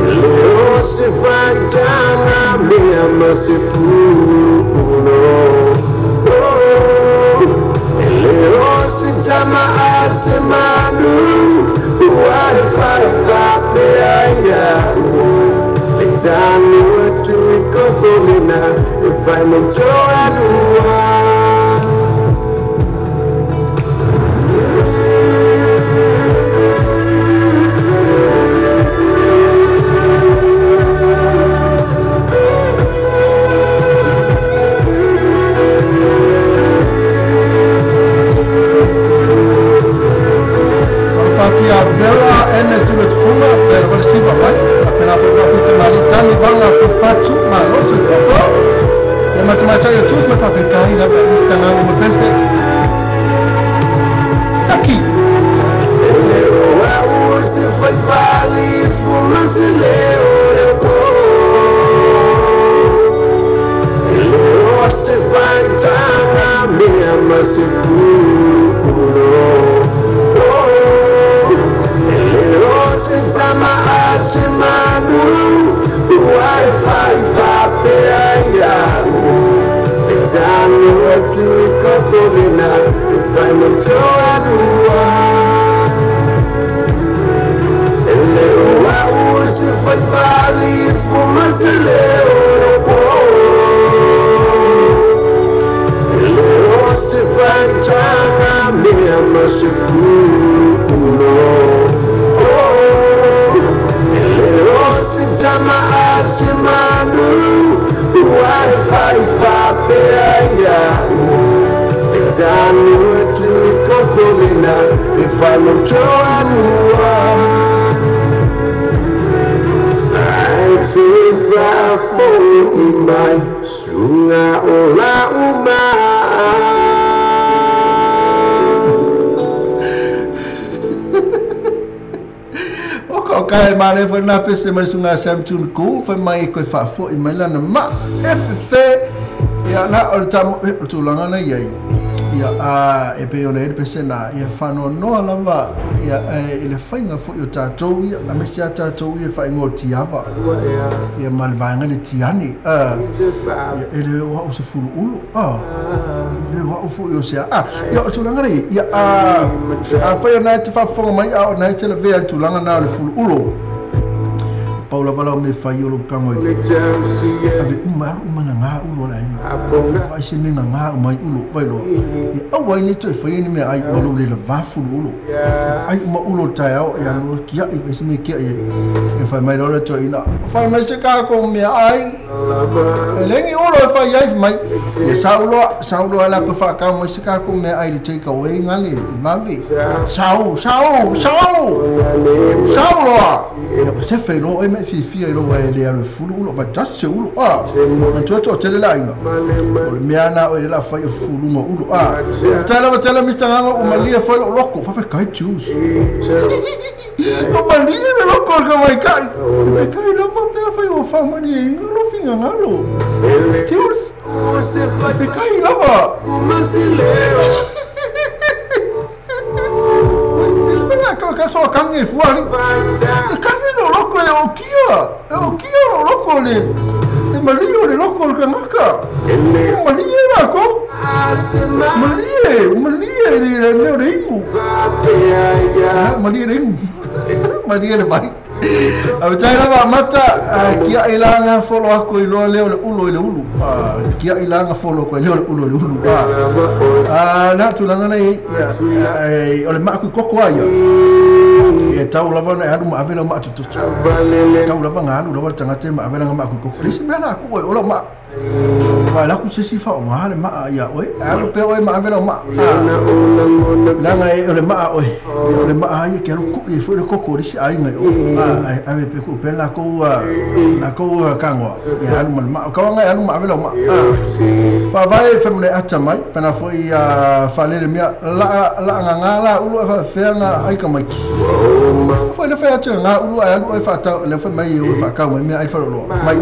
Ele o se fai tanga mea ma se funo Ele o se tama a se manu Wai fai fapea iau Le tanu atu i kokolina E fai mo toalua Fatia Vera Ernest Funga te wale siva mai apena fa fita mali tani banga fatu ma lo te fopo e matematika ya tus ma fa kai la Mr. Ngango Mapese Saki Ele o au se fai pali fuma se leo leo po Ele o se fai tanga mea ma se funo Ele o se tama a se manu Wai fai fapea iau Le tanu atu i kokolina E fai mo toalua Ele o au se fai pali fuma se leo leo po Ele o se fai tanga mea ma se funo Ele o se tama a se manu Wai fai fapea iau Le tanu atu i kokolina E fai mo toalua Ai te whaafoi mai Sunga o la uma kai ma le foi na pese mai sunga Sam Tun ku fai mai ko fa fo i mai lana ma FF ia na o ta o tulaga na iai ia a e pe ona e pese na ia whanoanoa lava ia e le whainga fo i o tātou ia a mese a tātou ia whaingo tiava ia ma le vaenga le tiani ia e le oa o se fulu ulu le oa o fo i o sea ia o tulaga nei ia a whai o nai te whafonga mai a o nai te la vea tulaga na o le fulu ulu Paula vala o me whai o lo kango i ave uma aru uma ngā ulu ala ina ai se me ngā umai ulu vai loa ia aua ni toe whai ni mea ai o lo le la vafulu ulu ai uma ulu tai ao ia lo kia i se me kia i e whai mai loa toe ina whai mai se kā ko mea ai e lengi ulu e whai ai mai ia sa ulo ala ko whakau mai se kā ko mea ai le take away ngale mavi sau sau loa ia se whai loa e me fifi ai loa e le alu fulu ulo ma just se ulo a ma tuo tele la inga o le mea na o le la fai o fulu ma ulo a tele tele Mr. Nganga o malia fai lo loko fa kai juice o malia le loko ka mai kai kai lo fa pe fai o fa mani lo finga ngalo juice kai la ba ka so kange fuari kange no loko e o kia no loko le e malia le loko le kanaka malia la ko malia le le ringu malia ringu malia le mai a tai lava mata kia ilanga follow ako i loa leo le ulo i le ulu kia ilanga follow ko leo le ulo i le ulu na tulaga nei o le maaku koko ai e tau lava na alu ma avela ma tutu tau lava ngalu lava tangate ma avela ma ku koko lisi mena ku o lo ma va la ku se si fa o ngale ma ia oi alu pe oi ma avela ma langa e o le ma oi o le ma ai ke alu ku e foi le koko lisi ai ngai o ave pe ku pe la ko kango ia alu ma ka ngai alu ma avela ma fa vai fa mone ata mai pana foi fa le mea la la ngala ulo fa fenga ai ka mai foi le fa atu nga ulu ai alu ai fa tau le fa mai o fa ka mai mea ai fa lo mai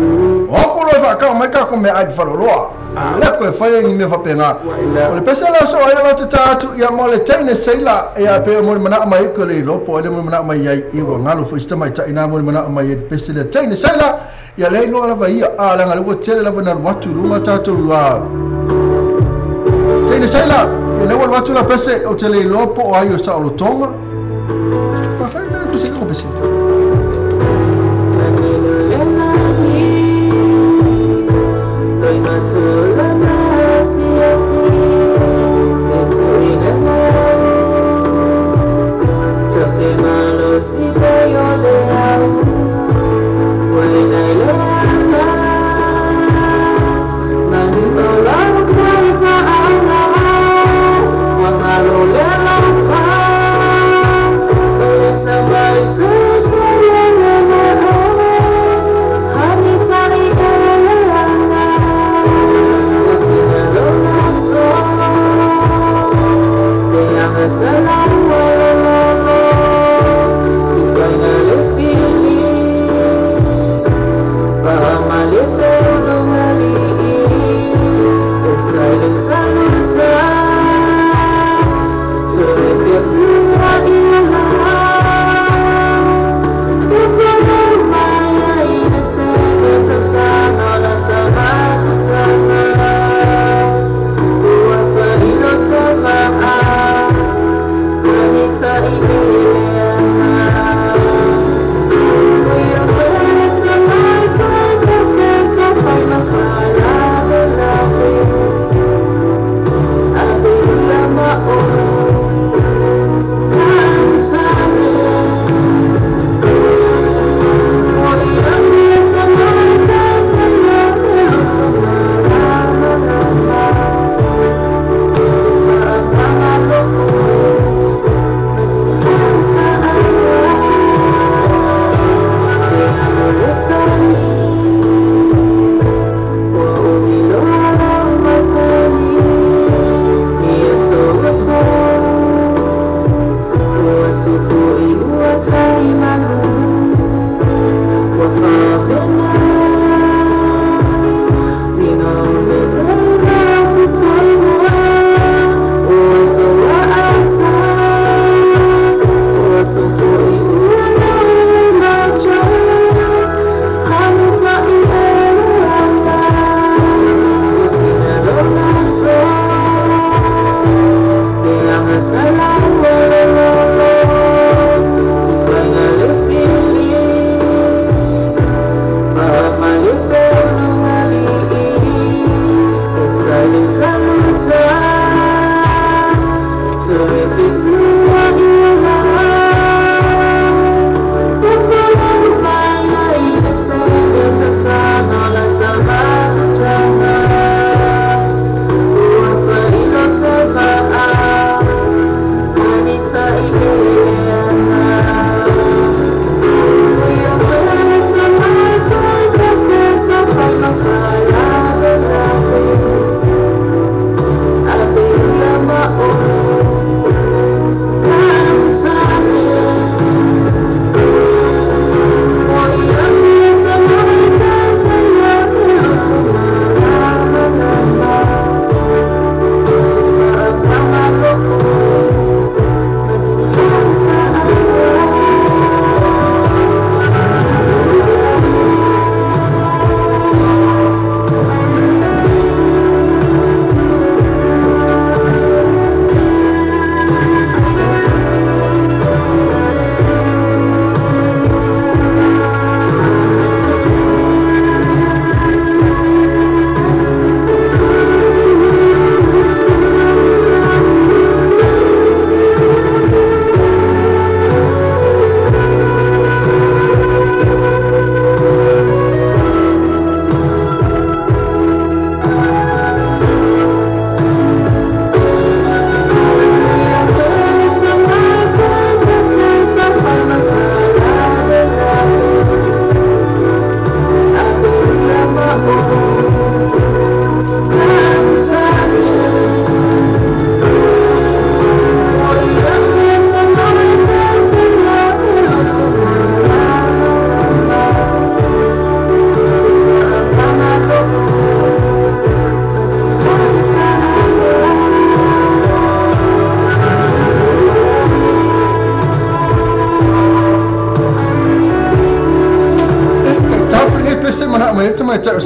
o ko lo fa ka mai ka ko mea ai fa lo le ko fa ni me fa penga o le pese la so ai la te tatu ia mo le teine seila ia pe mo mana mai ko le lo po le mo mana mai ai i wa ngalo fo sta mai ta ina mo mana mai e pese le teine seila ia le lo la va ia a la ngalo tele la va na watu lunga tatu la teine seila ia le wa watu la pese o tele lo po ai o sa o tonga pa fa le ko se ko pese Thank you.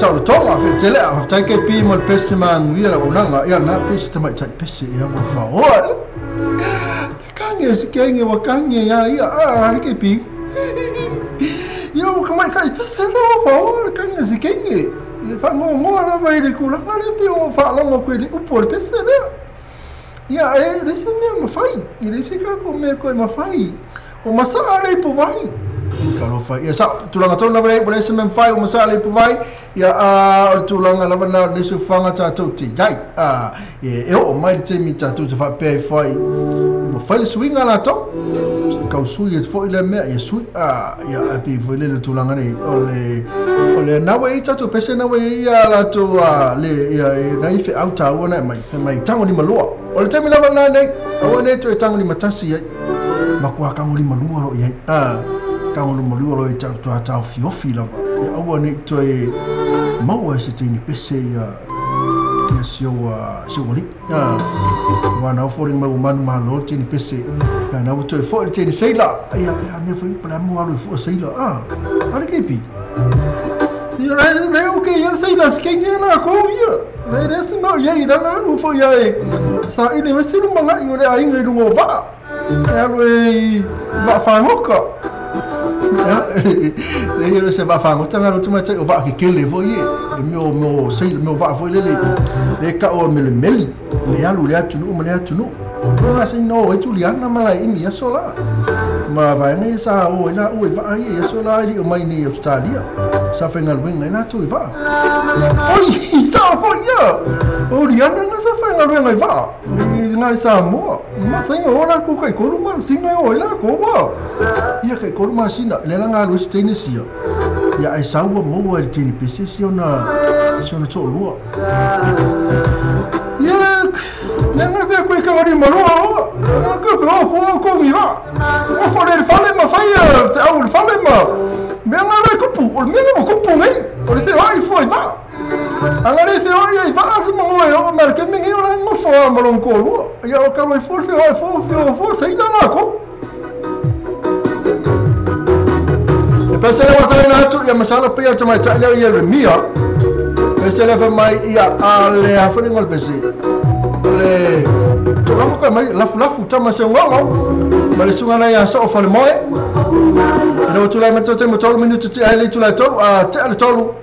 Sa o tonga fe tele a tai ke pi mo pese man wi la unanga ia na pese te mai tai pese ia mo fa o kange se kenge wa kange ia ia a ke pi ia o ka mai kai pese la fa o kange se kenge e fa mo mo la mai le kula fa le pi o fa la mo ko le upo le pese le ia e le se me mo fai e le se ka ko me ko ma fai o masa ale po vai Kalofa ia sa tulanga tonu lava nei le se mem fai o masa le po vai ia a o tulanga lava na le se fanga tatou te iai a e o mai le taimi tatou te faapea e fai mo fai le suiga latou kausui e foʻi le mea ia sui a ia e pei foi le le tulaga nei o le na ua i tatou pese na ua ia latou a le ia e nai feʻau tāua na e mai mai tagolimalua o le taimi lava lena nei aua nei toe tagolimatasi ai makuā tagolimalua loo iai a tagolimalua loo i taofiofi lava ia aua nei toe maua e se teine pese ia ia si ua alii ua na ofo mai ua manumalo le teine pese ia na ua toe foʻi le teine seila ia ia mea foi pa le amu alu i fua seila a le kepi ia le o ke ia seila skenge la ko ia le le se mo ia ila na alu foi ia e sa i le mesi lu manga i o le aiga i luga o vaa e alu e vaafagoka le ia se vaafagota nga lo tuma o vaa kekele foi e meo meo seila meo vaa foi lele le ka o melemeli le alu le atunuu ma le atunuu o se no e tuliana ma la imi aso la ma vaega ia sa o ai la ua i vaa ia aso la e liʻo mai nei Australia sa faigaluega ai latou i vaa oi sa foi ia o liana na sa faigaluega i vaa i ngai Samoa ma saiga o lakou kaikolu masina e o ai lakou a ia kaikolu masina le laga alu ai se teine sia ia ae saua maua i le teine pese si ona toʻalua ia le fea koe tagolimalua oa ka feofo kogi vaa ofo le fale ma fai feʻau le fale ma mea ga le kupu o le mea le ua kupu nei o le feoai fua i vaa aga le feoai ai vaa se magoa e oo ma le kemi nei o la gofo a ma lona toalua ia o kalo ai fua le feoai fua feofo seila lakou e pese le ua atu ia masalo pei o tamaitai au Ieremia pese le faimai ia a le afoliga o le pese le tulaga koe mai lafulafu tama se ugaga ma le suga nai aso o falemoe ina ua tulai mai tatou mo 3 minuti ti'a ai le itulai tolu a te'a le tolu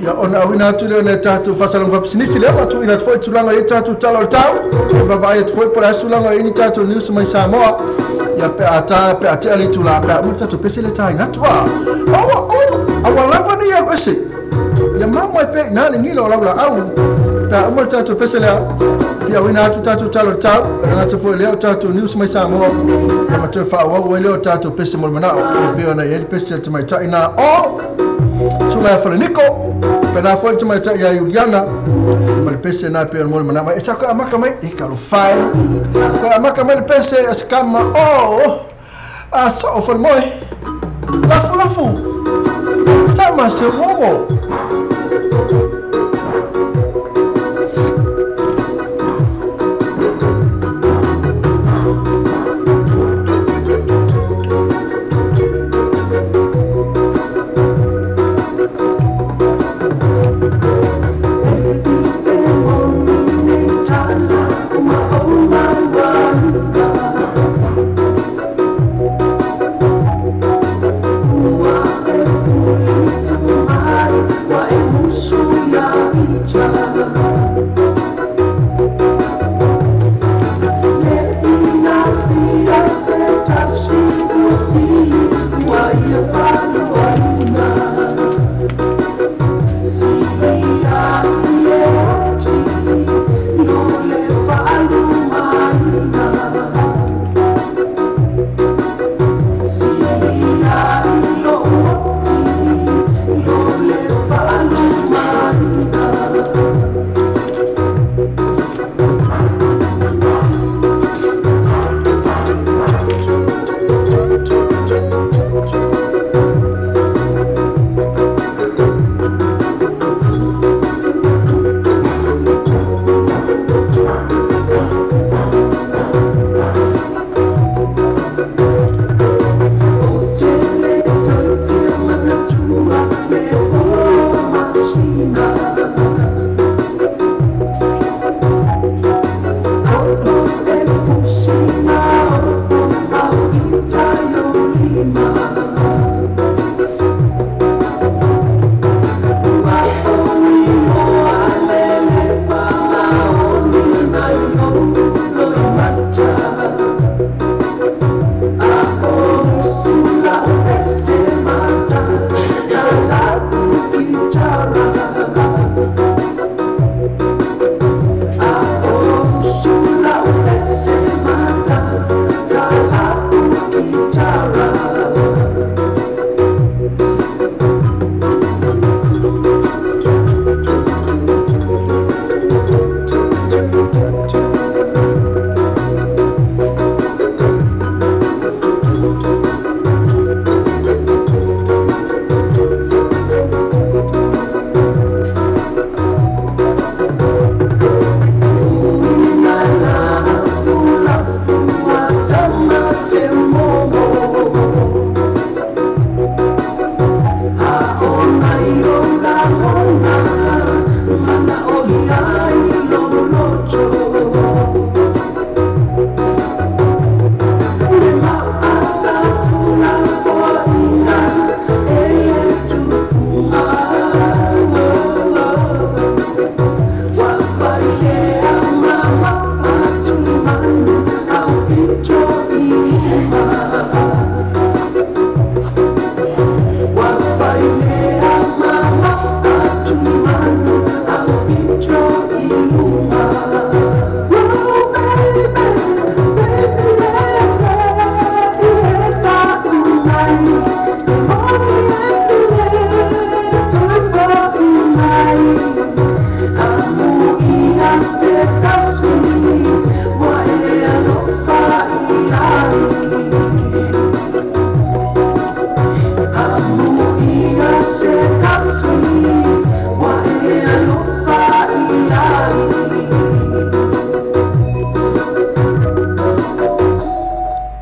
Ia ona auina atu lea o nai a tatou faasalaga faapisinisi lea ua tuuina atu foi i tulaga i ai tatou tala o le tau. E vaavaai atu foi po o le a se tulaga o i ai ni tatou news mai Samoa. Ia pe a ta pe a tea le itula pe a uma le tatou pese lea taina atu. A ua a ua lava nei alu ese. Ia mamo ai pea i ina le gila o laulaau pe a uma le tatou pese lea. Fia auina atu tatou tala o le tau, e le gata foi i lea o tatou news mai Samoa. Ia ma toe faaauau ai lea o tatou pese mo le manao e pei ona i ai le pese a le tamaitai na o Susuga ia Faleniko, pēlā foi le tamaitai ia Iuliana, ma le pese na e pei ona molimana mai. E sa koe amata mai, e talofa e. Koe amata mai le pese a se kama o a soo falemoe. Lafu lafu, tama se uomo.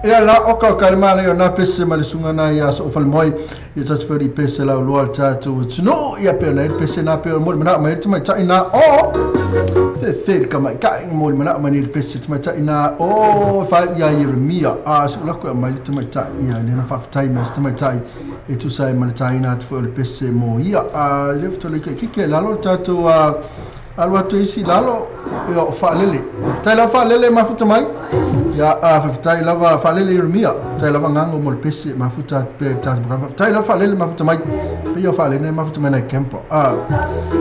Ia la oka o ka le o na pese ma le sunga na ia so fale moi ia tasi foi pese la lua tatou tunu ia pe na pese na pe mo mana mai te mai tai na o fe fe ka mai ka mo mana mai ni pese te mai tai na o fa ia Jeremia a so la ko mai te mai tai ia le na fa tai mai te mai tai e tu sai ma le tai na te foi le pese mo ia a le fto le ki ke la lo tatou a alu atu isi lalo ia o faalele tai la faalele mafuta mai ia a tai lava faalele Jeremia tai lava ngango mo le pese mafuta pe ta tai la faalele mafuta mai pe ia faalele mafuta mai na campo a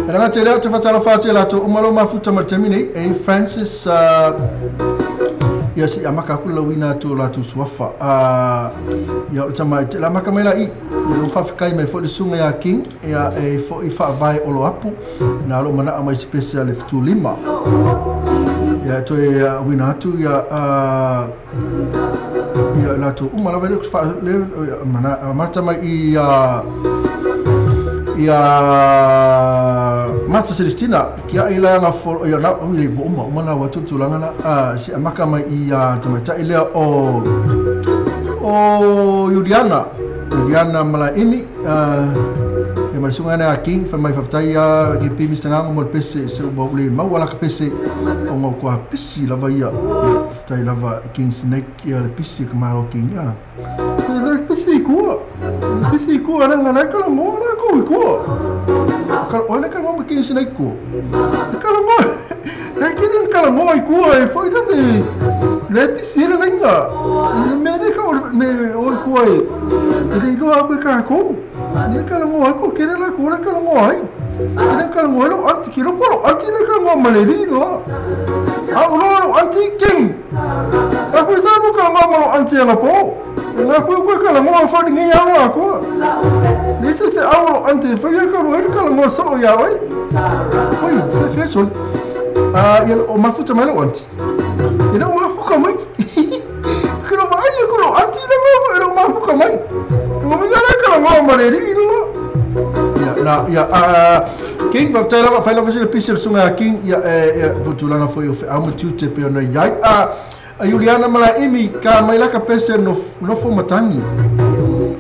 ela ngate le te fatala fatu la to umalo mafuta ma termine e Francis ia si amaka ku lawina tu la tu suafa a ia o tama te la maka mai la i ia lo fa kai mai fo le sunga ia King ia e fo i fa vai o lo apu na lo mana mai se pese le fitu lima ia to e wina atu ia ia la tu uma la vele fa le mana mata mai ia ia Mata Celestina kia ila nga fo ia na le bo uma na watu tulanga na si amaka mai ia tamatai lea o Juliana Juliana Malaimi e mai sunga na King fa mai faftai ia ki pi Mr Ngango mo pese se o le mau ala ka pese o ngau kwa pisi lava ia faftai lava King Snake ia le pisi ka malo King ia le pisi ku pisi ku ana ngana ka mo na ku ku ka o le ka mo King Snake ku ka mo e ki den ka mo ku e foi da le le pisi le lenga me ne ka me o ku e le lo a ku ka ku ne ka mo ko ke la ku la ka mo ai ne ka mo lo anti ki lo polo anti ne ka mo maleri lo a o lo anti king a ku sa mo ka mo lo anti la po na ku ku ka mo fa ni ya wa ku ni se te a lo anti fa ya ka lo ka mo so ya oi oi fe so a ia o mafuta mai lo anti e não mafuka mai que não vai ko lo anti le mo e não mafuka mai mo me la ka mo maleri lo ya na ya a King va tela va faila fasil pisi sunga King ya e butulanga foi o amu tute pe ona iai a Juliana Malaimi ka mai la ka pese no no fo matangi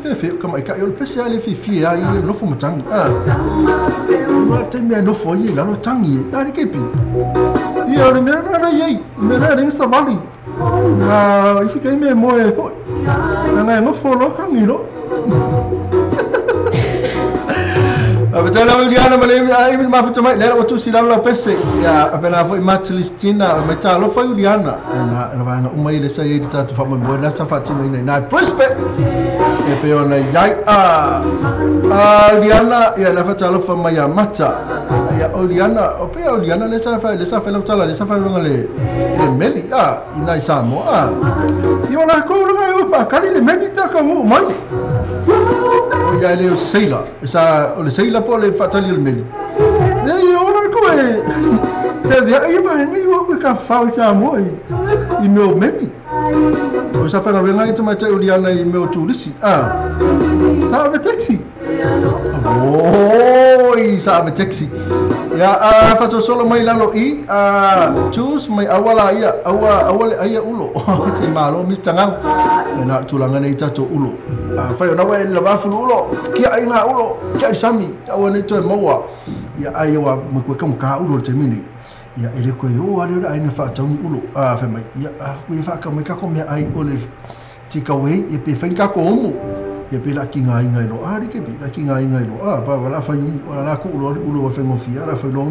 fe fe ka mai ka yo pese ale fi fi ai no fo matangi a ma te me no fo i la no tangi a ni kepi ia le me na iai me na ring savali na isi ka me mo e fo na no fo lo kangi lo Abetela Juliana Malaimi ai mi mafuta mai le o tu si la pese ya apena foi Matlistina mai ta lo foi Juliana na na va na umai le sai ta tu fa mo na sa fa ti mai na Brisbane e pe ona iai a Juliana ya la fa ta lo fa mai mata ya Juliana o pe Juliana le sa fa lo tala le sa fa lo le meli a ina sa mo a i ona ko lo mai pa kali le meli pe ka mo mai ia le o seila sa o le seila po le fatali le meli le ona ko e te via e mai ngi o ka fa sa mo i meu meli o sa fa nga i mai te Juliana i meu turisi a sa ve taxi oi sa ve taxi ya a fa so solo mai lalo i a choose mai awala ia awa awale ia ulo te malo Mr Ngang na tulanga nei tato ulo a fa na wa la va fulu ulo kia ai nga ulo kia sami awa nei toe maua ia ai wa mo ko ka ulo te mini ia ele ko yo ale ai na fa tauni ulo a fa mai ia a ku fa ka mai ka ko me ai o le tika wei e pe fa ka ko omu ia pe la ki ngai ngai lo a ri ke bi la ki ngai ngai lo a ba la fa yu la ku ulo ulo fa ngo fia la fa lo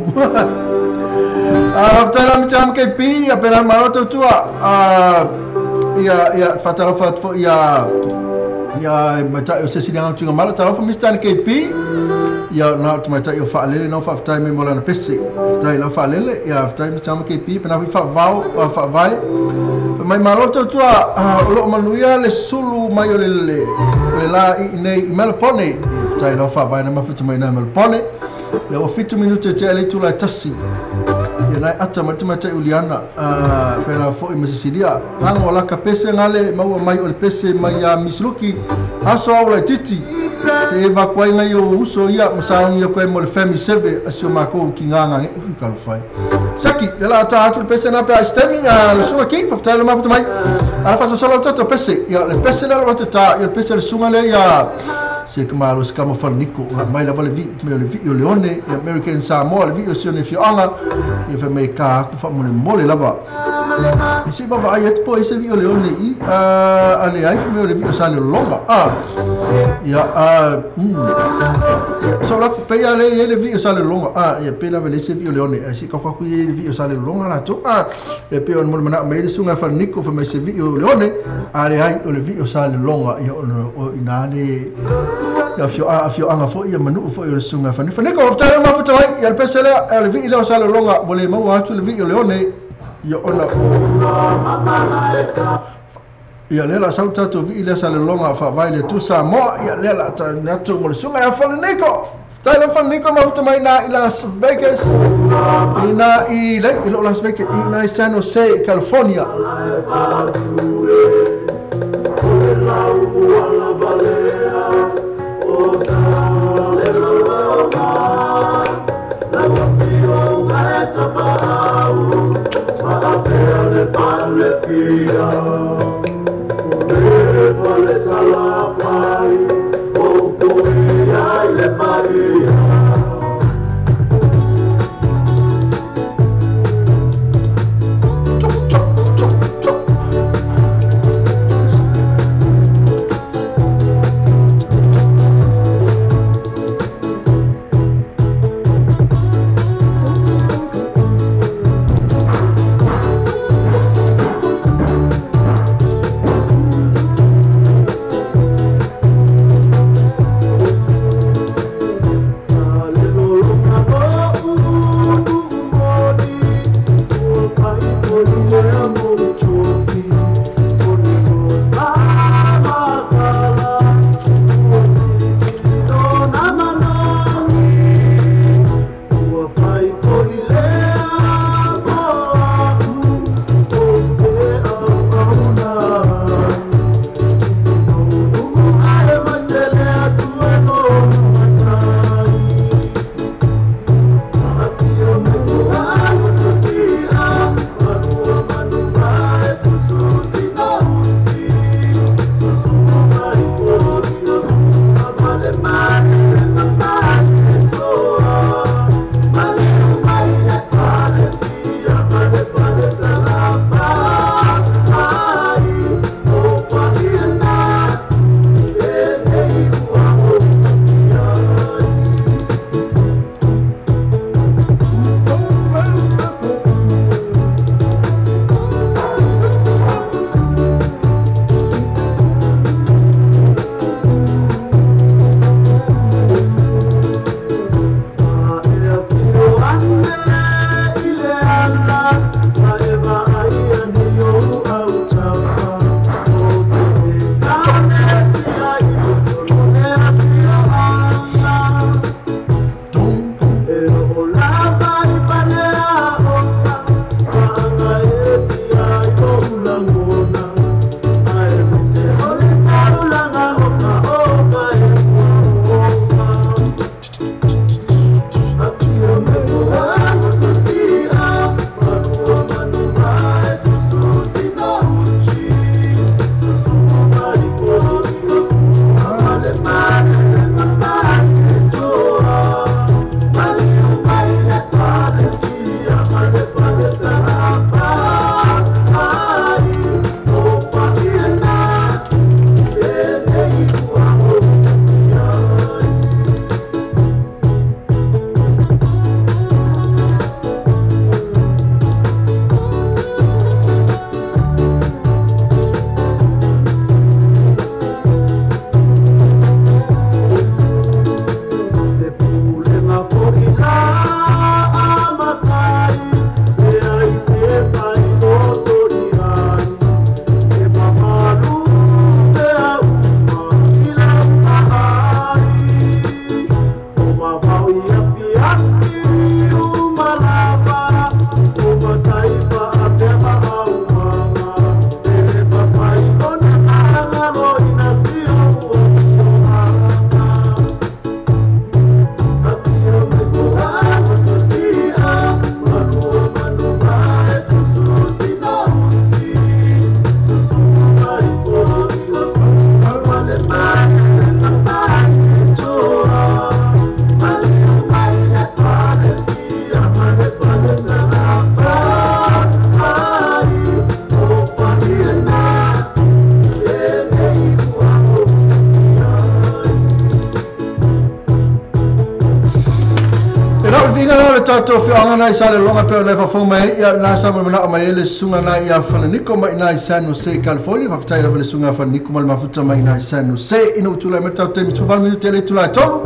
a fa la mi tam ke pi a pe la ma to tua a ia ia fa ta fa ia ia ma ta o se si na tu ma ta fa Mr KP ia na tu ma ta o fa le no fa tai me mola na pese tai la fa le ia fa tai Mr KP pe na fa vau fa vai mai malo tua o lo manuia le sulu mai o le la i nei Melpone tai la fa vai na mafuta mai na Melpone le o 7 minuto te le tula tasi ia nai ata ma te matai uliana pela foi ma Sicilia ngango la ka pese ngale maua mai o le pese mai a Misluki aso au la titi se evakuai ngai o uso ia masaongi o koe mo le Family Seve asio mako ki nganga nge ufi kalufai Saki le la ta atu le pese na pe a stemi a le sunga ki paftai le mafuta mai ala faso solo toto pese ia le pese le lo ta ia le pese le sunga le ia se kama lo skama falaniko mai lava le vi me le vi o Leone i American Samoa le vi o sione fioanga ia fa mai ka ku fa mole mole lava e se baba ai et po e se vi o Leone i a le ai fa me le vi o sale longa a ia a so la pe ia le le vi o sale longa a ia pe la le se vi o Leone e se ka ku le vi o sale longa la to a e pe on mole mana mai le sunga falaniko fa mai se vi o Leone a le ai o le vi o sale longa ia o ina le ia fio a fio anga fo ia manu fo ia sunga fa ni ko fta ma futa mai ia le pese le le vi le sale longa bole mau atu le vi o Leone ia ona ia le la sauta to vi le sale longa fa vai le tu sa mo ia le la ta natu mo le sunga ia fa niko ta le fa niko ma futa mai na i Las Vegas ina i le i Las Vegas ina i San Jose California. tatou feoaga na i Salelologa pei ona e faafofoga mai ai, ia lena sa molimana'a mai ai le susuga na ia Falaniko mai ina i San Jose, California. Faafetai lava le susuga Falaniko ma le mafuta mai ina i San Jose. Ina ua tulai mai le tatou taimi 18 minute e le itula e tolu.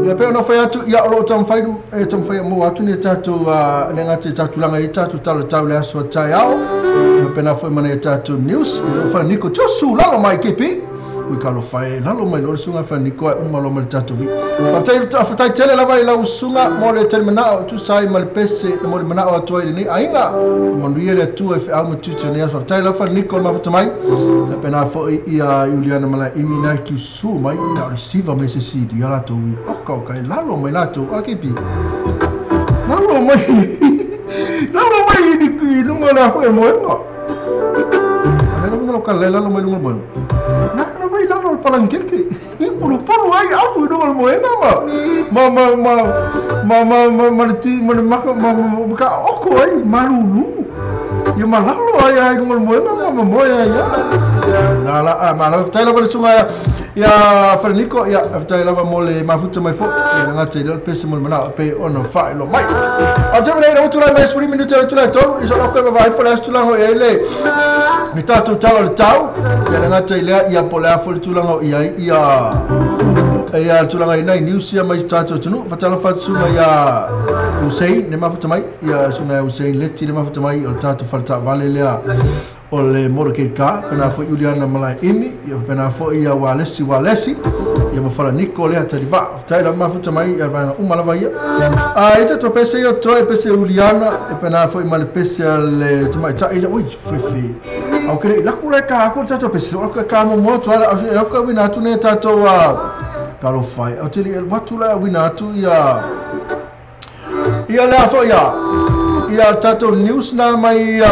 Ia pei ona fai atu, ia o loo taumafai e taumafai e maua atu ni tatou le gata i tatou tulaga i tatou talatau le aso a taeao. Ia pena foi ma nai tatou news. Ia leo Falaniko tio su lalo mai KP. Ui ka alofa e lalo mai loa le susuga Falaniko ae uma loa ma le tatou vii. Faafetai faafetai tele lava i lau susuga mo le talimanao e tusa ai ma le pese na molimanao atu ai i lenei aiga. Manuia le Atua e feau ma tiute o nei aso. Faafetai lava Falaniko le mafuta mai. Ia pena foi ia Iuliana Malaeimi na kiusu mai ia o le siva mai se isi ia latou i oka oka e lalo mai latou a KP. Lalo mai lalo mai i luga o le afu e moega. A le lalo ka le lalo mai luga o le moega. Na na mai lalo o le palangeke. Pulupulu ai afu i luga o le moega ma ma ma ma ma ma ma ma le ti ma le maka ma ma ka oko ai malulu. Ia ma lalo ai ai luga o le moega ma ma moe ai ia. Na la a ma la faafetai lava le susuga ia Falaniko, ia faafetai lava mo le mafuta mai foi. Ia le gata i lea o le pese mo le manao e pei ona faailoa mai. O le taimi nei ina ua tulai mai 10 minute o le itula e tolu, ia sola koe vaavaai po o le a se tulaga o i ai le le tatou tala o le tau. Ia le gata i lea, ia po o le a foi le tulaga o i ai ia ia le tulaga i nai news ia mai si tatou atunuu. Faatalofa atu susuga ia Hussein le mafuta mai, ia susuga ia Hussein Leti le mafuta mai o le tatou fale taavale lea o le motorcade car, faapena foi Iuliana Malaeimi, ia faapena foi ia Walesi Walesi, ia ma Falaniko lea Talivaa. Faafetai lava mafuta mai ia vaega uma lava ia. A i tatou pese ia o totoe, pese Iuliana, e faapena foi ma le pese a le tamaitai lea, ui, fefe. Au ke le i laku la e ka aku le tatou pese, o laku e ka muamua atu ala, au laku e uina atu nei tatou a talofa ai. Au te le i alu atu la e uina atu ia ia lea foi ia ia tatou news na mai ia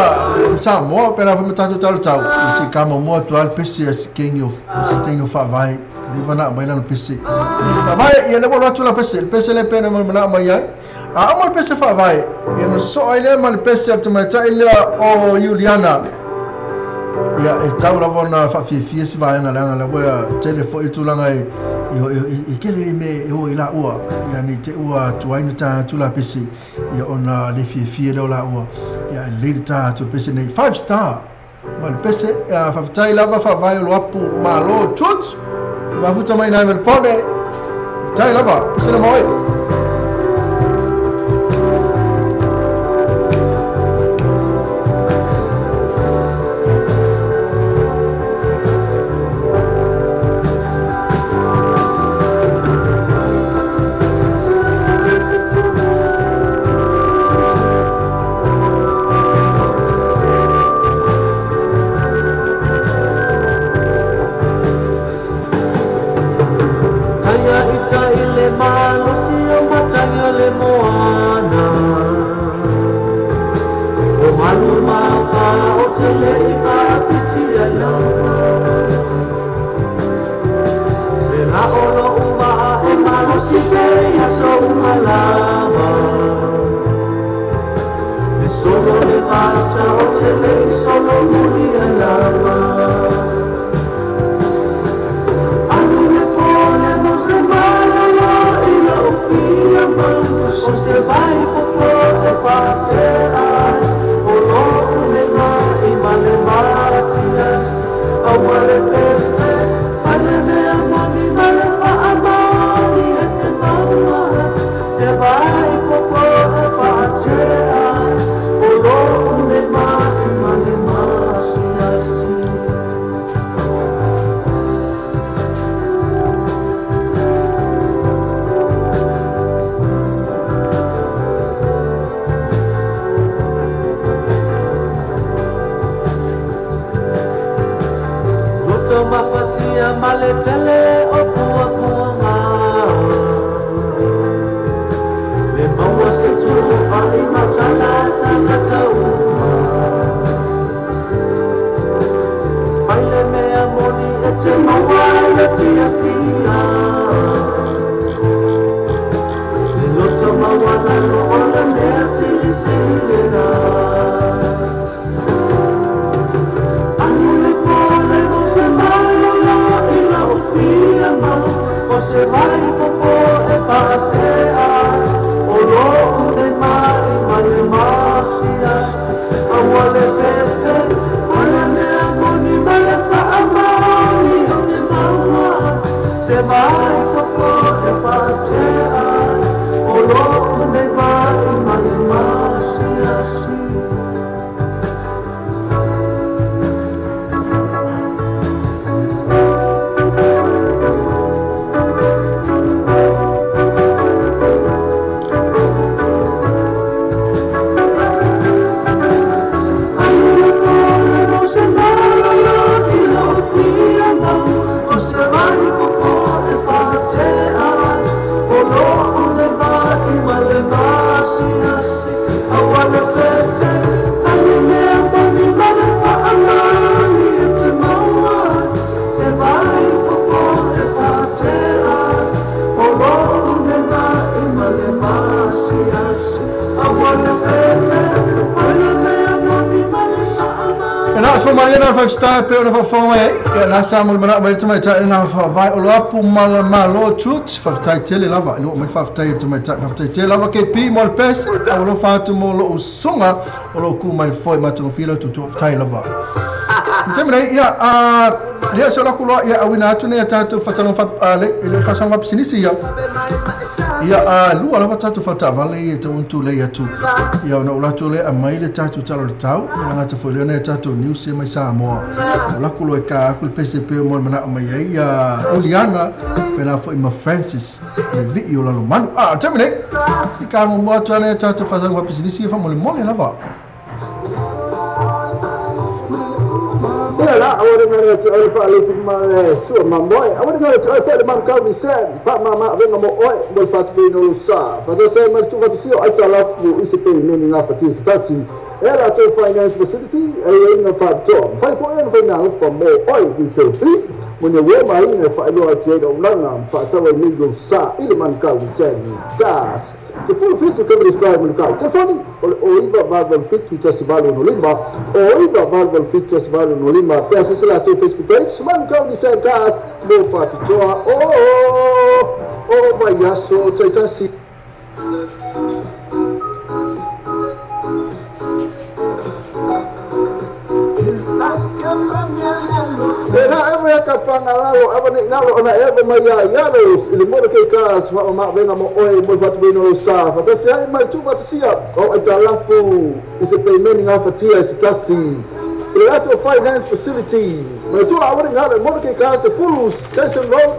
Samoa pena foi ma tatou talatau i se ka muamua atu lava le pese a si teine o si teine o Faavae leva na aumai lana pese Faavae ia lea ua alu atu la pese le pese lea pena manao mai ai a uma le pese Faavae ia na sosoo ai lea ma le pese a le tamaitai lea o Iuliana. Ia, e tatau lava ona faafiafia si vaega leaga lea ua tele foi tulaga e e tele i mea e o ai laua, ia ne i te i ua tuai ona ta atu la pese, ia ona le fiafia lea o laua, ia e lelei le ta atu o le pese nei. Five star ma le pese, ia faafetai lava Faavae o Loapu Malo Truth, mafuta mai nai Melbourne, faafetai lava, pese lava oe. Taia ita i le malosi o mataia le moana O malu mafa o te le i faawhiti ai lava Le la o lo'u maa e malosi pe ia sou malama Le solo le vasa o te le i solo muli ai lava Alu le po le mau se malolo i lou fia mau O se vai fofo e faatea ai O lo'u le mai ma le masiasi Aua le fefe fai le mea moni ma le faamaoni e te maua Se vai fofo e faatea ai O lo'u le mai ma le masiasi. Loto mafatia ma le tele o puapuaga Le maua se tuuai mautala tagata uma Fai le mea moni e te maua le fiafia Le loto maualalo o le mea silisili lena Alu le po le mau se malolo i lau fia mau O se vai fofo e faatea O lo'u le Se vai popo e whaatea O lō nei vai ma le masiasi. Star pe ona fa'afofoga mai ai ia la sa mo le manaʻo mai le tamaitai na fa'avae o lo apu malamālō church fa'afetai tele lava i loo mai fa'afetai i le tamaitai fa'afetai tele lava KP mo le pese a ua lofa atu mo lo'u usuga o lo'u ku mai foe matagofie lau tutu fa'afetai lava. Taimi nei ia lea se o laku loa ia auina atu nei a tatou fasalaga le fasalaga fa'apisinisi ia ia lua lava tatou fa'ata'avale ia tauunu lei atu ia ona ou latou le aumai le tatou tala o le tau ia gata foi lea nei tatou news ia mai Samoa o laku loa e ka aku le pese pe mo le manaʻo mai ai ia Uliana pena foi ma Francis le vi'i o lalomanu a taimi nei si kagomo atu ana tatou fasalaga fa'apisinisi ia fa'amolemole lava. Ia la, awa ngare atu ai fa le ma sua ma moe. Awa ngare atu ai fa le man kau ni sen, fa ma ma venga mo oi, mo fa tu no sa. Fa do se ma tu va si o ai ta la fu i se pe me ni nga fa ti stasi. Era to finance facility ai nga fa to. Fa fo en fa na fa mo oi ku se fi. Mo ne wo mai nga fa lo ati o langa fa ta wa ni go sa i le man kau ni sen. Gas. Se fu fitu che mi stai con cau. Telefoni o iba valval fitu tasi 8 no lima o iba valval fitu tasi 8 no lima. Per se la tu Facebook page man kau ni sen gas mo fa toa o o vai aso taitasi. Era eva ka pangalalo ava nei ngalo ona eva mai ia ialo i le mora ke ka fa ma venga mo oi mo fatu no sa fa tasi ai mai tu fa o ai talafu i se payment nga fatia i se tasi i le ato finance facility mai tu ava nei ngalo mora ke ka se full station road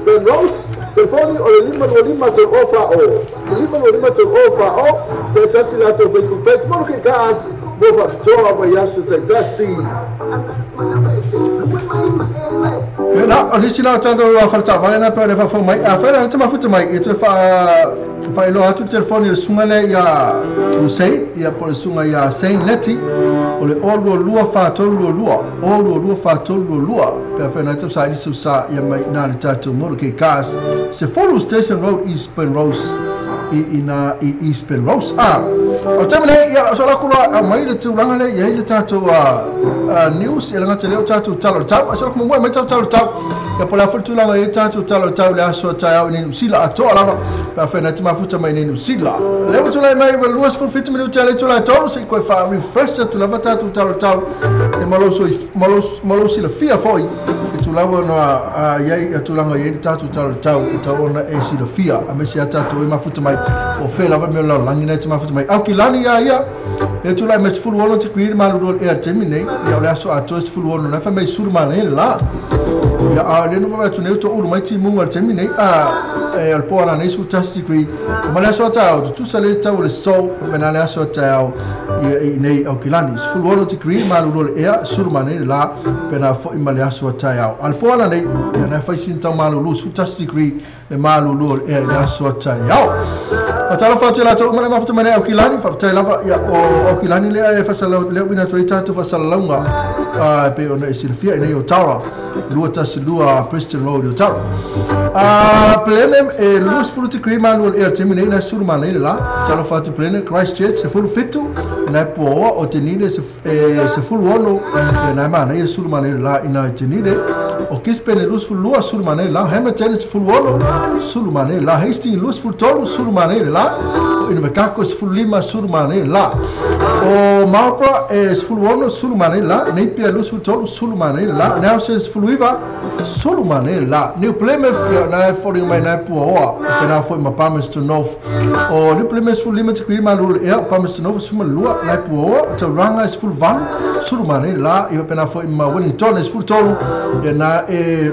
Ben Rose telefoni o le 5 2 5 3 ofa o 5 2 5 3 ofa o te sasi la to Facebook page mora ke ka mo fa toa vai aso tasi. La, o lisi la tātou a wharatawale na pēr e whawhau mai. A whaira te mafuta mai, e toe whaeloa atu telefoni le sunga le ia Hussein, ia po le sunga ia Saint Leti, o le o lua lua whātolu lua lua, o lua lua whātolu lua lua, pēr whaina tau sa ilisi sa ia mai nā le tātou moro ke gas. Se Folu Station Road, East Penrose, i nā i East Penrose. O taimi nei, ia, so la kula a mai le tūranga le, ia i le tātou news, ia langa te leo tātou tala o le tau, a so la kumua mai tātou tala o le tau, ia po le afu le tūranga i tātou tala o le tau le aso tai au i nei Nusila, a toa lava, pea whaina te mafuta mai nei Nusila. Le ua tūlai mai, wa 27 minuti a le tūlai tolu, se i koe wha refresh atu lava tātou tala o le tau, e malo silafia foi, e tūlawa noa iai a tūranga i le tātou tala o le tau, i tau ona e silafia, a mese a tātou e mafuta mai, o whē lava mea lau langi nei te mafuta mai. Au ki lani ia ia, e tūlai mai 16 te kuiri maluru e a temi nei, ia o le aso atoa 16, na whai mai suru mana e le la. Ia a le nupa atu nei to uru mai ti munga le temi nei, a e o le poana nei su 1 degree. Ma le aso atao, tu tusa le tau le so, mena le aso atao i nei au ki lani. 16 te kuiri maluru le ea, suru mana e le la, pena fo i ma le aso atao. A le poana nei, ia na whai sin tau maluru, su 1 degree le maluru le ea i le aso atao. Fatalo fatu la tau mana mafuta mai au ki lani, fafutai lava ia o au ki lani le e fasalau le uina toi tātou fasalauga a pe ona e silafia i nei o Taura 212 Preston Road o Taura. Plene e 20 degree manual e temi nei na suru mana le la. Talo fatu plene Christchurch se fulu fitu na poa o te nine se fulu ono na mana e suru mana le la ina te nine. O Gisborne e 22 suru mana le la. Hamilton se fulu ono sulu manaia le la. Hastings 23 sulu manaia le la. O Invercargill 15 sulu manaia le la. O Marlborough e 16 sulu manaia le la. Napier 23 sulu manaia le la. Nelson 19 sulu manaia le la. New Plymouth ia na e foliga mai na e Puaoa pena foi ma Palmerston North. O New Plymouth 15 tikri malulu le ea. Palmerston North 12 na e Puaoa. Tauranga 18 sulu manaia le la. Ia pena foi ma Wellington 13 ia na e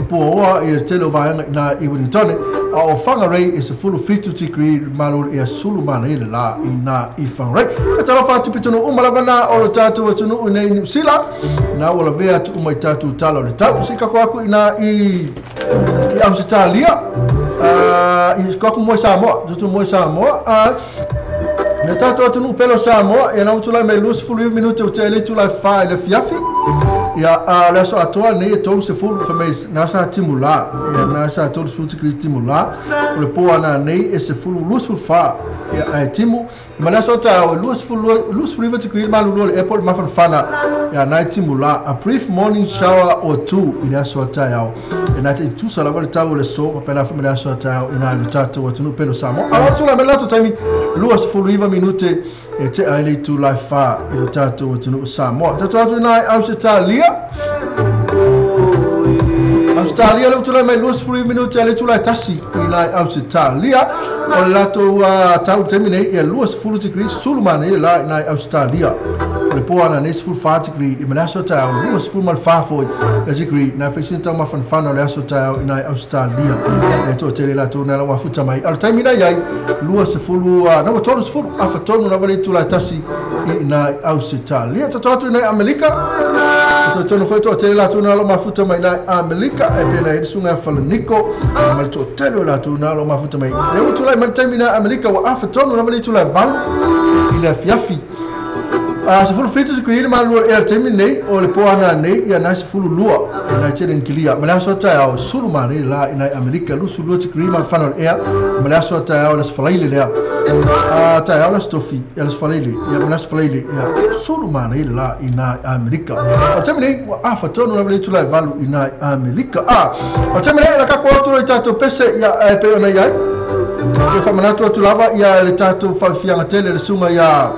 Puaoa ia tele o vaega na i Wellington. A o Whangarei e 17 tikri malulu ia sulu manaia le la i na i Whangarei. Ka talofa atu pitonu uma lava na o lo tātou atunuu nei New Zealand. Na ua lavea atu uma i tātou tala o le tau. Se kako aku i na i Australia. I kako moe Samoa. Tutu moe Samoa. Na tātou atunuu pelo Samoa. Ia na utulai mai 29 minute o te ele tulai wha i le fiafi. Ia le aso atoa nei e 30 whamei nā sa timu la. Ia nā sa 30 tikri timu la. O le pō ana nei e se fulu 24 ia ai timu. Ma le aso tāo e 29 tikri malulu le airport mafanfana. Ia nai timu la. A brief morning shower or two i le aso tāo. E nā te tusa lava le tau le so. Pena whamei le aso tāo i nā le tātou atunu pelo Samoa. Alo atu la me lato taimi 29 minute e te aile tu lai wha i le tātou atunuu Samoa. Tātou atu nai Australia. Australia le utulai mai 29 minute ale tulai tasi i nai Australia. O le latou tau taimi nei ia 20 tikri sulu manaia la i nai Australia. O le pō ana nei 14 tikri i ma le aso taeao 24 foi le tikri nai whaisina tau mafanafana o le aso taeao i nai Australia. E toatele latou nai lau afuta mai. A le taimi nei ai 20 na ua 30 afatonu lava le tulai tasi i nai Australia. Tātou atu i nai Amerika. Tātou tonu foi toatele latou nai lau mafuta mai nai Amerika. E pena e sunga falaniko ma le toatele o latou nai lau mafuta mai. Le ua tulai mai taimi nai Amerika ua afatonu lava le tulai valu i le afiafi. 17 tikri le malulu e taimi nei o le pō ana nei ia nai 12 i nai tele nkilia. Ma le aso taeao sulu manaia la i nai Amerika 22 tikri mafana o le ea. Ma le aso taeao le sfalaile lea. Taeao le stofi ia le sfalaile ia ma le sfalaile ia sulu manaia la i nai Amerika. O taimi nei ua afatonu lava le tulai valu i nai Amerika. O taimi nei la kako atu i tātou pese ia e pe ona iai. Ia whamanatu atu lava ia le tātou whaifianga tele le sunga ia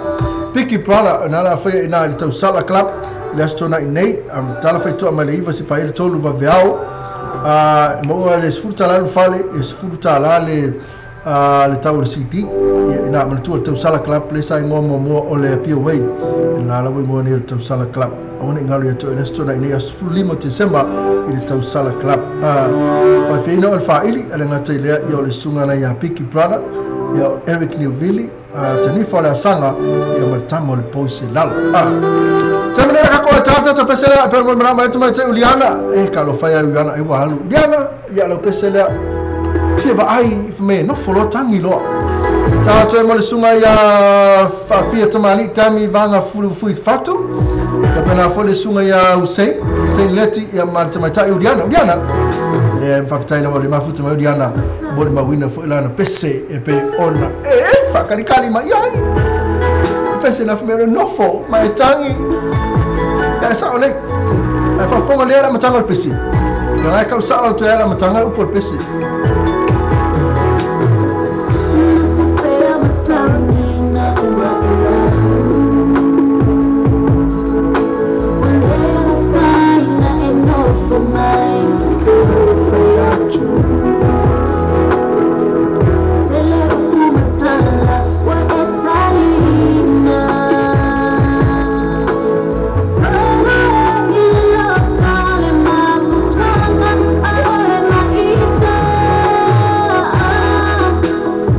Piki Brother na la whaia i nā le Tausala Club le aso tōna i nei. Tala whaitoa mai le iwa si paele tolu vaveao. Maua le 10 tala le whale, e 10 tala le tau le CD. Ia i nā manatua le Tausala Club le sa ingoa mua o le Apia Way. Nā lawa ingoa nei le Tausala Club. Awana i ngalo ia tō i le aso tōna i nei aso 15 December i le Tausala Club. Whaiwhiina o le whaili, ale ngata i lea ia o le sunga nei a Piki Brother, ia o Eric Newville, Tanifa o le asanga, ia ma le tama o le pose lalo. Taimi nei kako e tātou ta pese lea, pera mo mana mai te mai te Uliana. E ka lo whaia Uliana e ua halu. Uliana, ia lau pese lea, fia vaai, me nofo loa tangi loa. Tātou e mo le sunga ia whaafia tamali, tami vanga fulu fui whatu. Ia pena foi le sunga ia Hussein, Hussein Leti, ia ma te maitai Uliana. Uliana, e mwhawhitai lawa le mafuta mai Uliana, mo le mawina foi lana pese e pe ona. E whakalikali mai ai. Pese na whamere nofo, mai tangi. E sao nei, e whafonga lea la matanga o le pese. Ia ngai kau sao te la matanga upo le pese.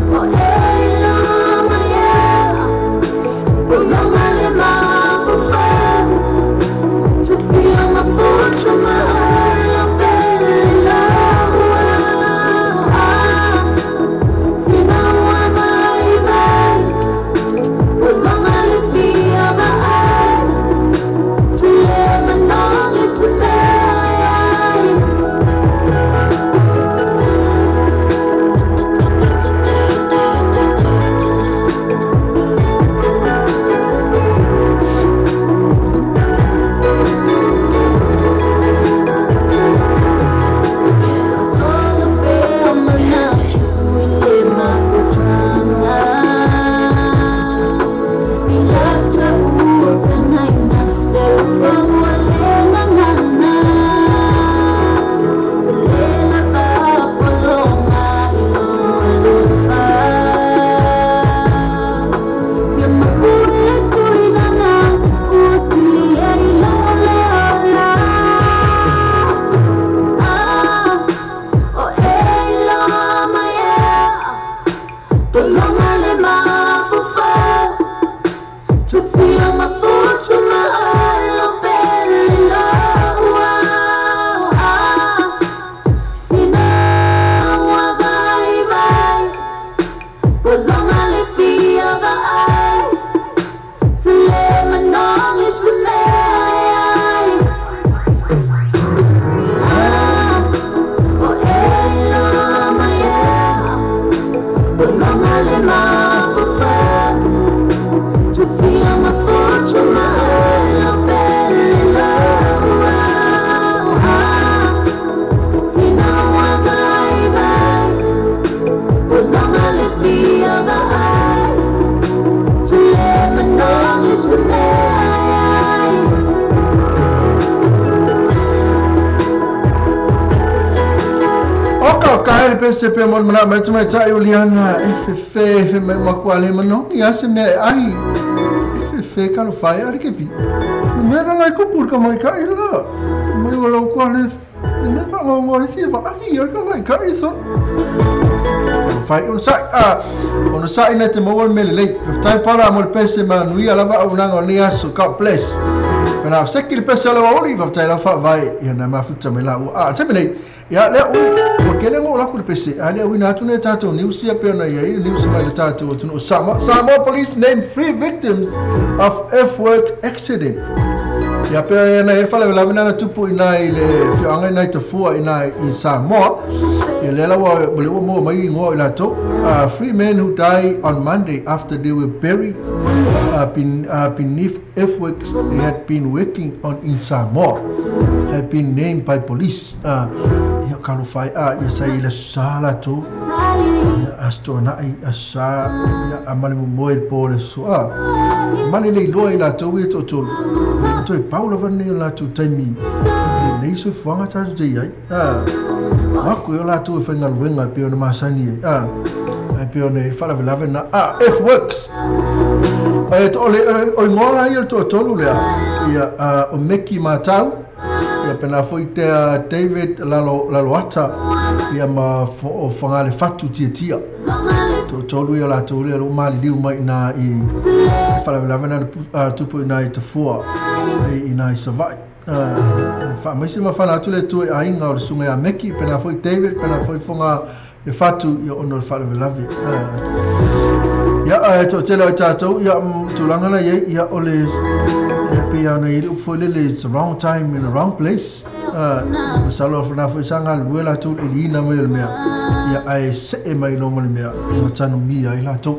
Oh, Ka ka le pese pe mo mana mai mai tai uliana e fe fe fe mai makua le mano ia se me ai fe fe ka lo fai ari ke pi. Me ra lai ko pur ka mai ka i la. Mai wala ko le me pa ngo ngo i fi va ai ka mai ka i so. Fai on sai a on sai na te mo me le. Tai para mo le pese ma nui ala va unanga ni aso God bless. Pena se ki le pese la oli va tai la fa vai ia na mafuta me la a te me ia le o ke le ngo la ku le pese a le ui na tu ne tatou news ia pe na ia i news mai le tatou tu no Samoa police name 3 victims of F-work accident. Ia pe na e fale la na tupu ina i le fianga ina i te fua ina i Samoa. Ia le la wa le wa mo mai ngo i la to 3 men who died on Monday after they were buried beneath earthworks they had been working on in Samoa have been named by police. Ia kalofai ia sa i le sala to ia astona i asa ia amale mo e po le soa male le loa i la to i to to to e paula va nei la to taimi nei so fuanga ta te ai mako yo la to e whainga luenga pe ona masani e pe ona e whalavelave na F works e to ole o ngola ia to tolu lea ia o Meki Matau ia pena foi te David Laloata ia ma o whangale whatu tia tia to tolu ia la tolu ia lo mali liu mai na i whalavelave na tupu ina i te fua ina i Savai. Wha maisi ma whana atu le tue a inga o le sunga ia Meki pena foi David pena foi whanga le whatu ia ono le whalavelave. Ia to tele o tātou ia tūlanga na ia ia o le pe ana i le lele it's the wrong time in the wrong place. Masalo whana foi sanga lue la tū e lina mai o le mea ia ae se e mai no le mea ma tanu mia i la tō.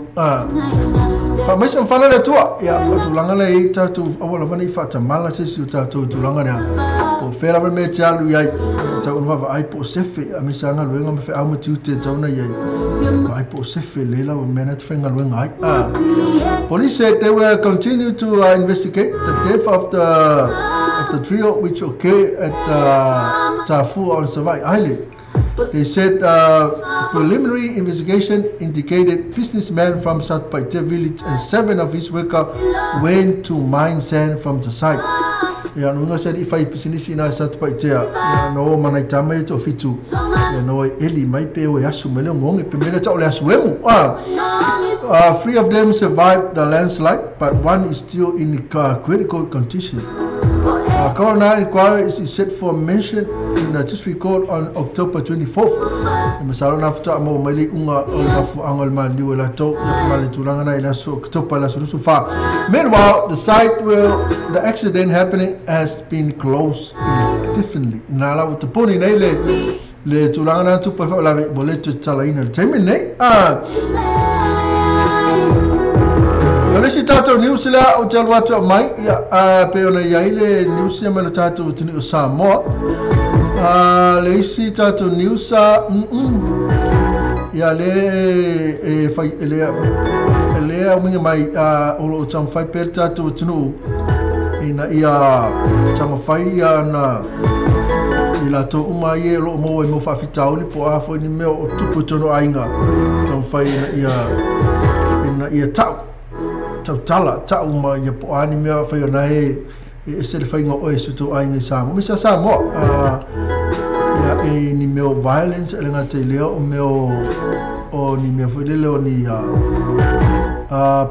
Wha maisi mwhana le tua ia o tūlanga na i tātou awala wana i whaatamala se si o tātou tūlanga nea o whera me te alu iai tau ona wawa ai po sefe a misa anga luenga me whaau mati ute tau na iai ai po sefe lela o mena te whainga luenga ai. Police said they will continue to investigate the death of the trio which occurred at Tafua on Savai Island. They said preliminary investigation indicated businessmen from Satpaite village and 7 of his workers went to mine sand from the site. Ia nunga said if I business ina Satpaite ia no manai tama to fitu ia no eli mai pe o asu mele ngonge pe mele tau le asu emu. 3 of them survived the landslide, but 1 is still in critical condition. Coroner inquiry is set for mention in the district court on October 24th. Masalo na futa mo maili unga o le mafuanga o le maliu la to mali tulanga na ila so October la so fa. Meanwhile, the site where the accident happening has been closed indefinitely. Na la utaponi nei le tulanga na tupa fa la boleto tala ina le taimi nei. Le si tātou news la o te alu atu mai ia pe ona ia i le news ia mai le tātou tini o Samoa. Le isi tātou news a ia le e whai le au minga mai o lo tang whai pe le tātou tinu ina ia tang whai ia na i la tō uma ia lo mo e mo whawhitauli po a fo ni mea o tupu tono ainga tang whai ina ia tau tautala tau ma ia po ani mea whai ona e se le whainga oe su tau ainga i Samoa. Misa Samoa ia e ni mea violence ele ngā te leo o mea o ni mea whai lele o ni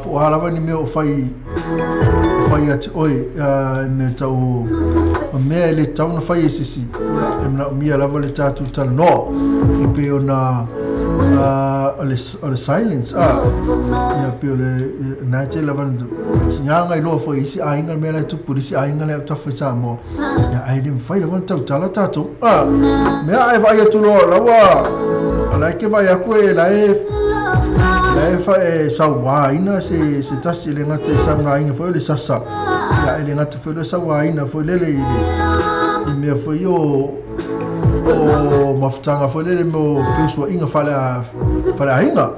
po halawa ni mea o whai ati oe mea tau o mea ele tau na whai e sisi e mena o mea lava le tātou tala noa e pe ona o le silence ia pe o le nā te lava tinganga i loa foi isi ainga mea lai tupu isi ainga lea tafa i Samoa ia ai le mwhai lava tau tala tātou mea ai vai atu loa lawa alai ke vai aku e lae fa e sauaina se tasi le ngata i sauaina foi le sasa ia le ngata foi le sauaina foi lele i le mea foi o o mafutaga foi lele mo feusuaiga faaleaiga.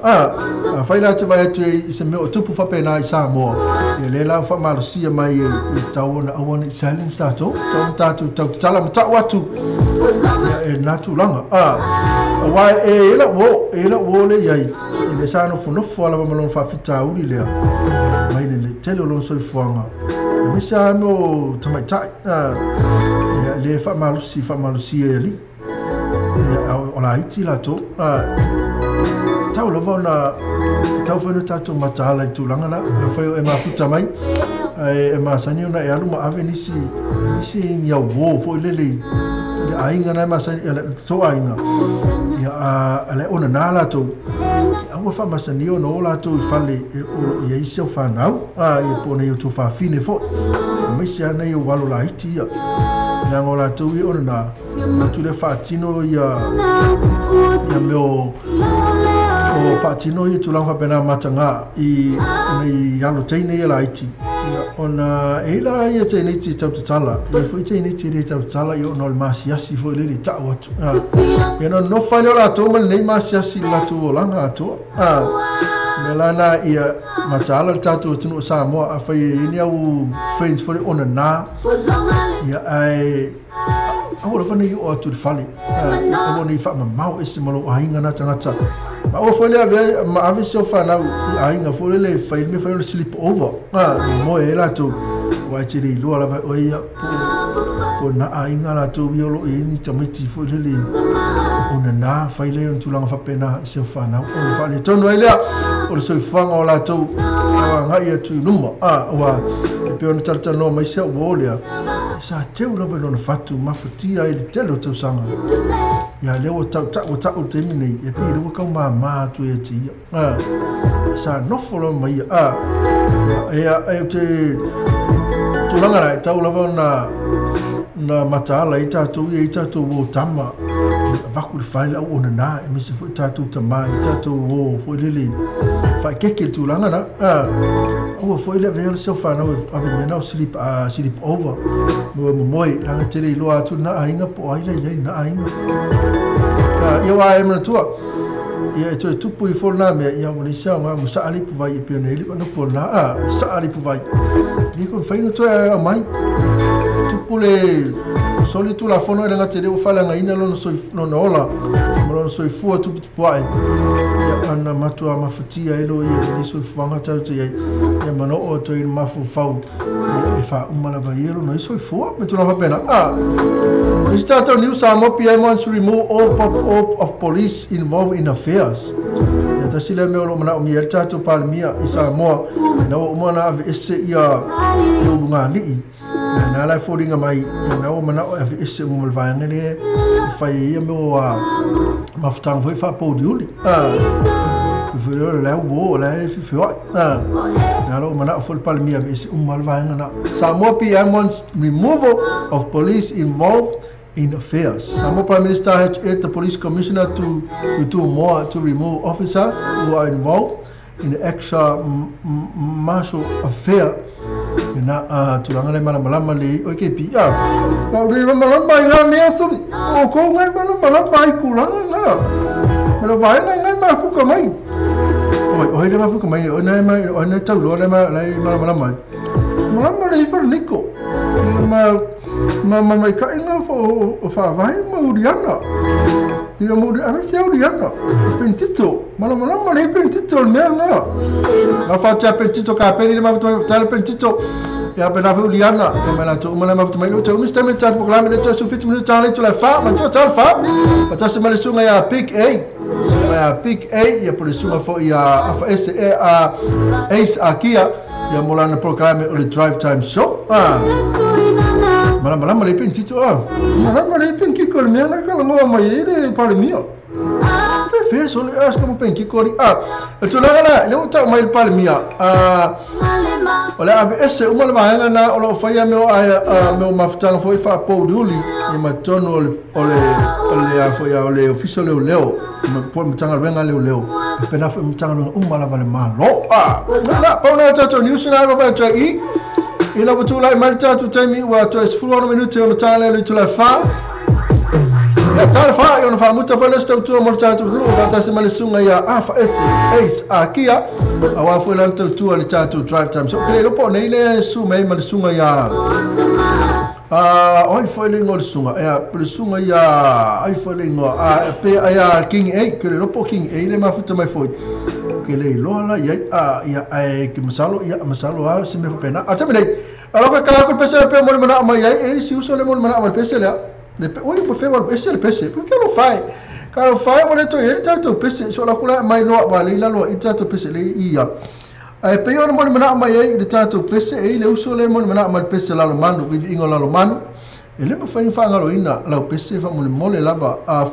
Afai la te vaai atu i se mea o tupu faapena i Samoa, ia lea la ua faamalosia mai e tatau ona aua ne i silence tatou, tatau ona tatou tautatala ma tau atu ia e lena tulaga. Aua e i ai lau uo, e i ai lau uo lea i ai, i le sa nofonofo lava ma lona faafitauli lea mai le tele o lona soifuaga, aemaise lava mea o tamaitai, ia le faamalosi faamalosia e alii, ia o laiti latou. Tatau lava ona tatau foi ona tatou mataala i le tulaga la, afai o e mafuta mai ae e masani ona e alu ma ave nisi ni auō foi lele i le aiga na e masani le tou aiga, ia a le onana latou, aua faamasani ona o latou i fale e o lo o i ai si au fanau, ia po o nai o tou fafine foi, aemaise lava nai ou alo laiti ia, leaga o latou ia onana, atu lea faatino ia mea o faatino ia tulaga faapena mataga i nai alo teine ia laiti, ona e i la ia teiniti tautatala, ia foi teiniti le tautatala ia ona o le masiasi foi lele tau atu. Ia no nofo ai lea o latou ma lenei masiasi i le latou olaga atoa. Mea la na ia mataala le tatou atunuu o Samoa, afai e i ai ni au friends foi onana, ia ae aua lava nei oo atu i le fale, aua nei faamamao ese ma lou aiga na tagata. Ma aua foi le ave ma ave si au fanau i aiga foi lele fai le mea fai o le sleep over, moe ai latou, aua e te le iloa lava e oe ia po na aiga latou ia o lo o i ai ni tamaiti foi lele onana, fai lea o ni tulaga faapena i si au fanau, ona faaletonu ai lea o le soifuaga o latou agai atu i luma. Aua e pei ona talatalanoa mai si au uo lea, sa teu lava i lona fatu mafatia ai le tele o tausaga. Ia lea ua tau le taimi nei, e pei lea ua kau māmā atu ia te ia. Sa nofo lava mai ia. Ia e te tulaga la e tau lava ona na mataala i tatou ia i tatou uo tama, vaku le fale le au onana, aemaise foi tatou tama i tatou uo foi lele faakeke le tulaga na. Aua foi le avea o le seu fanau e ave mai na o sleep over mo momoe, leaga tele iloa atu na aiga po o ai la i ai na aiga. Ia ua e manatua, ia e toe tupu i fo lena mea, ia ua leai se aoga ma saa le ipuvai e pei ona i ai le upu lena, saa le ipuvai. Le kon fai na toe aumai. Tupu le soli tulafono e le gata i lea ua faaleagaina lona ola ma lona soifua tuputupuae, ia ana matua mafatia ai lo ia le soifuaga tatou te i ai, ia manoo atu ai le mafaufau e faauma lava ia lona i soifua me tulaga faapena. This tatou New Samoa PM wants to remove all of police involved in affairs. Ia tasi lea mea o lo o manaomia ai le tatou Palemia i Samoa, ina ua uma ona aveese ia ulugalii, ia na la e foliga mai, ia na ua manao e aveese uma ma le vaega lea e fai ai ia mea o mafutaga foi faapouliuli. Foi le au o la e fifioai. Na lo manao foi le Palemia aveese uma le vaega na. Samoa PM wants removal of police involved in affairs. Samoa Prime Minister has urged the police commissioner to do more to remove officers who are involved in the extra martial affair. Na tulaga le malamalama le oi ke pi. Ka le malamalama i ngā mea sori. O ko ngai malamalama i kulaga ngā. Mala vaena ngai mafuka mai. Oi, oi le mafuka mai, oi nai mai, oi nai tauloa le malamalama ai. Malama le ifa niko. Ma mai ka inga o whaavae ma uriana. Ia mo ame se uriana. Pentito. Malamalama le pentito le mea ngā. Ngā whātea pentito ka peni le mafuta mai whātea le pentito. Ia pena fe uriana. Ia mai lātou uma le mafuta mai. Lo te umi steme tatu pokalame le toa su 50 minuta tāle tu le wha. Ma tua tāle wha. Patasi mai le sunga ia Big A. Sunga ia Big A. Ia po le sunga fo ia afa ese e a Ace a Kia. Ia mo lana pokalame o le Drive Time Show. Malamalama le pentito. Malama le penkiko le mea na ka langoa mai e le Palemia. Fe so le aska mo penkiko ri. E tulaga la le ua tau mai le Palemia. O le ave ese uma le vaega na o lo o faia mea o mafutaga foi faapouliuli i matonu o le foi o le ofisa leoleo ma po matagaluega leoleo e pena foi matagaluega uma lava le Malo. La pau na tatou news na va vai i ina ua tulai mai le tatou taimi ua toe 16 minute ona tālea le itula e whā. Ia sa fa ona faamuta foi le tautua mo le tatou atunuu faatasi ma le susuga ia Afa Ese Ace Akia auā foi lana tautua i le tatou drive time. So ou te le iloa po o nei le susu mai ai ma le susuga ia oi foi le igoa o le susuga ia le susuga ia ai foi le igoa a pe ia King A ke le iloa po o King A le mafuta mai foi ke le iloa la i ai a ia ae ke masalo ia masalo lava se mea faapena. A o le taimi nei alo ka ka aku le pese pe mo le manao mai ai e isi uso le mo le manao mai le pese lea le pe oi ua fewa ese le pese pe ke lo fai ka lo fai ua le toe i ai le tatou pese so la kula mai loa ua le i lalo i le tatou pese le ia ae pei ona mo le manao mai ai i le tatou pese e i le uso le mo le manao mai le pese lalomanu viviiga o lalomanu e le mafai ona faagaloina lau pese faamolemole lava a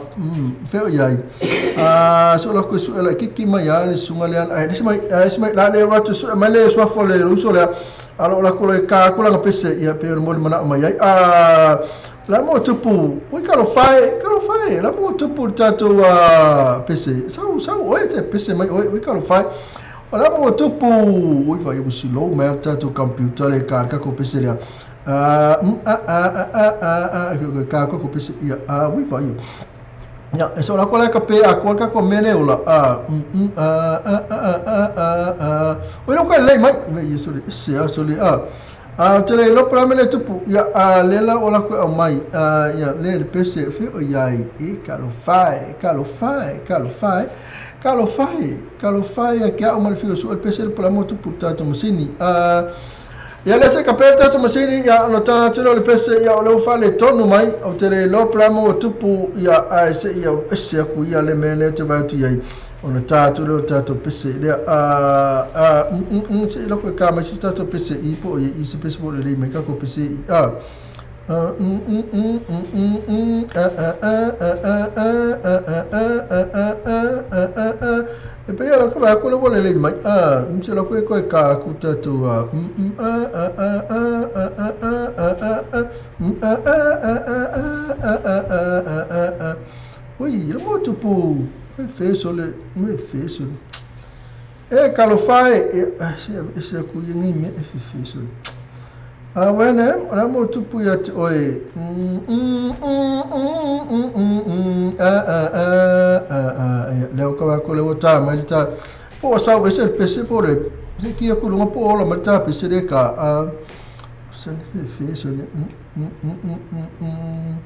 fea o i ai a so la koe sue laitiiti mai a le susuga lea ae ese mai ese mai la le atu sue mai le suafa o le uso lea a lo la koe ka aku lana pese ia pei ona mo le manao mai ai a la mo tupu ui talofa e talofa e la mo tupu le tatou pese sau sau oe te pese mai oe ui talofa e o la mo tupu ui vai ua slow mai le tatou computer le ka ka ko pese lea a a a a a a ka ka ko pese ia a ui vai ia e so la ko la ka pe a ko ka ko mele ola a a a a a a a ui lo ka lei mai me yesu le se a so le a A ou te le iloa po o le a mea lea e tupu, ia, a lea la ua latou e aumai, a, ia, lea le pese e feo i ai, e talofa e, talofa e, talofa e, talofa e, talofa e ia te a'u ma le fiu e su'e le pese lea po o le a mea ua tupu i le tatou masini. A, ia lea se i kapea le tatou masini, ia, ona ta atu lea o le pese, ia, o lea ua faaletonu mai, ou te le iloa po o le a mea ua tupu, ia, ae se i au ese aku ia le mea lea ou te vaai atu i ai. Ona tā atu lea o le tatou pese lea a a mm mm mm se i lako e kā mai se tatou pese i po o i se pese po o lelei mai kako pese i a a mm mm mm mm mm mm a a a a a a a a a a a a a a a e pei a lako vai aku le ua lelei mai a mm se lako e koe kā aku tatou a mm mm a a a a a a a a a a mm a a a a a a a a a a a Ui, le motu pu, e feso le, e feso le. E talofa e, e, se, e se aku ia nei mea e feso le. A wene, o le motu pu ia te oe, mm, mm, mm, mm, mm, mm, mm, a, a, a, a, a, e, leo ka wako le o tā mai le tā, po o sau ese le pese po le, se ki aku lunga po ola mai le tā pese le ka, a, se le feso le, mm, mm, mm, mm, mm, mm.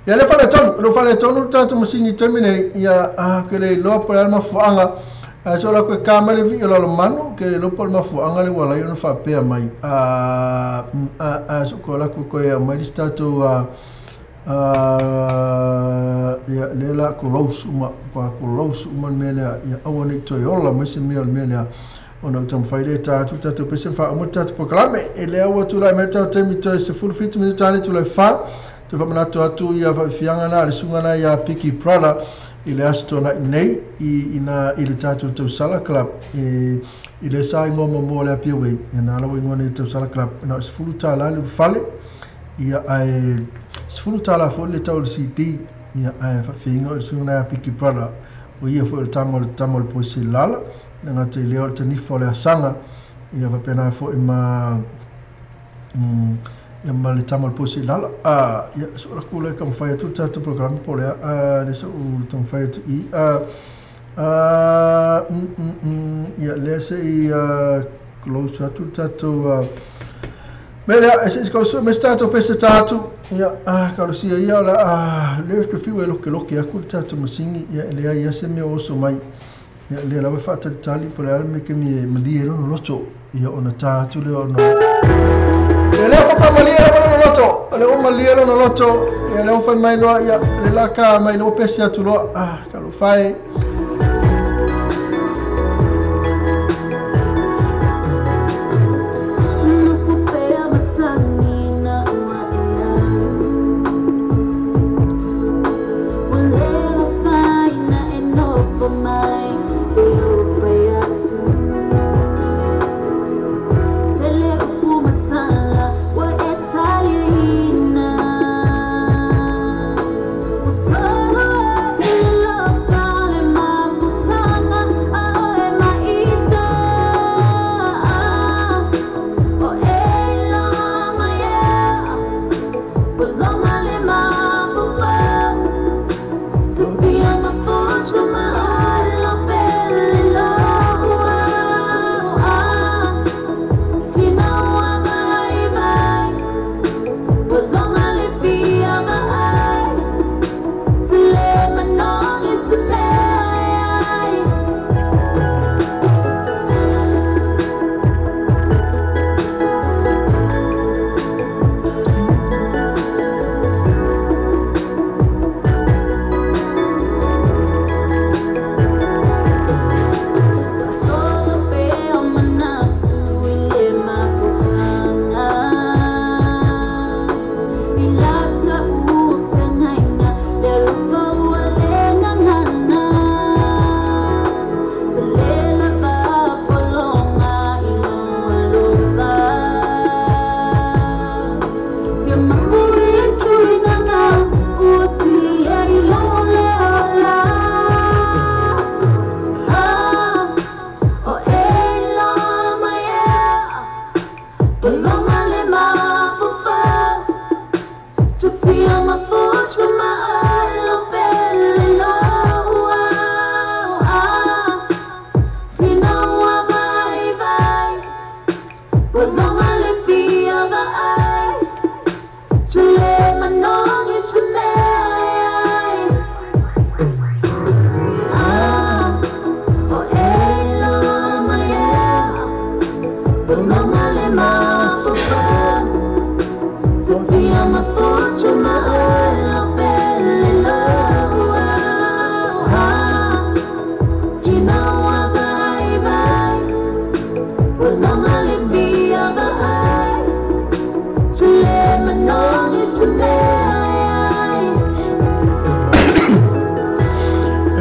Ia le faletonu, le faletonu le tatou masini i taimi nei, ia a ke le iloa po o le a le mafuaaga, ae so la koe ka mai le vii o Lalomanu, ke le iloa po o le mafuaaga le ua alai ona faapea mai, a a a so koe la koe koe aumai le isi tatou a a ia lea la close uma, ua close uma le mea lea, ia aua ne i toe ola mai se mea o le mea lea. Ona ou taumafai lea e tā atu le tatou pese ma faauma le tatou polokalame. E lea ua tulai mai le tatou taimi toe 17 minute ane tulai 4. Toe faamanatu atu ia faafiafiaga na a le susuga na ia Piki Brother i le Aso Toonai nei i ina i le tatou Tausala Club e i le sa ingoa muamua o le Apia Way. Ia na ala ua ingoa nei le Tausala Club na o le $10 le ulufale ia ae $10 foi le tau o le CD ia ae faafiafiaina o le susuga na ia Piki Brother o ia foi o le tama o le tama o le Poise Lala. Le gata i lea o le tanifa o le asaga, ia faapena foi ma ia ma le tama o le posi i lala. A, ia, so la kula e taumafai atu le tatou polokalame po o le a, a, le so'u taumafai atu i, a, a, mm, mm, mm, ia, lea se i, a, close atu le tatou, a, mea lea, e se i sue mai se tatou pese tā atu, ia, a, talosia ia o le a, lea ou te fiu e lokeloke aku le tatou masini, ia, e leai lava se mea o oso mai. Ia, lea lava e faatalitali po o le a le mea kemi e malie ai lona loto, ia ona tā atu lea ona... Ia lea faapamalie lava lona loto, o lea ua malie lona loto, ia lea ua fai mai loa, ia le la ka mai lea ua pese atu loa, ah, talofa e.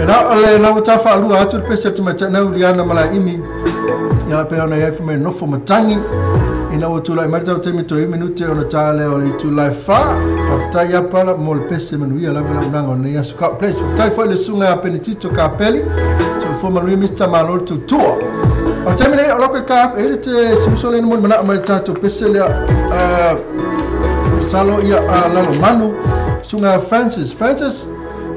Na ole na wata whaalua atu le pese atu mai tana uliana mala imi. Ia pe ona ia mai nofo matangi. Ina ua tūlai mai tau taimi toi minute ona tā lea o le itulai wha. Whaftai ia pala mo le pese manuia lava la unanga o nei aso. God bless. Whaftai foi le sunga a Penetito Kapeli. So fo manuia Mr. Malo Tutua. O taimi nei o loko e ka e le te simusole ni mo le mana mai tātou pese lea salo ia a lalo manu. Sunga Francis. Francis.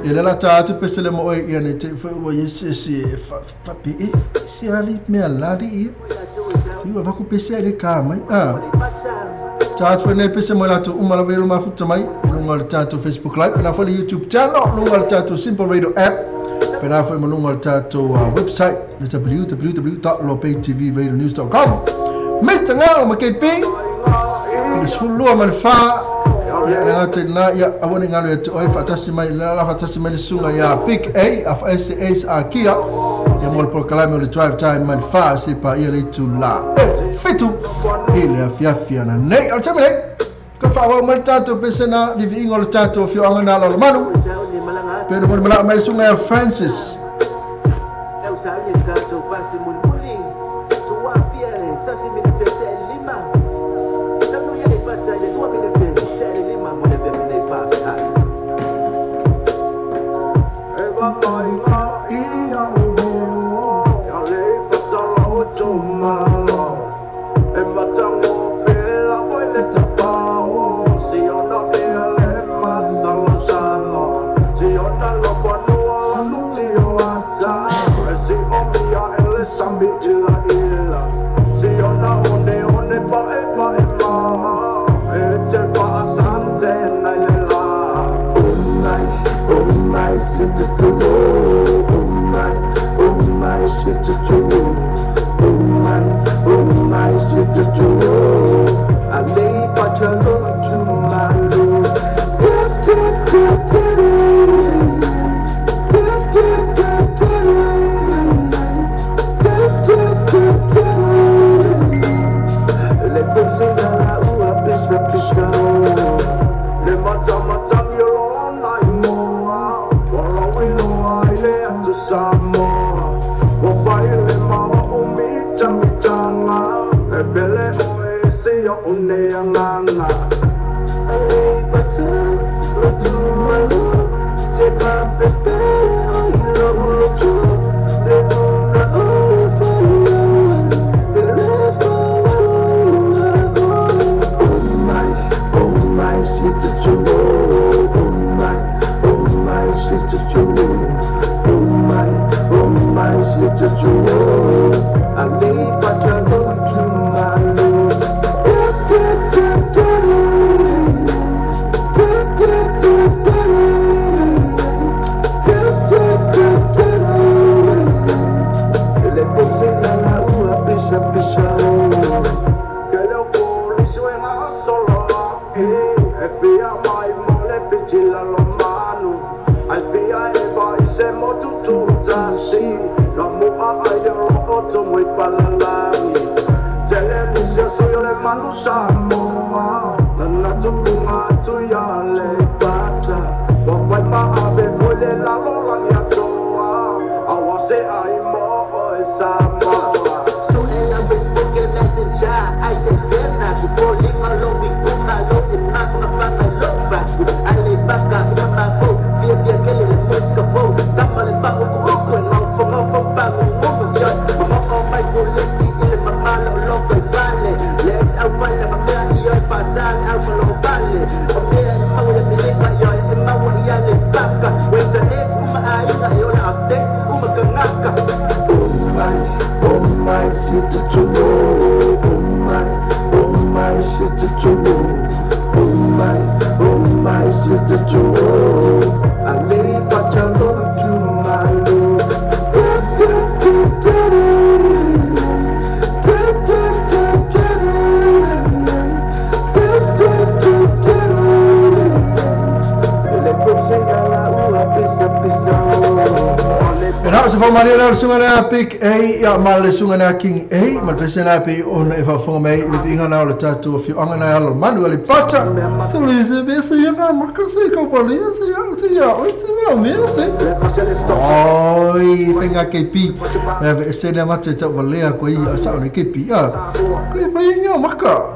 Ia le la tā atu pese le mo oe ia nei te fwe ua yesi esi e papi e si ali mea lali ia. Iwa vaku pese ai le ka mai. Tā atu nei pese mo lato uma la velo mafuta mai. Lunga le tātou Facebook Live. Pena fo le YouTube channel. Lunga le tātou Simple Radio app. Pena fo lunga le tātou website. Le www.lopaytvradionews.com. Mr. Ngao ma KP. Le sfulua ma le wha. Ia le ngata na ia awane ngalo e te oi whaatasi mai la whaatasi mai le sunga ia Big A a S A Kia ia mo le prokalame o le drive time mai le wha se pa ia le tu la e fitu i le afiafi ana nei o te mele ka whaawau mai le tātou pese na vivi ingo le tātou fioanga nā lalo manu pēna mo le malaa mai le sunga ia Francis. Whamari le sunga le Big A ia ma le sunga le King A ma le pese na pe ona e whafonga mai le inga na o le tātou whioanga na alo manu ale pata. So le se be se ia ngā maka se ka pali se ia se ia oi te mea mea se. Oi whenga KP. Mea ve se le mate tau valea koe ia sa o le KP ia. Koe whai ngā maka.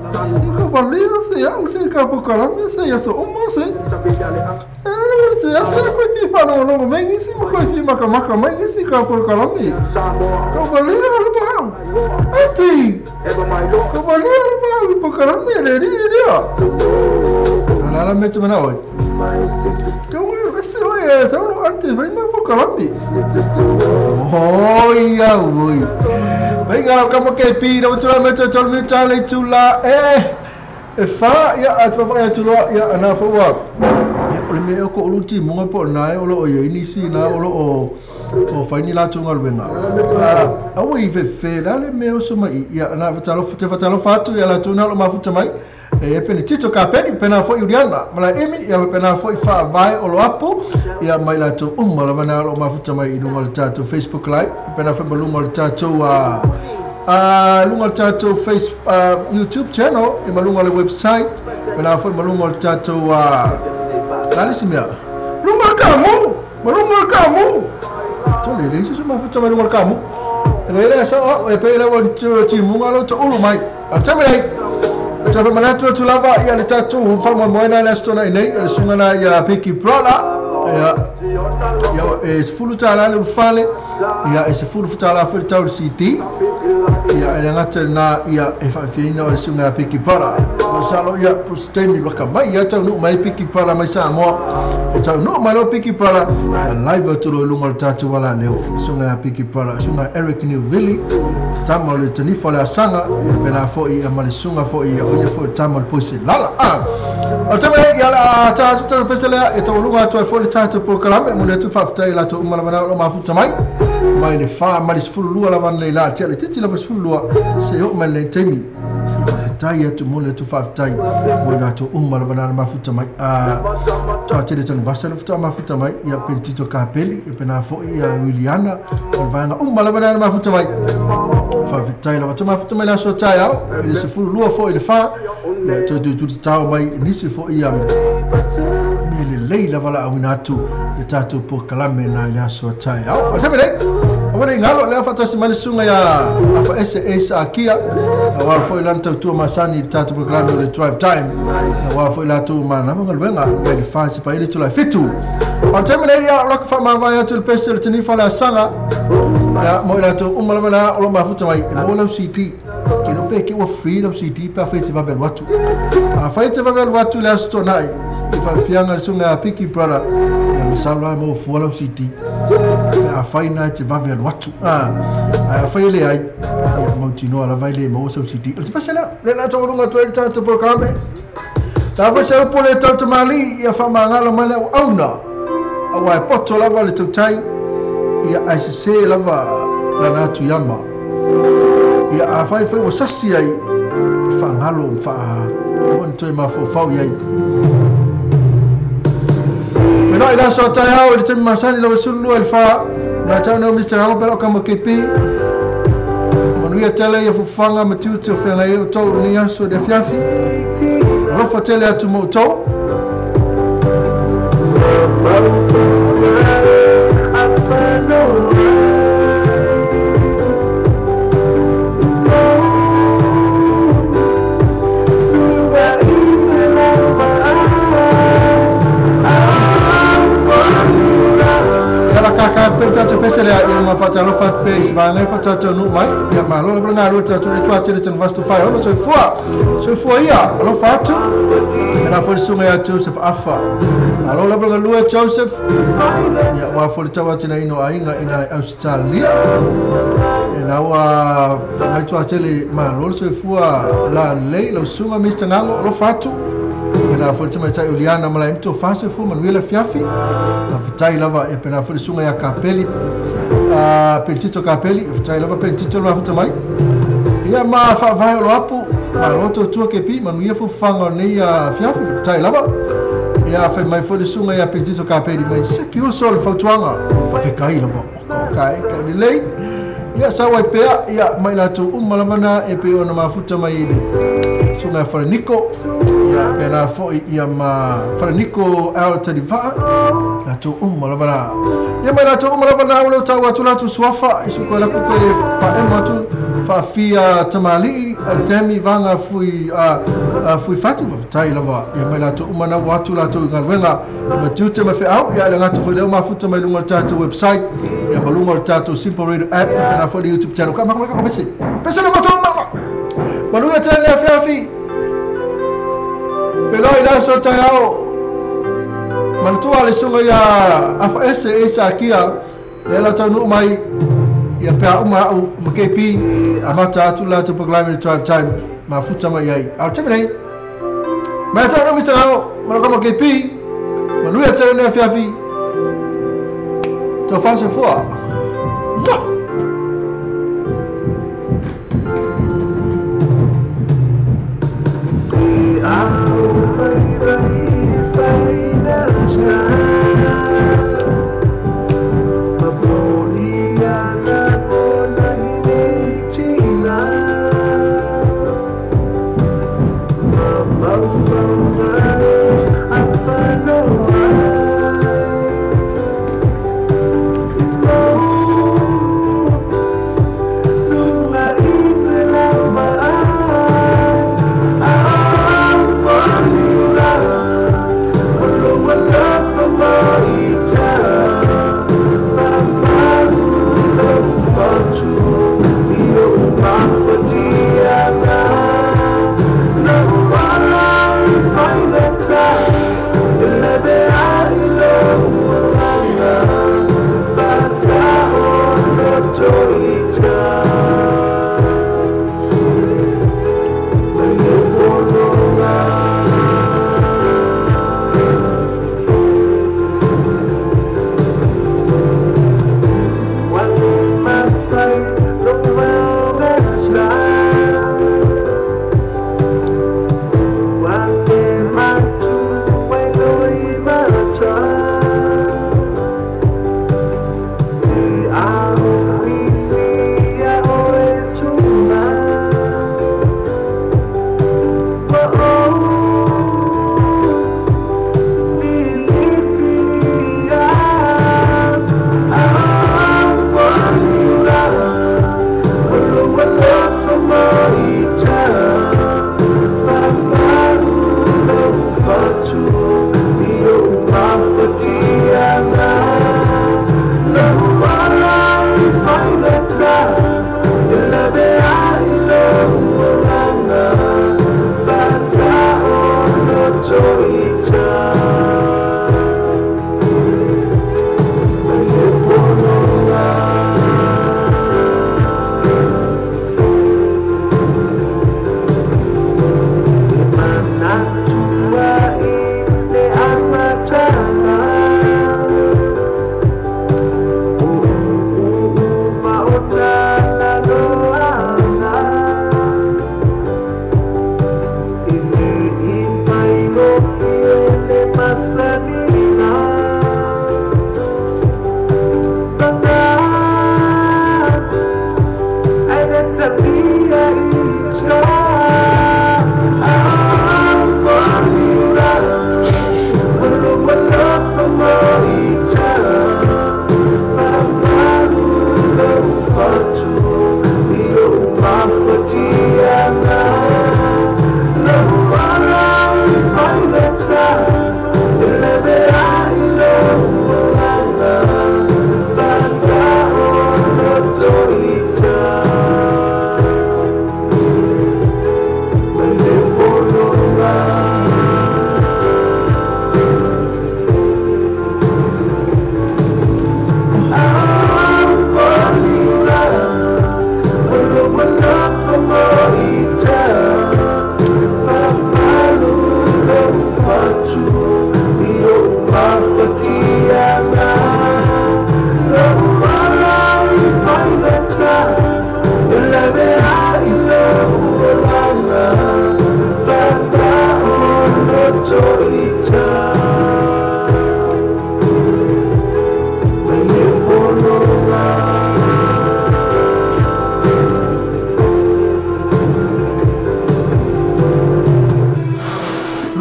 Ka pali se ia se ka pokalame se ia so oma se. Se asa koe pi whanau mai ngisi mo koe pi maka maka mai ngisi ka pokalame. Ka valea le pahau. Ati. Ka valea le pahau pokalame le ri ria. Nala me te mana oi. Ka oi se oi sa no ante vai mai pokalame. Oi ia oi. Vai ngā ka mo KP na tura me te tolu mi tale tula e fa ia atu fa ia tula ia ana fa wa. O le mea ko ulu ti munga po nai o lo o ini si na o lo o faini la tunga luenga. Awa i fe la le mea o suma i ia na fatalo fatu ia la tuna lo mafuta mai. E pene tito ka peni pena fo Uriana mala emi ia pena fo fa vai o lo apo ia mai la tu umma la bana lo mafuta mai i lunga le tatou Facebook live pena fo lunga le tatou lunga le tatou face YouTube channel e malunga le website pena fo malunga le tatou lali mea. Lunga kamu, malunga kamu. Tole le se mafuta mai lunga kamu. E le sa o e pe la o ti munga lo to ulu mai. A tame te manatu atu lava ia le tatou faamoemoena le aso tona nei le suga na ia Piki Brother ia ia e sefulu tala le ufale ia e sefulu tala foi le tau le CD ia e le gata na ia e faafiaina o le suga Piki Brother masalo ia postemi laka mai ia taunuu mai Piki Brother mai Samoa e taunuu mai lo Piki Brother live atu lo luga o le tatou ala leo suga Piki Brother suga Eric Newville tama o le tanifa o le asaga ia pena foi ia ma le suga foi ia oia foi tama o le poise lala o tama ia la tatou tau pese lea e taualuga atu ai foi le tatou polokalame mo le atu faafetai latou uma lava na o mafuta mai mai le fa mai le 12 lava nei la tia le titi lava 12 se o mai le taimi faafetai atu mo le atu faafetai mo latou uma lava na mafuta mai a tele tanu vasa le futa mafuta mai ia pentito kapeli ia pena foi ia Williana o le vaega uma lava na mafuta mai faafetai lava tu mafuta mai le aso taeao i le 12 foi le fa ia toe tutu tao mai nisi foi ia me le lei lava la auina atu le tatou polokalame na i le aso taeao o tame nei aua nei galo lea faatasi mai le suga ia afa ese ese akia aua foi lana tautua masani i le tatou polokalame o le drive time aua foi latou manava galuega ia le fa se paele tulai fitu o tame nei ia o laka faamavae atu le pese le tanifa le asaga ia mo i latou uma lava la o lo mafuta mai e mo lau CD ke no pe ke ua free lau CD pe a fai te vave atu a fai te vave atu le aso tonai i faafiaga le suga a Piki Brother ia masalo ai mo fua lau CD a fai na te vave atu a fai le ai ia mautinoa lava i le maua sau CD o te pese lea le la taualuga atu ai le tatou polokalame ta foi se upu le tautamali ia faamagalo mai le auauna aua e poto lava le tautai ia ae sesē lava lana atu iama ia a fai fai ua sasi ai faagalo ma faa ua ni toe mafaufau iai menoa i le aso a taeao i le taimi masani lava 12 i le fa na tau neo Mr. Hangopela o kama KP manuia tele ia fufufaga ma tiute o feagai ai outou lenei aso le afiafi alofa tele atu ma outou Ka pe tatou pese lea ia ma faatalofa atu pea i se vaega faatatou nuu mai ia malo lava le galue tatou le toatele tanu vastu fai ono soifua soifua ia alofa atu ena foi le suga ia Joseph Afa alo lava le galue Joseph ia ua foi le tau atinaina o aiga ina Australia ena ua mai toatele malo le soifua lalei lau suga Mr. Ngango alofa atu pena foi le tamaitai Uliana ma lae fa soifua manuia le afiafi faafetai lava e pena foi le suga ia Kapeli Pentito Kapeli faafetai lava Pentito le mafuta mai ia ma faavae o lo apu malo tautua KP manuia fufufaga o lenei afiafi faafetai lava ia fai mai foi le suga ia Pentito Kapeli mai se ki uso le fautuaga faafekai lava Kai kai lelei. Ia sau ai pea ia mai latou uma lava na e pei ona mafuta mai i le susuga ia Faleniko. Ia faapena foi ia ma Faleniko Al Talivaa. Latou uma lava na. Ia mai latou uma lava na ua tau atu latou suafa i su koe laku koe faemo atu faafia tamalii Demi Vanga fui fui fatu faafetai lava ia mai latou uma na ua atu latou i galuega ma tiute ma feau ia le gata foi lea mafuta mai luga o le tatou website ia ma luga o le tatou Simple Radio app na foi le YouTube channel ka maka maka pese pese na matou maka manuia tele afiafi peloi la so taeao manatua le susuga ia Afaese e Sakia lea la taunuu mai ia pea uma au ma KP amata atu la te programme le drive time mafuta mai ai a o le taimi nei mai tau no Mr. Ngao ma ma KP manuia tele le afiafi tau faasoifua. Mwah! Oh.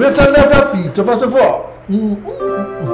Manuia tala le afiafi, tofa soifua.